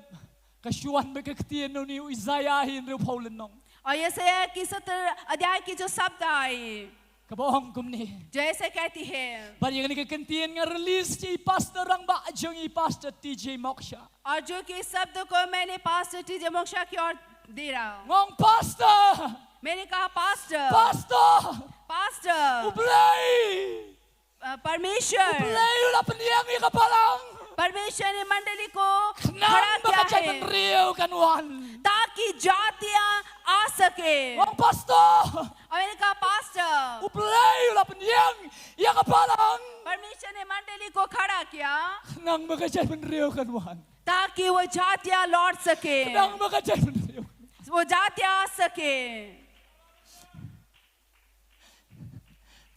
ka shu wan bad ka ktien na une u Isaiah hynriewphew lynnong. और यशायाह की सत्तर अध्याय की जो शब्द आई। Kaba ong kumne. जैसे कहती है। Bad ïa kane ka ktien nga release ïa i Pastor Rangbah jong ngi, Pastor T J Moksha. और जो कि शब्द को मैंने पास्टर टीजे मोक्षा की ओर दे रहा हूँ। Nga ong, Pastor. मैंने कहा, pastor. Pastor. Pastor. U Blei. अ, परमेश्वर। U Blei u la pynïeng ïa ka balang. परमेश्वर ने मंडली को Khnang खड़ा ba किया ka है। jaitbynriew kan wan. ताकि जातियां आ सके। Nga ong, Pastor. और मैंने कहा, pastor. U Blei u la pynïeng ïa ka balang. परमेश्वर ने मंडली को खड़ा किया। Khnang ba ka jaitbynriew kan wan. ताकि वो जातियां लौट सके। Khnang ba ka jaitbynriew. वो जातियां आ सके।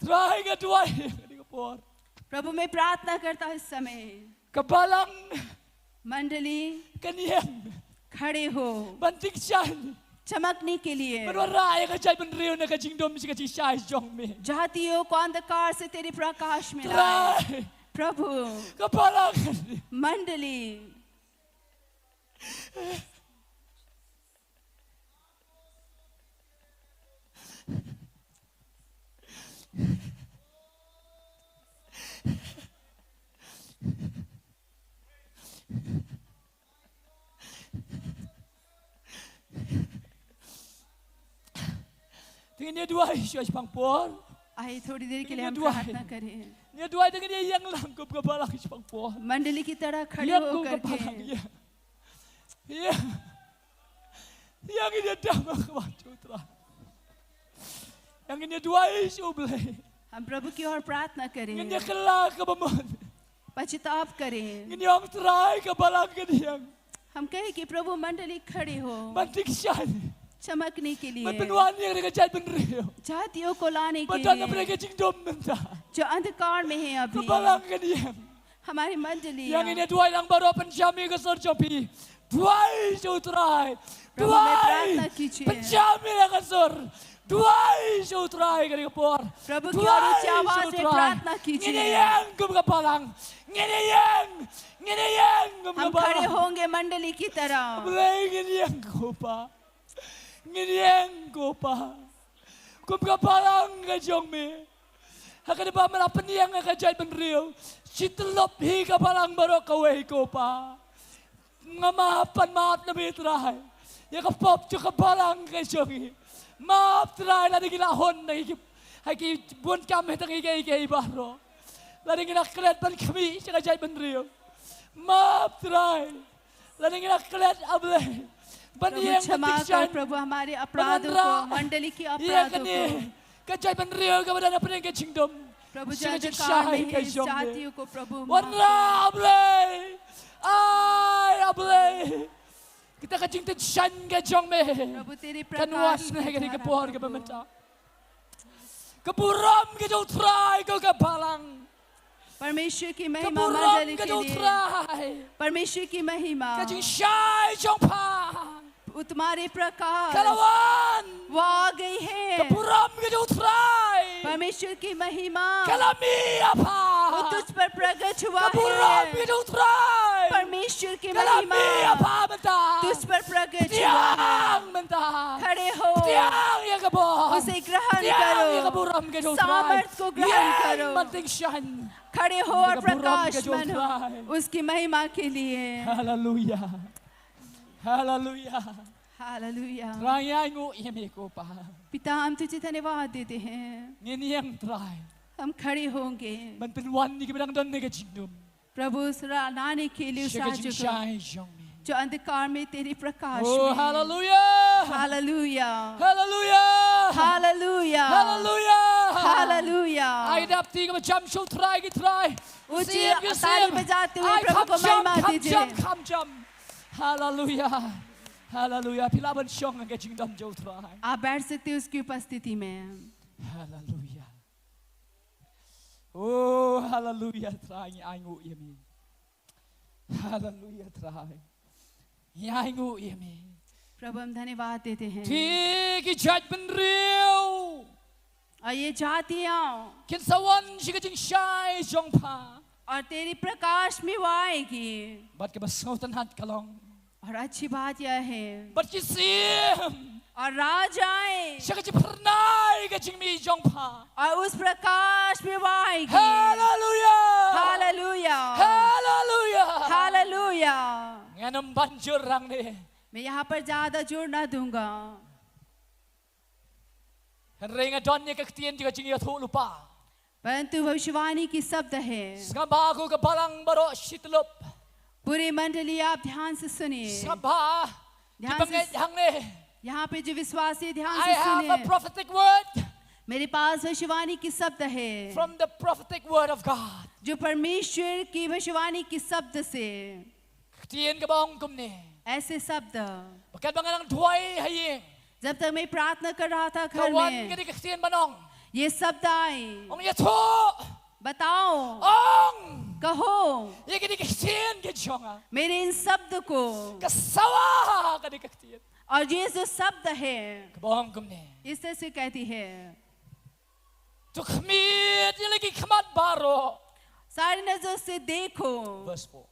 Trai, nga duwai ha kane ka por. प्रभु, मैं प्रार्थना करता हूँ इस समय। Ka balang मंडली kan ïeng. खड़े हो। Ban tyngshaiñ. चमकने के लिए। Ban wanrah ïa ka jaitbynriew na ka jingdum sha ka jingshai jong me. जातियों को अंधकार से तेरे प्रकाश में लाए। Trai. प्रभु। Ka balang kan ïeng. मंडली। Te ngin ïa duwai shuwa shipang por. आइए, थोड़ी देर के लिए हम प्रार्थना करें। Ngin ïa duwai, te ngin ïa ïeng lang kum ka balang shipang por. मंडली की तरह खड़े होकर के। Ïeng kum ka balang, ïeng. Ïeng. Ïeng, ngin ïa dang ha ka wad jong U Trai. Ïeng, ngin ïa duwai sha U Blei. हम प्रभु की ओर प्रार्थना करें। Ngin ïa kylla kaba mut. पश्चाताप करें। Ngin ïa ong, Trai, ka balang kan ïeng. हम कहें कि प्रभु, मंडली खड़े हो। Ban tyngshaiñ. चमकने के लिए। Ban pynwan ïa ka jaitbynriew. जातियों को लाने के लिए। Ba don hapdeng ka jingdum mynta. जो अंधकार में है अभी। Ka balang kan ïeng. हमारी मंडली। Ïeng, ngin ïa duwai lang baroh, pynjam ïa ka sur jong phi. Duwai sha U Trai. प्रभु में प्रार्थना कीजिए। Duwai. Pynjam ïa ka sur. Duwai sha U Trai ha kane ka por. प्रभु की ओर ऊंची आवाज में प्रार्थना कीजिए। Duwai sha U Trai. Ngin ïeng kum ka balang. Ngin ïeng. Ngin ïeng kum ka balang. हम खड़े होंगे मंडली की तरह। Blei, ngin ïeng ko Pa. Ngin ïeng ko Pa. Kum ka balang ka jong me. Ha kaba me la pynïeng ïa ka jaitbynriew. Shi tyllup hi ka balang baroh kawei ko Pa. Nga map, pan map na me Trai. Ïa ka pop jong ka balang ka jong ngi. Map Trai, lada ngi la hun na ki, ha ki bun kam, ha tang kiei kiei baroh. Lada ngi la klet ban khmih sha ka jaitbynriew. Map Trai. Lada ngi la klet, A Blei, ban ïeng ban tyngshaiñ, प्रभु, हमारे अपराधों को, मंडली के अपराधों को। Ka jaitbynriew kaba don hapdeng ka jingdum. प्रभु, जो अंधकार में है, इस जातियों को, प्रभु, माफ करो। Wanrah, A Blei. Ai, A Blei. Kita ka jingtyngshaiñ ka jong me. प्रभु, तेरे प्रकाश की धारा, प्रभु। Kan wan ha kane ka por kaba mynta. Ka burom ka jong U Trai, ko ka balang. परमेश्वर की महिमा मंडली के लिए। Ka burom ka jong U Trai. परमेश्वर की महिमा। Ka jingshai jong pha. तुम्हारे प्रकाश। Ka la wan. वो आ गई है। Ka burom ka jong U Trai. परमेश्वर की महिमा। Ka la mih ha pha. वो तुझ पर प्रकट हुआ है। Ka burom ka jong U Trai. परमेश्वर की महिमा। Ka la mih ha pha mynta. तुझ पर प्रकट हुआ है। Pdiang mynta. खड़े हो। Pdiang ïa ka bor. उसे ग्रहण करो। Pdiang ïa ka burom ka jong U Trai. सामर्थ को ग्रहण करो। Ïeng ban tyngshaiñ. खड़े हो और प्रकाशमान हो। Ka burom ka jong U Trai. उसकी महिमा के लिए। Haleluya. Haleluya. Hallelujah. Trai, ngi ainguh ïa me ko Pa. पिता, हम तुझे धन्यवाद देते हैं। Ngin ïeng Trai, हम खड़े होंगे। Ban pynwan ïa kiba dang don ha ka jingdum. प्रभु, उस रा-, लाने के लिए उस sha ka राज्य को, jingshai jong me. जो अंधकार में तेरे प्रकाश Oh, में। Hallelujah. Hallelujah. Hallelujah. Hallelujah. Hallelujah. Hallelujah. Ai dap kti kaba jam sha u Trai, ki Trai. ऊंची ताली बजाते हुए प्रभु को महिमा दीजिए। Ai, kham jam, kham jam, kham jam. Hallelujah. Hallelujah. Phi lah ban shong ha ka jingdon jong u Trai. आप बैठ सकते हैं उसकी उपस्थिति में। Hallelujah. Oh, hallelujah, Trai, ngi ainguh ïa me. Hallelujah, Trai. Ngi ainguh ïa me. प्रभु, हम धन्यवाद देते हैं। Te ki jaitbynriew और ये जातियां kin sa wan sha ka jingshai jong pha. और तेरे प्रकाश में वो आएगी। Bad kaba sngewtynnat ka long, और अच्छी बात यह है। Bad ki syiem, और राजाएं, sha ka jingphyrnai ka jingmih jong pha. और उस प्रकाश में वो आएगी। Hallelujah. Hallelujah. Hallelujah. Hallelujah. Ngan ym ban jur hangne. मैं यहाँ पर ज्यादा जोर ना दूंगा। Hynrei nga don ïa ka ktien jong ka jingïathuhlypa. परंतु भविष्यवाणी की शब्द है। Sngap bha ko ka balang baroh shi tyllup. पूरी मंडली, आप ध्यान से सुनिए। Sngap bha, ध्यान से ki bangeit hangne. यहाँ पे जो विश्वासी, ध्यान से सुनिए। I have a prophetic word. मेरे पास भविष्यवाणी की शब्द है। From the prophetic word of God. जो परमेश्वर की भविष्यवाणी की शब्द से। Ka ktien kaba ong kumne. ऐसे शब्द। Ba katba nga dang duwai ha ïing, जब तक मैं प्रार्थना कर रहा था घर में, ka wan kane ka ktien ban ong. ये शब्द आए। Ong, ïathuh. बताओ। Ong. कहो। Ïa kane ka ktien ka jong nga. मेरे इन शब्द को। Ka sawa ha kane ka ktien. और ये जो शब्द है, kaba ong kumne. इस तरह से कहती है। To khmied ïa la ki khmat baroh. सारी नजर से देखो। Verse four.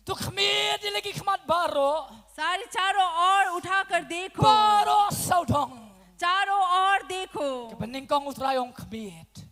To khmied ïa la ki khmat baroh. सारे चारों ओर उठाकर देखो। Baroh sawdong. चारों ओर देखो। Kaba nyngkong u Trai u ong khmied.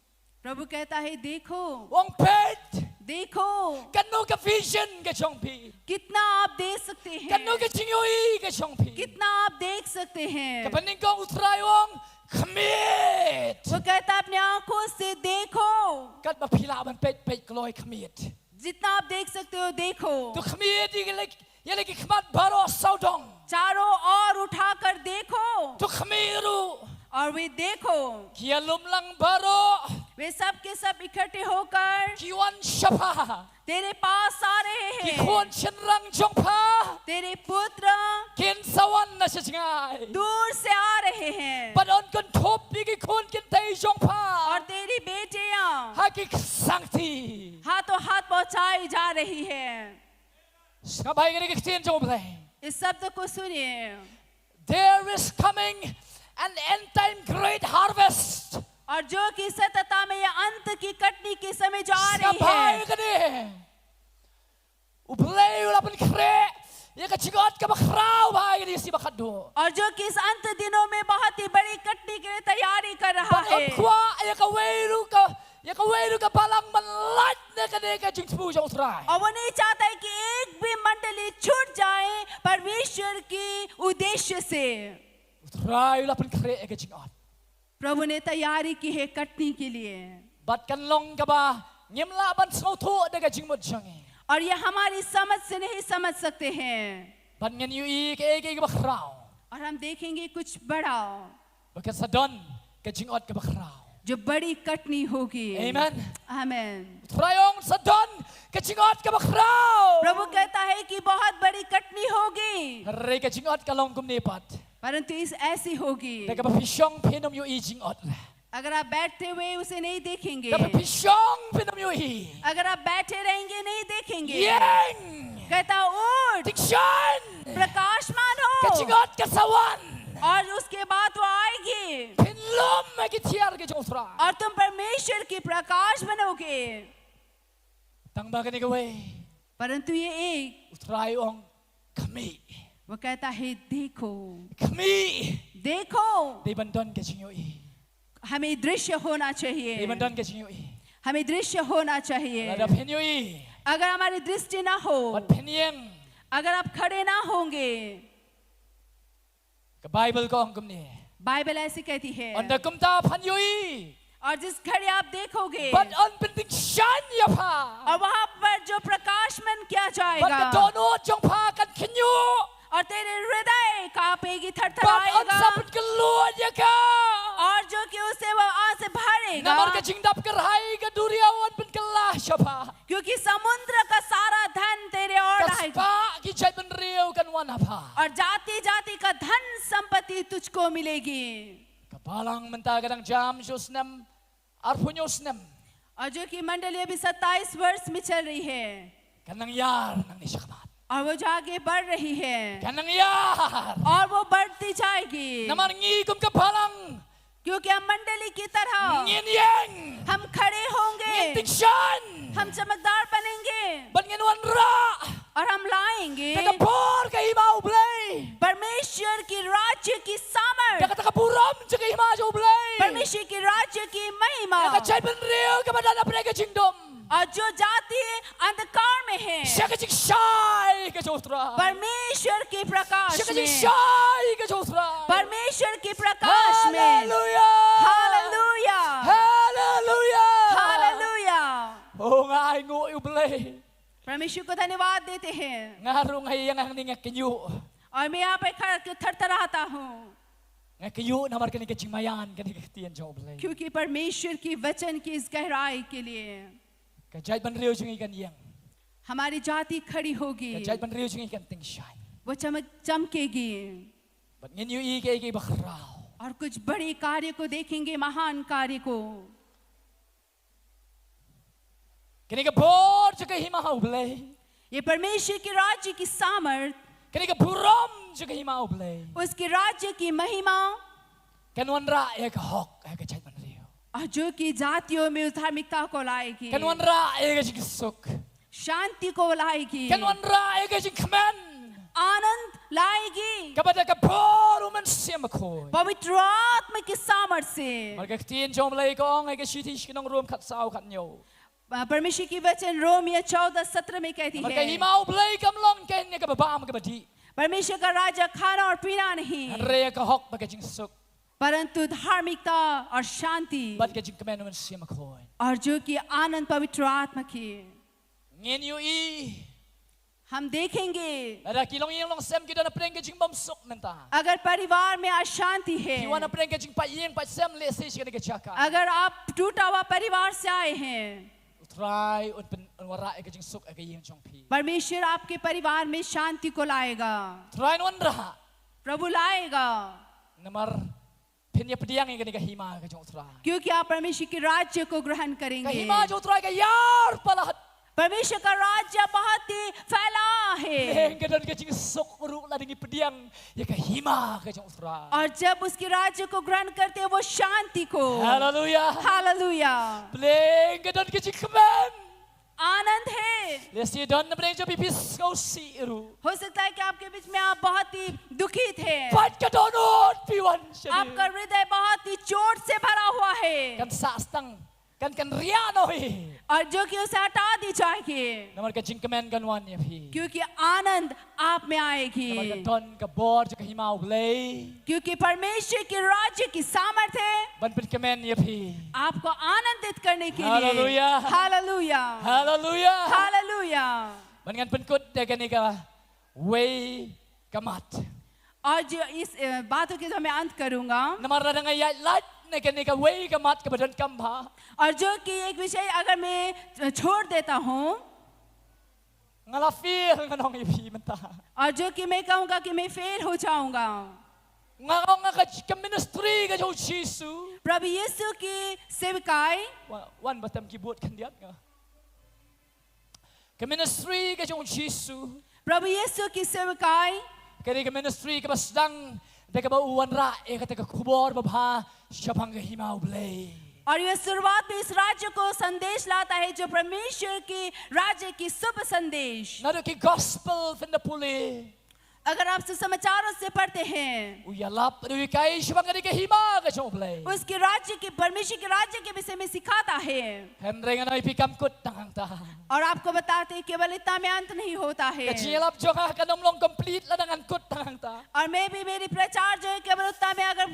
प्रभु कहता है, देखो। U ong peit. देखो। Katno ka vision ka jong phi. कितना आप देख सकते हैं। Katno ka jingïohi ka jong phi. कितना आप देख सकते हैं। Kaba nyngkong u Trai u ong khmied. वो कहता है, अपनी आंखों से देखो। Katba phi lah ban peit, peit kloi khmied. जितना आप देख सकते हो, देखो। To khmied ïa la, ïa la ki khmat baroh sawdong. चारों ओर उठाकर देखो। To khmih ruh. और वे देखो। Ki ïalumlang baroh. वे सब के सब इकट्ठे होकर। Ki wan sha pha. तेरे पास आ रहे हैं। Ki khun shynrang jong pha. तेरे पुत्र। Kin sa wan na sha jngai. दूर से आ रहे हैं। Ban kynthup ïa ki khun kynthei jong pha. और तेरी बेटियां। Ha ki ksangti. हाथों हाथ पहुंचाई जा रही है। Sngap bha ïa kane ka ktien jong U Blei. इस शब्द को सुनिए। There is coming an end time great harvest. और जो कि सत्यता में यह अंत की कटनी के समय जो आ रही है। Sngap bha ïa kane. U Blei u la pynkhreh ïa ka jingot kaba khraw bha ïa kane ka sngi ba khatduh. और जो कि इस अंत दिनों में बहुत ही बड़ी कटनी के लिए तैयारी कर रहा है। Ban ym kwah ïa kawei ruh ka, ïa kawei ruh ka balang ban lait na kane ka jingthmu jong U Trai. और वो नहीं चाहता है कि एक भी मंडली छूट जाए परमेश्वर की उद्देश्य से। U Trai u la pynkhreh ïa ka jingot. प्रभु ने तैयारी की है कटनी के लिए। Bad kan long kaba ngim lah ban sngewthuh da ka jingmut jong ngi. और ये हमारी समझ से नहीं समझ सकते हैं। Bad ngin ïohi kaei kaei kaba khraw. और हम देखेंगे कुछ बड़ा। Ba kan sa don ka jingot kaba khraw. जो बड़ी कटनी होगी। Amen. आमेन। U Trai u ong sa don ka jingot kaba khraw. प्रभु कहता है कि बहुत बड़ी कटनी होगी। Hynrei ka jingot ka long kumne pat. परंतु इस ऐसी होगी। Da kaba phi shong phin ym ïohi jingot leh. अगर आप बैठते हुए उसे नहीं देखेंगे। Da kaba phi shong phin ym ïohi. अगर आप बैठे रहेंगे, नहीं देखेंगे। Ïeng. कहता, उठ। Tyngshaiñ. प्रकाशमान हो। Ka jingot ka sa wan. और उसके बाद वो आएगी। Phin lum ha ki thiar ki jong U Trai. और तुम परमेश्वर की प्रकाश बनोगे। Tang ba kane kawei. परंतु ये एक। U Trai u ong khmih. वो कहता है, देखो। Khmih. देखो। Dei ban don ka jingïohi. हमें दृश्य होना चाहिए। Dei ban don ka jingïohi. हमें दृश्य होना चाहिए। Lada phin ïohi. अगर हमारी दृष्टि ना हो, bad phin ïeng, अगर आप खड़े ना होंगे, Ka Baibl ka ong kumne. Bible ऐसी कहती है। Ynda kumta phan ïohi. और जिस घड़ी आप देखोगे Bad yn pyntyngshaiñ ïa pha. और वहां पर जो प्रकाशमन किया Bad ka जाएगा dohnud jong pha kan khñiuh. और तेरे हृदय कांपेगी, Bad yn थरथराएगा sa pynkyllon ïa ka. और जो कि उसे वह आंसू से भरेगा Namar ka jingdap kyrhai ka duriaw yn pynkylla sha pha. क्योंकि समुद्र का सारा धन तेरे ओर Ka आएगा spah ki jaitbynriew kan wan ha pha. और जाति जाति का धन संपत्ति तुझको मिलेगी। Ka balang mynta ka dang jam shu snem arphew snem. और जो कि मंडली अभी सत्ताईस वर्ष में चल रही है Kan nang ïar nangne shakhmat. और वो जो आगे बढ़ रही है Kan nang ïar. और वो बढ़ती जाएगी। Namar ngi kum ka balang. क्योंकि हम मंडली की तरह Ngin ïeng. हम खड़े होंगे, Ngin tyngshaiñ. हम चमकदार बनेंगे Bad ngin wanrah. और हम लाएंगे Te ka bor ka hima U Blei. परमेश्वर की राज्य की Te सामर्थ, kata ka burom jong ka hima jong U Blei. परमेश्वर की राज्य की महिमा। Ïa ka jaitbynriew kaba don hapdeng ka jingdum. और जो जाति अंधकार में है, Sha ka jingshai ka jong U Trai. परमेश्वर के प्रकाश Sha ka में, jingshai ka jong U Trai. परमेश्वर के प्रकाश में। Haleluya. Hallelujah. Haleluya. Hallelujah. Oh, nga ai nguh ïa U Blei. परमेश्वर को धन्यवाद देते हैं। Nga ruh nga ïeng hangne nga khñiuh. और मैं यहाँ पे खड़ के थरथराता हूँ, Nga khñiuh namar kane ka jingmaïan, kane ka ktien jong U Blei. क्योंकि परमेश्वर की वचन की इस गहराई के लिए Ka jaitbynriew jong ngi kan ïeng. हमारी जाति खड़ी होगी, Ka jaitbynriew jong ngi kan tyngshaiñ. वो चमक चमकेगी Bad ngin ïohi kiei kiei bakhraw. और कुछ बड़े कार्य को देखेंगे, महान कार्य को। Kane ka bor jong ka hima U Blei. ये परमेश्वर के राज्य की सामर्थ, Kane ka burom jong ka hima U Blei. उसके राज्य की महिमा, Kan wanrah ïa ka hok ha ka jaitbynriew. और जो कि जातियों में उस धार्मिकता को लाएगी, Kan wanrah ïa ka jingsuk. शांति को लाएगी, Kan wanrah ïa ka jingkmen. आनंद लाएगी Kaba da ka bor U Mynsiem Bakhuid. पवित्र आत्मा की सामर्थ से। Namar ka ktien jong U Blei ka ong ha ka shithi sha ki nong Rom khatsaw khathynñiew. परमेश्वर की वचन रोमियो चौदह सत्रह में कहती Namar ka है, hima U Blei kam long kane kaba bam kaba dih. परमेश्वर का राज्य खाना और पीना नहीं, Hynrei ïa ka hok bad ka jingsuk. परंतु धार्मिकता और शांति Bad ka jingkmen U Mynsiem Bakhuid. और जो कि आनंद पवित्र आत्मा की। Ngin ïohi. हम देखेंगे, Lada ki longïing longsem ki don hapdeng ka jingbymsuk mynta. अगर परिवार में अशांति है, Ki wan hapdeng ka jingpait ïing pait sem lehse sha kane ka jaka. अगर आप टूटा हुआ परिवार से आए हैं, U Trai un pyn-, un wanrah ïa ka jingsuk ha ka ïing jong phi. परमेश्वर आपके परिवार में शांति को लाएगा, U Trai un wanrah. प्रभु लाएगा, Namar phin ïa pdiang ïa kane ka hima ka jong U Trai. क्योंकि आप परमेश्वर के राज्य को ग्रहण Ka करेंगे। hima jong U Trai ka ïar palat. परमेश्वर का राज्य बहुत ही फैला है, Hynrei ka don ka jingsuk ruh lada ngi pdiang ïa ka hima ka jong U Trai. और जब उसके राज्य को ग्रहण करते हैं, वो शांति को, Haleluya. Hallelujah, Hynrei ka don ka jingkmen. आनंद है। Lehse don na pdeng jong phi phi sngewsih ruh. हो सकता है कि आपके बीच में आप बहुत ही दुखी थे, Bad ka dohnud phi wan sha. आपका हृदय बहुत ही चोट से भरा हुआ है, Kan sah stang. Kan, kan riah noh hi. और जो कि उसे हटा दी जाएगी, Namar ka jingkmen kan wan ïa phi. क्योंकि आनंद आप में Namar ka आएगी, don ka bor jong ka hima U Blei. क्योंकि परमेश्वर के राज्य की सामर्थ है Ban pynkmen ïa phi. आपको आनंदित करने के लिए। Hallelujah. Hallelujah, Haleluya. Hallelujah. Bad ngan pynkut da kane kawei ka mat. और जो इस अ, बातों के साथ मैं अंत करूंगा, Namar lada nga ïaid lait na kane kawei ka mat kaba donkam bha. और जो कि एक विषय अगर मैं छोड़ देता हूँ, Nga la fail ngan ong ïa phi mynta. और जो कि मैं कहूँगा कि मैं फेल हो जाऊंगा। Nga ong nga ka, ka ministry ka jong U Jisu. प्रभु यीशु की सेवकाई, Wan, wan batem keyboard khyndiat nga. Ka ministry ka jong U Jisu. प्रभु यीशु की सेवकाई, Ka dei ka ministry kaba sdang da kaba u wanrah ïa kata ka khubor babha shaphang ka hima U Blei. और यह शुरुआत में इस राज्य को संदेश लाता है, जो परमेश्वर की राज्य की शुभ संदेश। Naduh ki gospel phin da pule. अगर आप सुसमाचारों से पढ़ते हैं, U ïalap, u hikai shaphang ka dei ka hima ka jong U Blei. उसके राज्य की, परमेश्वर के राज्य के विषय में सिखाता है। Hynrei ngan ong ïa phi kam kut tang hangta. और आपको बताते हैं, केवल इतना में अंत नहीं होता है। Ka jingïalap jong nga kan ym long complete lada ngan kut tang hangta. और मैं भी, मेरी प्रचार जो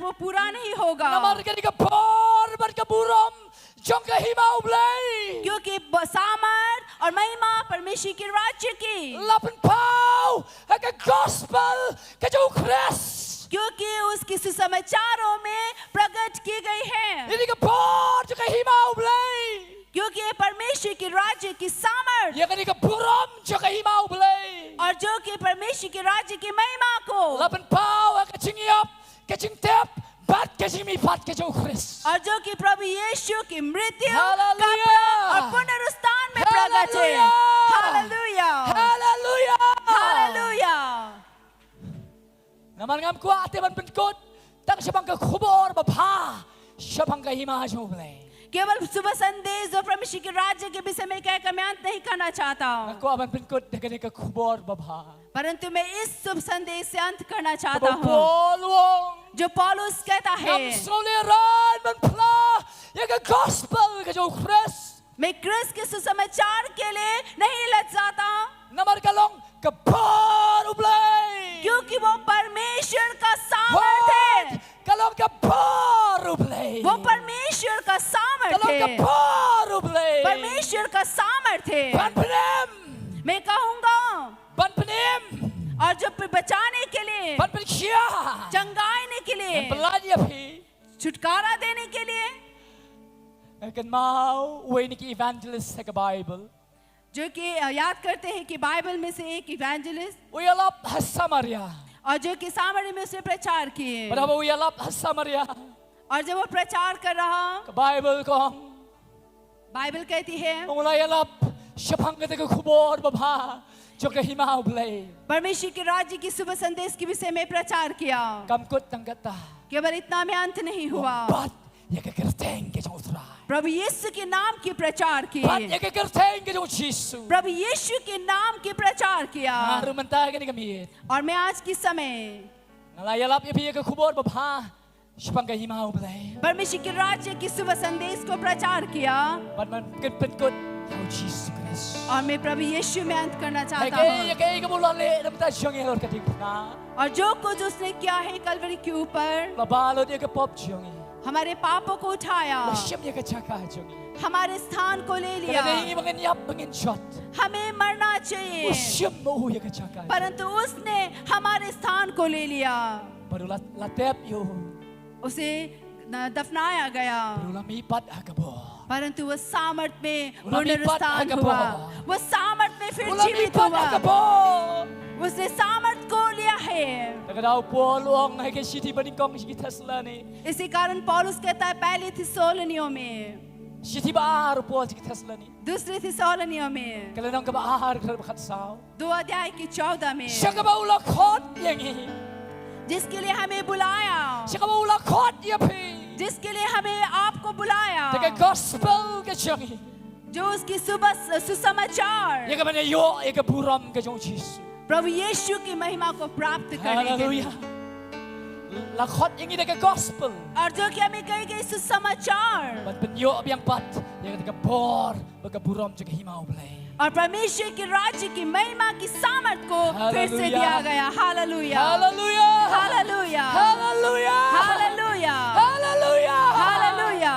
वो पूरा नहीं होगा। Namar kane ka bor bad ka burom jong ka hima U Blei. क्योंकि ब-, सामर्थ और महिमा परमेश्वर के राज्य की La pynpaw ha ka gospel ka jong U Khrist. क्योंकि उसके सुसमाचारों में प्रकट की गई है। Kane ka bor jong ka hima U Blei. क्योंकि ये परमेश्वर के राज्य की सामर्थ Ïa kane ka burom jong ka hima U Blei. और जो कि परमेश्वर के राज्य की महिमा को La pynpaw ha ka jingïap, ka jingtep bad ka jingmihpat ka jong U Khrist. और जो कि प्रभु यीशु की मृत्यु हालेलुया। का प्र-, और पुनरुत्थान में प्रकट है। Hallelujah. Hallelujah. Haleluya. Hallelujah. Namar ngam kwah te ban pynkut tang shaphang ka khubor babha shaphang ka hima jong U Blei. केवल शुभ संदेश जो परमेश्वर के राज्य के विषय में कहकर मैं अंत नहीं करना चाहता Nga हूँ, kwah ban pynkut da kane ka khubor babha. परंतु मैं इस शुभ संदेश से अंत करना चाहता Kaba u हूँ, Paul u ong. जो पौलुस कहता Ngam है, sngew lehrain ban phla ïa ka gospel ka jong U Khrist. मैं क्रिस्त के सुसमाचार के लिए नहीं लजाता, Namar ka long ka bor U Blei. क्योंकि वो परमेश्वर का सामर्थ है। Hooid, ka long ka bor U Blei. वो परमेश्वर का Ka सामर्थ long ka है। bor U Blei. परमेश्वर का सामर्थ है। Ban pynim. मैं कहूंगा, Ban pynim. और जो प-, बचाने के लिए, Ban pynkhia. चंगाने के लिए, Ban pyllait ïa phi. छुटकारा देने के लिए, Nga kynmaw uwei na ki evangelist ha ka Bible. जो कि, अ, याद करते हैं कि बाइबल में से एक evangelist, U ïalap ha Samaria. और जो कि सामरी में उसने प्रचार किए, Bad haba u ïalap ha Samaria, और जब वो प्रचार कर रहा, ka Bible ka ong, Bible कहती है, u la ïalap shaphang kata ka khubor babha jong ka hima U Blei. परमेश्वर के राज्य की शुभ संदेश के विषय में प्रचार किया। Kam kut tang katta. केवल इतना में अंत नहीं हुआ, Bat ïa ka kyrteng ka jong U Trai. प्रभु यीशु के नाम की प्रचार की, Bat ïa ka kyrteng ka jong U Jisu. प्रभु यीशु के नाम की प्रचार किया। Nga ruh mynta kane ka miet, और मैं आज की समय nga la ïalap ïa phi ïa ka khubor babha shaphang ka hima U Blei. परमेश्वर के राज्य की शुभ संदेश को प्रचार किया, Bad ngan pynkut ïa U Jisu Khrist. और मैं प्रभु यीशु में अंत करना Hei चाहता kaei, हूँ। kaei kaba u la leh na ka bynta jong ngi halor ka diengphna. और जो कुछ उसने किया है कलवरी के ऊपर, La balut ïa ka pop jong ngi. हमारे पापों को उठाया, La shim ïa ka jaka jong ngi. हमारे स्थान को ले Ka लिया। dei ngi ba ngin ïap ba ngin jot. हमें मरना चाहिए, U shim ma u ïa ka jaka. परंतु उसने हमारे स्थान को ले लिया। Bad u la, la tep ïa u. उसे न-, दफनाया गया, Bad u la mihpat ha ka bor. परंतु वो सामर्थ में U la mihpat ha पुनरुत्थान ka हुआ, bor. वो सामर्थ में फिर U la जीवित mihpat ha ka हुआ, bor. उसने सामर्थ को लिया है। Te ka dei u Paul u ong ha ka shithi banyngkong sha ki Thessaloni. इसी कारण पौलुस कहता है पहली थिस्सलुनीयों में, Shithi ba ar u Paul sha ki Thessaloni. दूसरी थिस्सलुनीयों में, Ka lynnong kaba ar, ka dkhot ba khatsaw. दो अध्याय की चौदह में, Sha kaba u la khot ïa ngi. जिसके लिए हमें बुलाया, Sha kaba u la khot ïa phi. जिसके लिए हमें आपको बुलाया, Da ka gospel ka jong ngi. जो उसकी सुबह सुसमाचार, Ïa kaban ïoh ïa ka burom ka jong U Jisu. प्रभु यीशु की महिमा को प्राप्त करने के लिए। Haleluya. La khot ïa ngi da ka gospel. और जो कि हमें कही गई सुसमाचार, Ban pynïoh biang pat ïa kata ka bor bad ka burom jong ka hima U Blei. और परमेश्वर के राज्य की महिमा की सामर्थ को फिर से हालेलुया। दिया गया। Hallelujah. Haleluya. Hallelujah. Haleluya. Hallelujah. Haleluya. Hallelujah.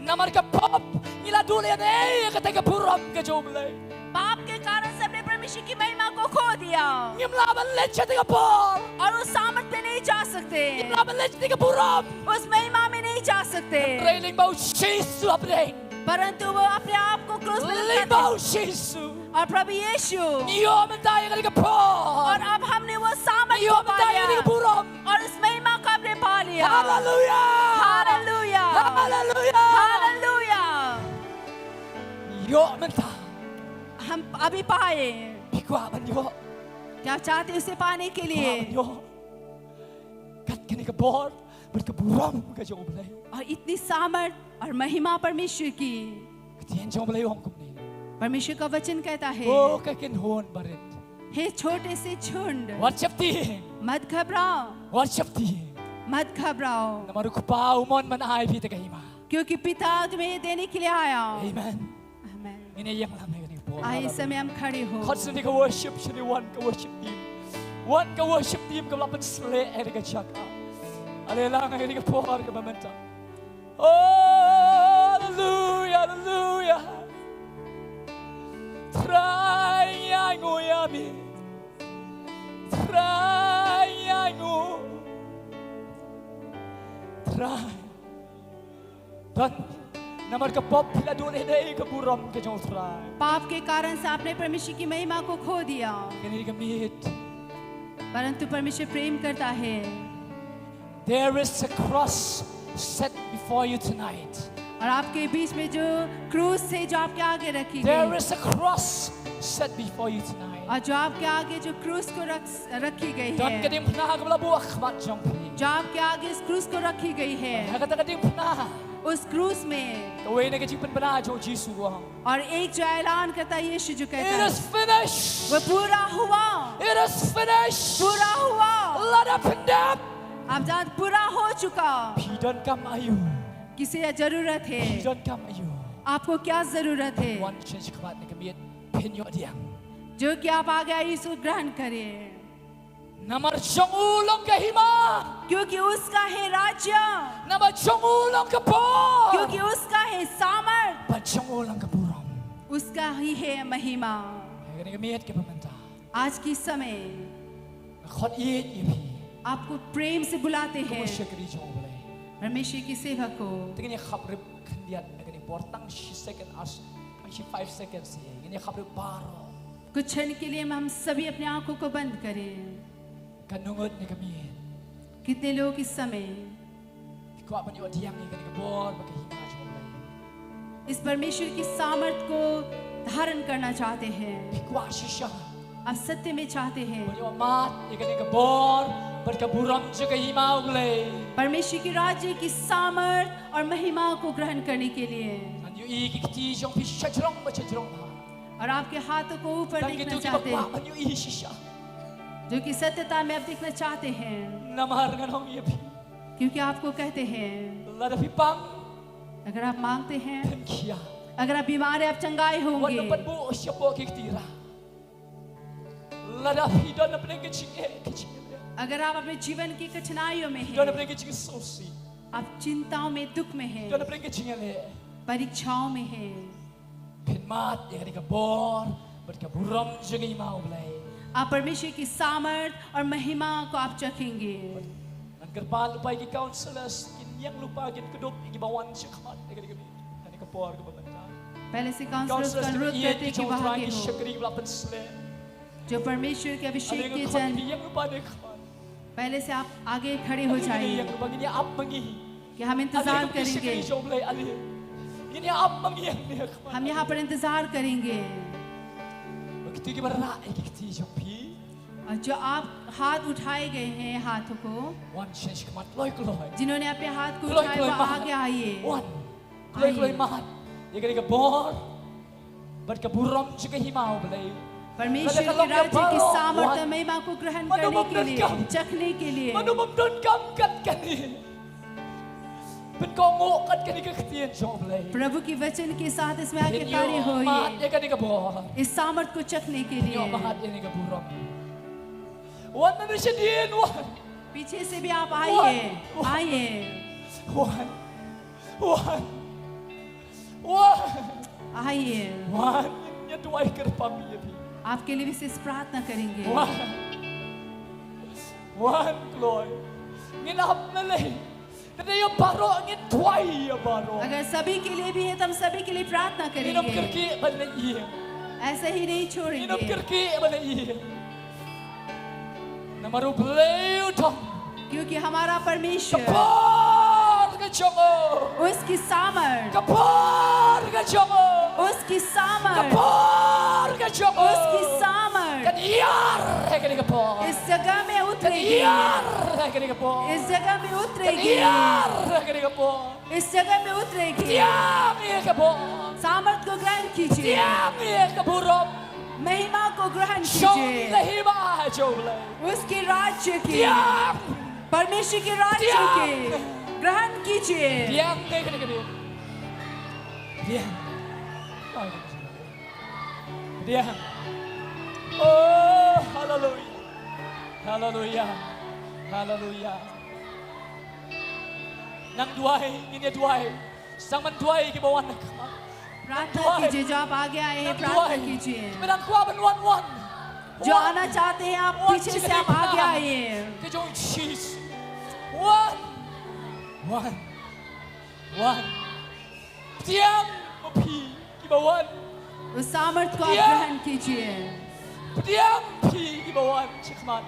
Namar ka pop ngi la duh leh ïa kata ka burom ka jong U Blei. पाप के कारण सबने परमेश्वर की महिमा को खो दिया Ngim lah ban leit sha kata ka bor. और उस सामर्थ पे नहीं जा सकते, Ngim lah ban leit sha kata ka burom. उस महिमा में नहीं जा सकते। Hynrei lyngba U Jisu hapdeng. परंतु वो अपने आप को क्रूस में Lyngba लटका U Jisu. दे। और प्रभु यीशु, Ngi ïoh mynta ïa kane ka bor. और अब हमने वो सामर्थ Ngi को ïoh पा mynta ïa लिया kane ka burom. और उस महिमा को हमने पा लिया। Haleluya. Hallelujah. Haleluya. Hallelujah. Ngi ïoh mynta. हम अभी पाए। Phi kwah ban ïoh. क्या चाहते उसे पाने के Kwah ban लिए? ïoh. Kat kane ka bor bad ka burom ka jong U Blei. और इतनी सामर्थ और महिमा परमेश्वर की। Ka ktien jong U Blei u ong kumne. परमेश्वर का वचन कहता है, O ka kynhun barit. हे छोटे से झुंड, Wat sheptieng. मत घबराओ, Wat sheptieng. मत घबराओ, Namar u Kpa u mon ban ai ïa phi kata ka hima. क्योंकि पिता तुम्हें ये देने के लिए आया। Amen. आमीन। Ngin ïa ïeng lang ha kane ka por. आइए, इस समय हम खड़े हो। Khot sngewbha ka worship sha kane, wan ka worship team. Wan ka worship team kaba la pynsleh ïa kane ka jaka. Ale lang ïa kane ka por kaba mynta. Oh, haleluya, haleluya. Trai, ngi ainguh ïa me. Trai, ngi ainguh. Trai. Don, namar ka pop phi la duh ïa ka burom ka jong u Trai. पाप के कारण से आपने परमेश्वर की महिमा को खो दिया, Kane ka miet. परंतु परमेश्वर प्रेम करता है। There is a cross set before you tonight. और आपके बीच में जो क्रूस है, जो आपके आगे रखी There गई, is a cross set before you tonight. और जो आपके आगे जो क्रूस को रख, रखी गई Don ka है, diengphna kaba la buh ha khmat jong phi. जो आपके आगे इस क्रूस को रखी गई है, Ha kata ka diengphna. उस क्रूस में Kawei na ka jingpynbna jong u Jisu u ong. और एक जो ऐलान करता है यीशु जो कहता It है, is finished. वो पूरा हुआ, It is finished. पूरा हुआ। Lada phin dep. आप जानते, पूरा हो चुका। Phi donkam aïu? किसे यह जरूरत है? Phi donkam aïu? आपको क्या जरूरत है? Wan sha khmat na ka miet, phin ïoh diang. जो कि आप आगे आइए, इसको ग्रहण करें। Namar jong u long ka hima. क्योंकि उसका है राज्य। Namar jong u long ka bor। क्योंकि उसका है सामर्थ। Bad jong u long ka burom. उसका ही है महिमा। Ha kane ka miet kaba mynta. आज की समय Nga khot ïeit ïa phi. आपको प्रेम से बुलाते हैं। Kum u shakri jong U Blei. परमेश्वर की सेवा को। Te ngin ïa khap rip khyndiat ha kane ka por, tang shi second, as, tang shi five seconds hi. Ngin ïa khap rip baroh. कुछ क्षण के लिए हम, हम सभी अपने आंखों को बंद करें। Katno ngut na ka miet? कितने लोग इस समय Phi kwah ban ïoh diang ïa kane ka bor bad ka hima jong U Blei? इस परमेश्वर की सामर्थ को धारण करना चाहते हैं? Phi kwah shisha आप सत्य में चाहते हैं? ban ïoh mad ïa kane ka bor bad ka burom jong ka hima U Blei? परमेश्वर की राज्य की सामर्थ और महिमा को ग्रहण करने के लिए। Ban ïohi ki kti jong phi shajrong ba shajrong bha. और आपके हाथों को ऊपर Tang देखना kito kiba चाहते kwah हैं, ban ïohi shisha. जो कि सत्यता में आप देखना चाहते हैं। Namar ngan ong ïa phi, क्योंकि आपको कहते हैं, lada phi pang, अगर आप मांगते हैं, phin khia. अगर आप बीमार हैं, आप चंगाई होंगे। Wat nym pat buh shapoh ki kti rah. Lada phi don hapdeng ka jingeh, ka jingeh, अगर आप अपने जीवन की कठिनाइयों में हैं, don hapdeng ka jingsngewsih, आप चिंताओं में, दुख में हैं, don hapdeng ka jingeh, परीक्षाओं में हैं, phin mad ïa kane ka bor bad ka burom jong ka hima U Blei. आप परमेश्वर की सामर्थ और महिमा को आप चखेंगे। Ngan kyrpad lypa ïa ki counselors, kin ïeng lypa, kin kdup ïa kiba wan sha khmat ïa kane ka, kane ka por kaba mynta. पहले से counselors Counselors, ka अनुरोध ïeit करते हैं कि jong U वहाँ Trai, आगे ki हो। shakri ba la pynsleh. जो परमेश्वर के अभिषेक के जन, ïeng lypa ne khmat. पहले से आप आगे खड़े हो जाइए। Ngin ïeng lypa, ngin ïa ap ma ngi. कि हम इंतजार करेंगे। Ngin ïa ap ma ngi, ngin ïa ap ma ngi, ngin ïa ap ma ngi. हम यहाँ पर इंतजार करेंगे। Bad kito kiba rah ïa ki kti jong phi, और जो आप हाथ उठाए गए हैं, हाथों को, wan sha khmat, kloi kloi, जिन्होंने अपने हाथ को उठाए, वो आगे आइए। Wan. Kloi kloi, आइए। Mad ïa kane ka bor bad ka burom jong ka hima U Blei. परमेश्वर के राज्य की सामर्थ्य और महिमा को ग्रहण करने के लिए, चखने के लिए। Mano bym donkam kat kane. Pynkohnguh kat kane ka ktien jong U Blei. प्रभु के वचन के साथ इसमें आके कार्य हो, mad ïa kane ka bor, इस सामर्थ को चखने के लिए। Mad ïa kane ka burom. Wan na shadien, wan. पीछे से भी आप आइए, wan, wan, आइए। Wan. Wan. Wan. आइए। Wan. Ngin ïa duwai kyrpang ïa phi. आपके लिए विशेष प्रार्थना करेंगे। Wan. Wan, kloi. Ngin ap lei. Lada ïa baroh ngin duwai ïa baroh. अगर सभी के लिए भी है, तो हम सभी के लिए प्रार्थना करेंगे। Ngin ym kyrkieh ban leit ïing. ऐसे ही नहीं छोड़ेंगे। Ngin ym kyrkieh ban leit ïing. Namar U Blei u don. क्योंकि हमारा परमेश्वर, ka bor ka jong u, उसकी सामर्थ, ka bor ka jong u, उसकी सामर्थ, ka bor ka jong u, उसकी सामर्थ, kan ïar ha kane ka por, इस जगह में उतरेगी, kan ïar ha kane ka por, इस जगह में उतरेगी, kan ïar ha kane ka por. इस जगह में उतरेगी। Pdiang ïa ka bor. सामर्थ को ग्रहण कीजिए। Pdiang ïa ka burom. महिमा को ग्रहण कीजिए। Jong ka hima jong U Blei. उसके राज्य की, pdiang, परमेश्वर के राज्य की, pdiang, ग्रहण कीजिए। Pdiang ïa kane ka bor. Pdiang. Pdiang. Oh, haleluya. Haleluya. Haleluya. Nang duwai, ngin ïa duwai. Sang ban duwai kiba wan na khmat. प्रार्थना कीजिए, जो आप आगे आए हैं, प्रार्थना कीजिए। Kiba dang kwah ban wan, wan. जो आना चाहते हैं, आप पीछे से आप आगे आइए। Ka jong Jisu. Wan. Wan. Wan. Pdiang ma phi kiba wan. उस सामर्थ को आप ग्रहण कीजिए। Pdiang phi kiba wan shakhmat.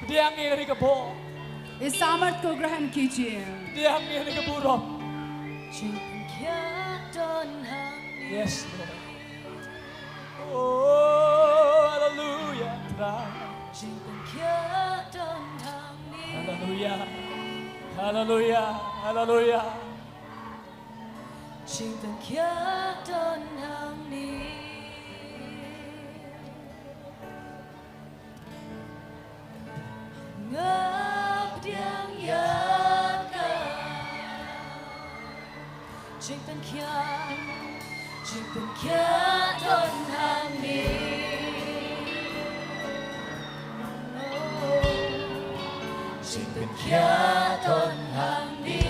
Pdiang ïa kane ka bor. इस सामर्थ को ग्रहण कीजिए। Pdiang ïa kane ka burom. Jingpynkhiah don hangne. Yes, Lord. Oh, hallelujah, Trai. Jingpynkhiah don hangne. Hallelujah. Hallelujah. Hallelujah. Jingpynkhiah don hangne. Nga pdiang ïa ka. Jingpynkhiah, jingpynkhiah don hangne. Oh, jingpynkhiah don hangne.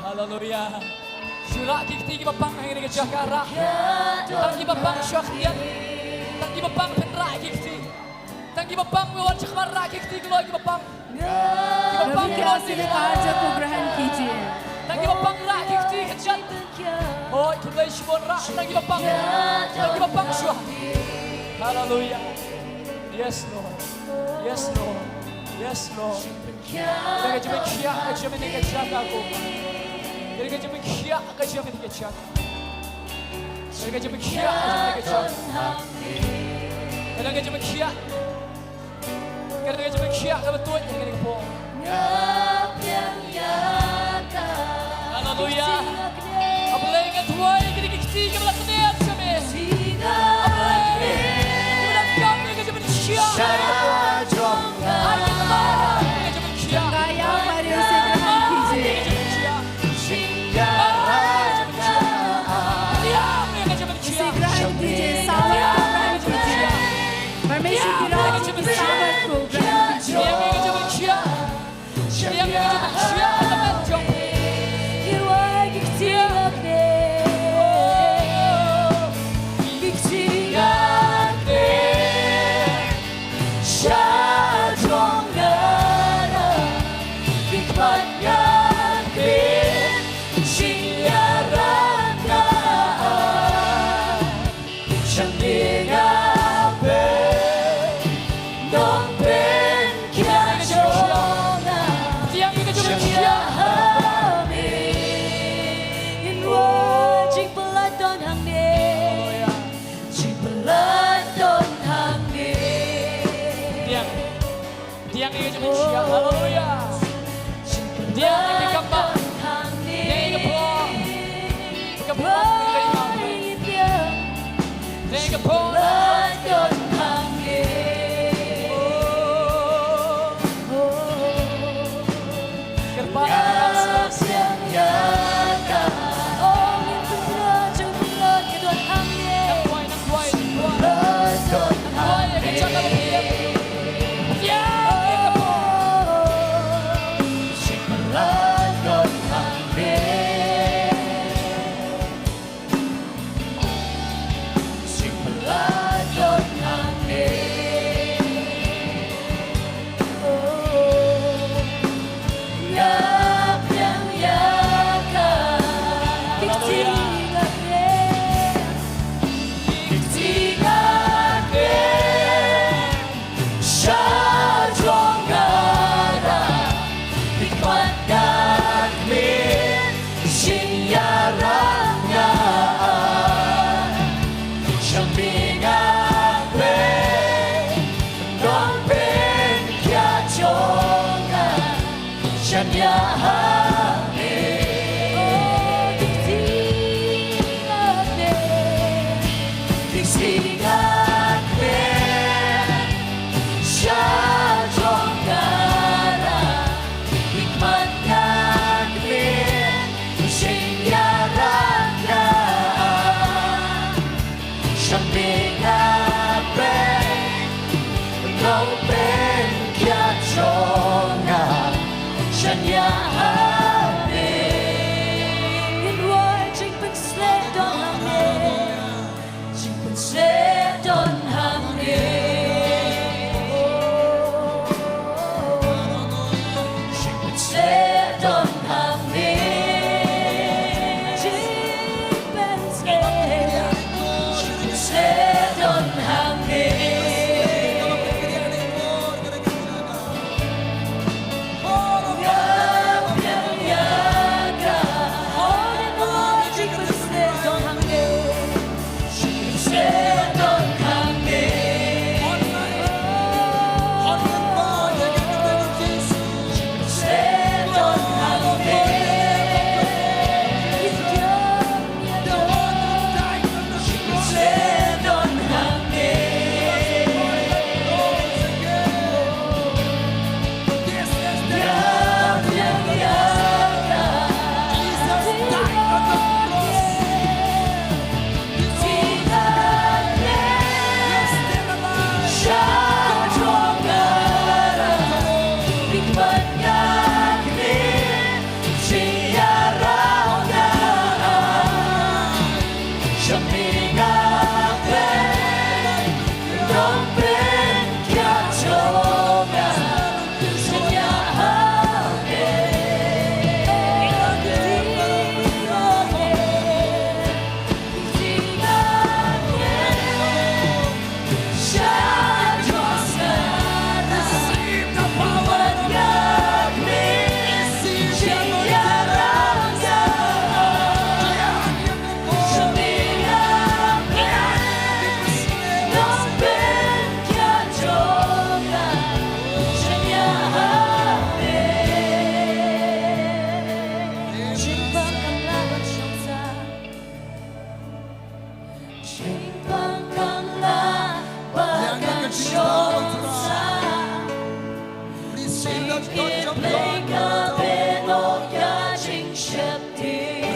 Haleluya. Shu rah ki kti kiba pang ha kane ka jaka, rah. Tang kiba pang shuwa khyndiat. Tang kiba pang pynrah ki kti. Tang kiba pang, wan shakhmat, rah ki kti, kloi kiba pang. Kiba pang, प्रभु के आशीर्वाद को ग्रहण कीजिए। Tang kiba pang, rah ki kti khyndiat. Hoi, khublei shibun, rah. Tang kiba pang. Tang kiba pang shuwa. Haleluya. Yes, Lord. Yes, Lord. Yes, Lord. Ka jingpynkhiah ka jong me ha kane ka jaka, ko. Ka jingpynkhiah ka jong me ha kane ka jaka. Ka jingpynkhiah ka jong me ha kane ka jaka. Ka jingpynkhiah. Ka jingpynkhiah kaba tuid ha kane ka por. Haleluya. A Blei, nga duwai ïa kine ki kti kiba la kniat sha me. A Blei, kiba la kam ïa ka jingpynkhiah. Ai ka tymmen ïa ka jingpynkhiah. चंगाई आप पा रहे हो, उसे ग्रहण कीजिए। उसे ग्रहण कीजिए, सामर्थ को ग्रहण कीजिए। परमेश्वर की राह की सामर्थ को ग्रहण कीजिए। Jingpyllait don hangne. Jingpyllait don hangne. Pdiang. Pdiang ïa ka jingpynkhiah. Haleluya. Pdiang ïa ka kam ba. Pdiang ïa ka por. Ka por. Pdiang ïa ka por. Kyrpad. Jingpynshlur don hangne. Jingpynshlur don hangne. Jingpynshlur don hangne. Jingpynshlur. Jingpynshlur don hangne.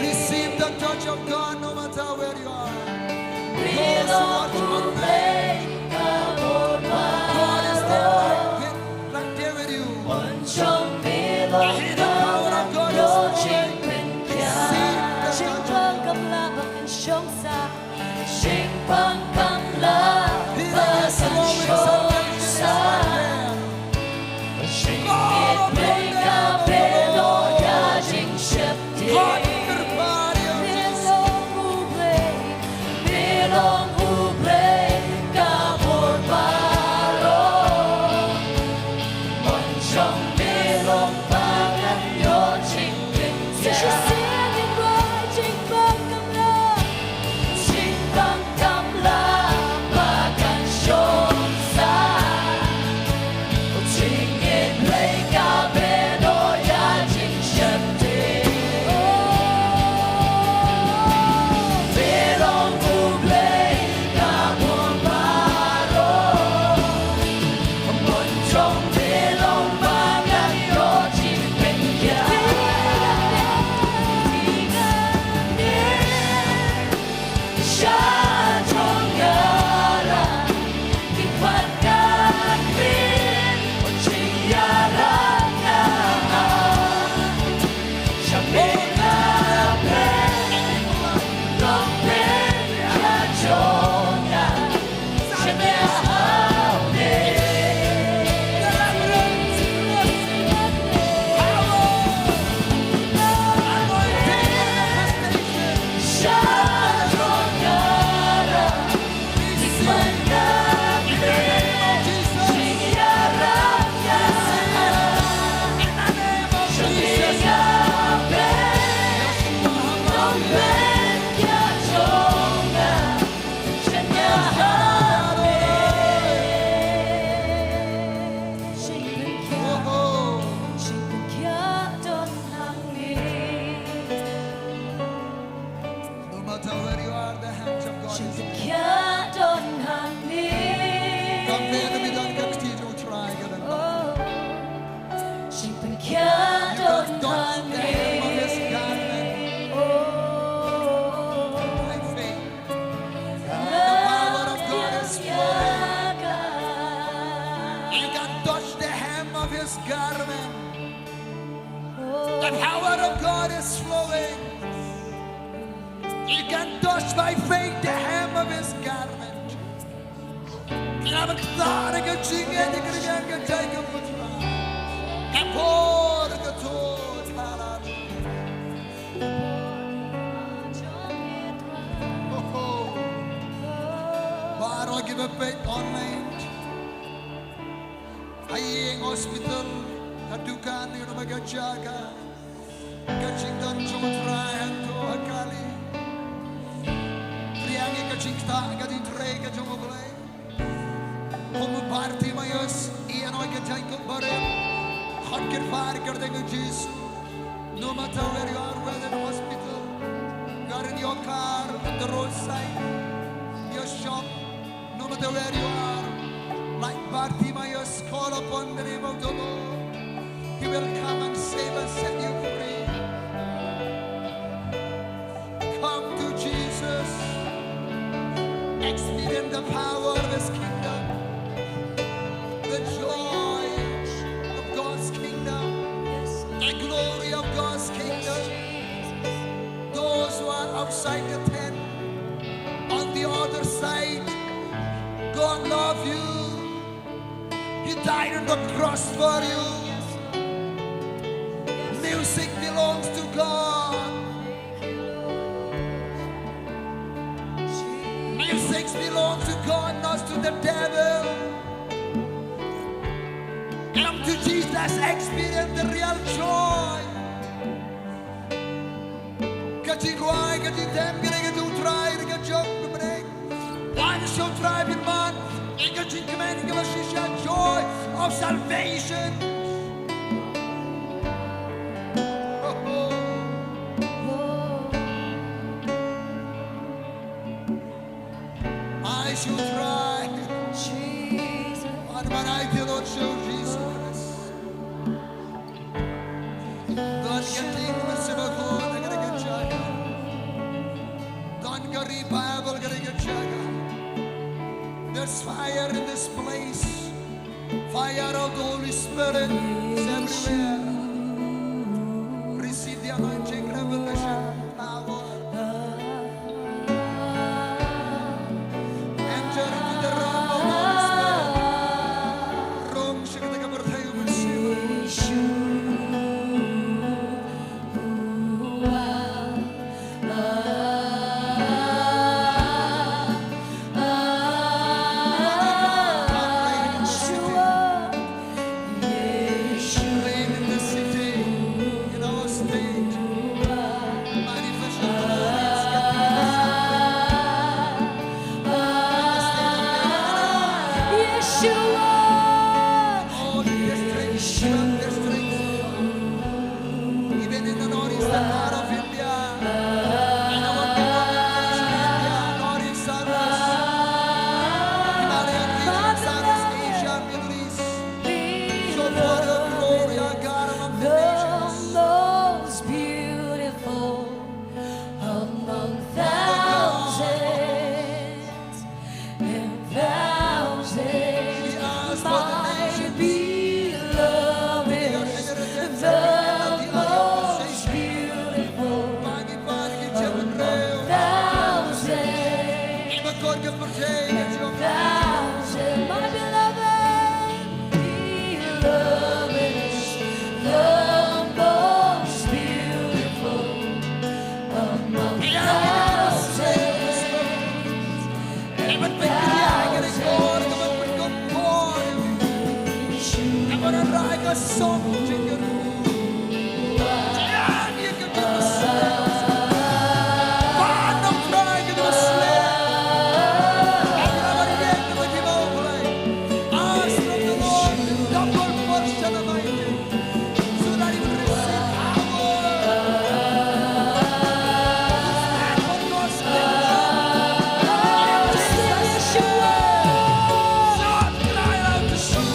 Receive the touch of God, no matter where you are. Receive the touch of God, no matter where you are. Those who are struggling, God is there right there, right there with you. I hear the power of God is flowing. Receive the touch of God. Jingpang kam lah ba kan shong sa. Jingit lei ka beno ïa jingsheptieng. Bilong U Blei, bilong U Blei ka bor baroh. Mon jong bilong ba ngan ïoh jingpynkhiah. Shisien ngin rwai jingpang kam lah. Jingpang kam lah ba kan shong sa. Jingit lei ka beno ïa jingsheptieng. Bilong U Blei ka bor baroh. No matter where you are, the hands of God is there. Kam dei na bidan ka kti jong U Trai ka dang. You can touch the hem of his garment. By faith. The power of God is flowing. You can touch the hem of his garment. The power of God is flowing. You can touch by faith the hem of his garment. Ki la ban kta da ka jingngeit ïa ka rmiang ka jaiñkup U Trai. Ka por ka thut, haleluya. Oh, oh. Baroh kiba peit online. Ha ïing, hospital, ha dukan, ïa kano kano ka jaka. Ka jingdon jong U Trai hangto ha kali. Pdiang ïa ka jingktah, ka jingtrei ka jong U Blei. Kum u Bartimaeus, ïa kane ka jaiñkup barim. Khot kyrpad ïa ka kyrteng u Jisu. No matter where you are, whether in hospital, you are in your car, on the roadside, your shop, no matter where you are, like Bartimaeus, call upon the name of the Lord. He will come and save and set you free. Come to Jesus. Experience the power of his kingdom. The joy of God's kingdom. The glory of God's kingdom. Those who are outside the tent, on the other side, God love you. He died on the cross for you. Music belongs to God. Music belongs to God, not to the devil. Come to Jesus, experience the real joy. Ka jingrwai, ka jingtem, ka dei ka jong U Trai, ka jong U Blei. Wan sha U Trai bad man, ïa ka jingkmen kaba shisha, joy of salvation. Oh, oh. Ai sha U Trai. Wan ban aiti ïa U Trai Jisu Khrist. Don ka ïing mynsiem bakhuid ha kane ka jaka. Don ka revival ha kane ka jaka. There's fire in this place. Fire of the Holy Spirit is everywhere. Receive the anointing, revelation, power. Enter into the realm of the Holy Spirit. Rung sha kata ka pyrthei u mynsiem. Reign in the city, in our state. Manifest your glory, in the state of Meghalaya. All the districts, twelve districts. Even in the northeastern part of India, in our people in India, northeast, southwest, Himalayan region, southeast Asia, Middle East. Show forth your glory, our God, among the nations. Most beautiful among thousands and thousands, my beloved, the most beautiful among thousands. Thousand, my beloved, beloved, the most beautiful among thousands. Ask from the Lord double portion anointing, so that you will receive power to stand for God's kingdom. In Jesus' name. Lord, cry out to you.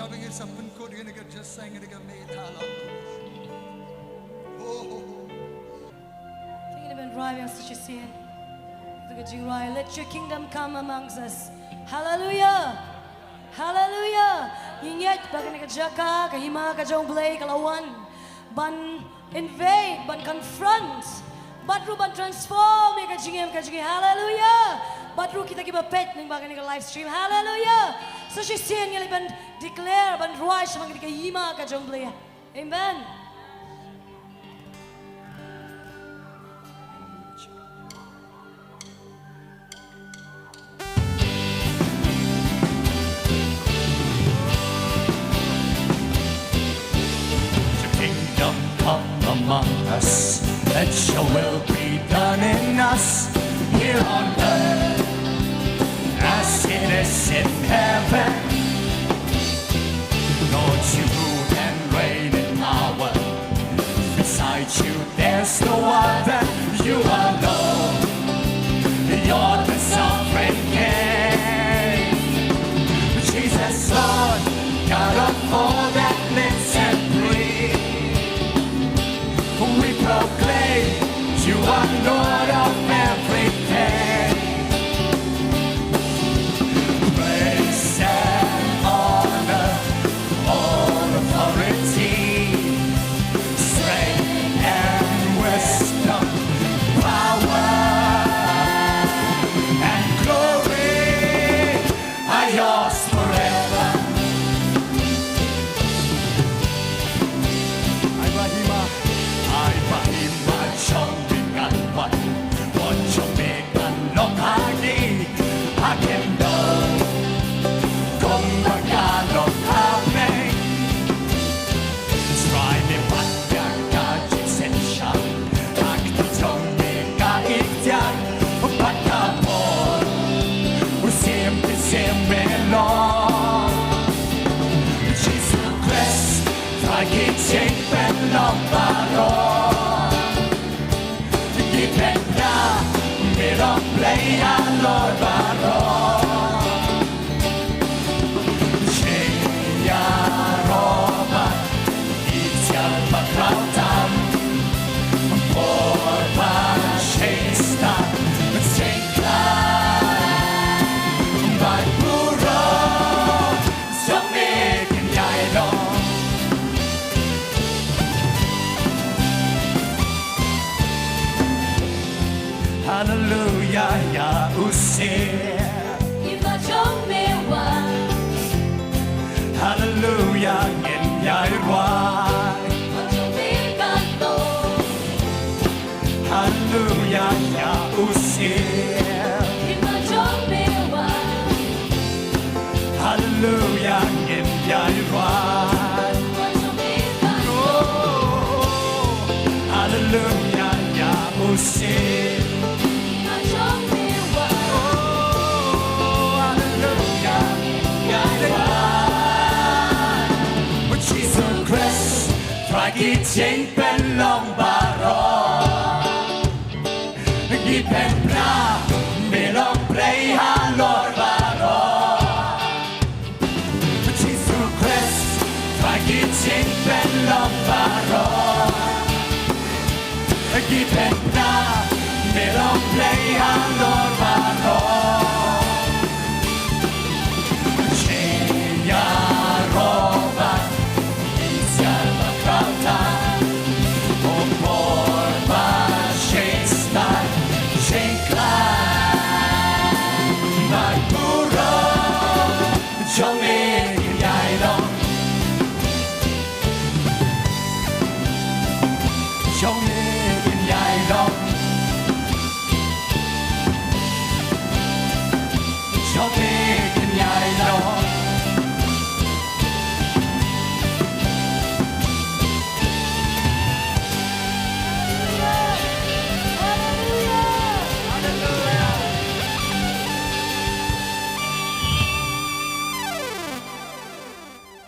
Ba ngin sa pynkut ïa kane ka jingïaseng, ïa kane ka mei thala. Oh. Te ngin ïa ban rwai biang sa shisien. Ïa ka jingrwai, "Let your kingdom come amongst us." Hallelujah. Hallelujah. Ngi ngeit ba kane ka jaka, ka hima ka jong U Blei ka la wan ban invade, ban confront, bad ruh ban transform ïa ka jingim ka jong ngi. Hallelujah. Bad ruh kita kiba peit lyngba kane ka live stream. Hallelujah. Sa shisien ngi la ban declare, ban rwai shaphang kane ka hima ka jong U Blei. Amen. Your kingdom come among us, let your will be done in us, here on earth as it is in heaven. Lord, you rule and reign in power. Beside you, there's no other. You alone, you're the sovereign King. Jesus, Lord, God of all that lives and breathes. We proclaim you are Lord of everything. Praise and honor, all authority, strength and wisdom, power and glory are yours forever. Ai ba hima, ai ba hima jong me kan wan, wat jong me kan long ha ngi ha khyndew, kumba ka long ha pdeng. Trai, me pat ïa ka jingsngewsih, ha kti jong me ka iktiar bad ka bor, u siem te siem me long. Jisu Khrist, Trai, ki jingpynlong baroh ki pynbna me long Blei halor baroh. Jingïaroh bad iktiar bakhraw tam, bor bad jingstad, jingkhlaiñ bad burom jong me kan ïai long. Haleluya, ïa u Syiem. Hima jong me wan. Haleluya, ngin ïai rwai. Hima jong me kan long. Haleluya, ïa u Syiem. Hima jong me wan. Haleluya, ngin ïai rwai. Oh, haleluya, ïa u Syiem. Oh, haleluya, ngin ïai rwai. Oh, Jisu Khrist, Trai, ki jingpynlong baroh ki pynbna me long Blei halor baroh. Jisu Khrist, Trai, ki jingpynlong baroh ki pynbna me long Blei halor baroh.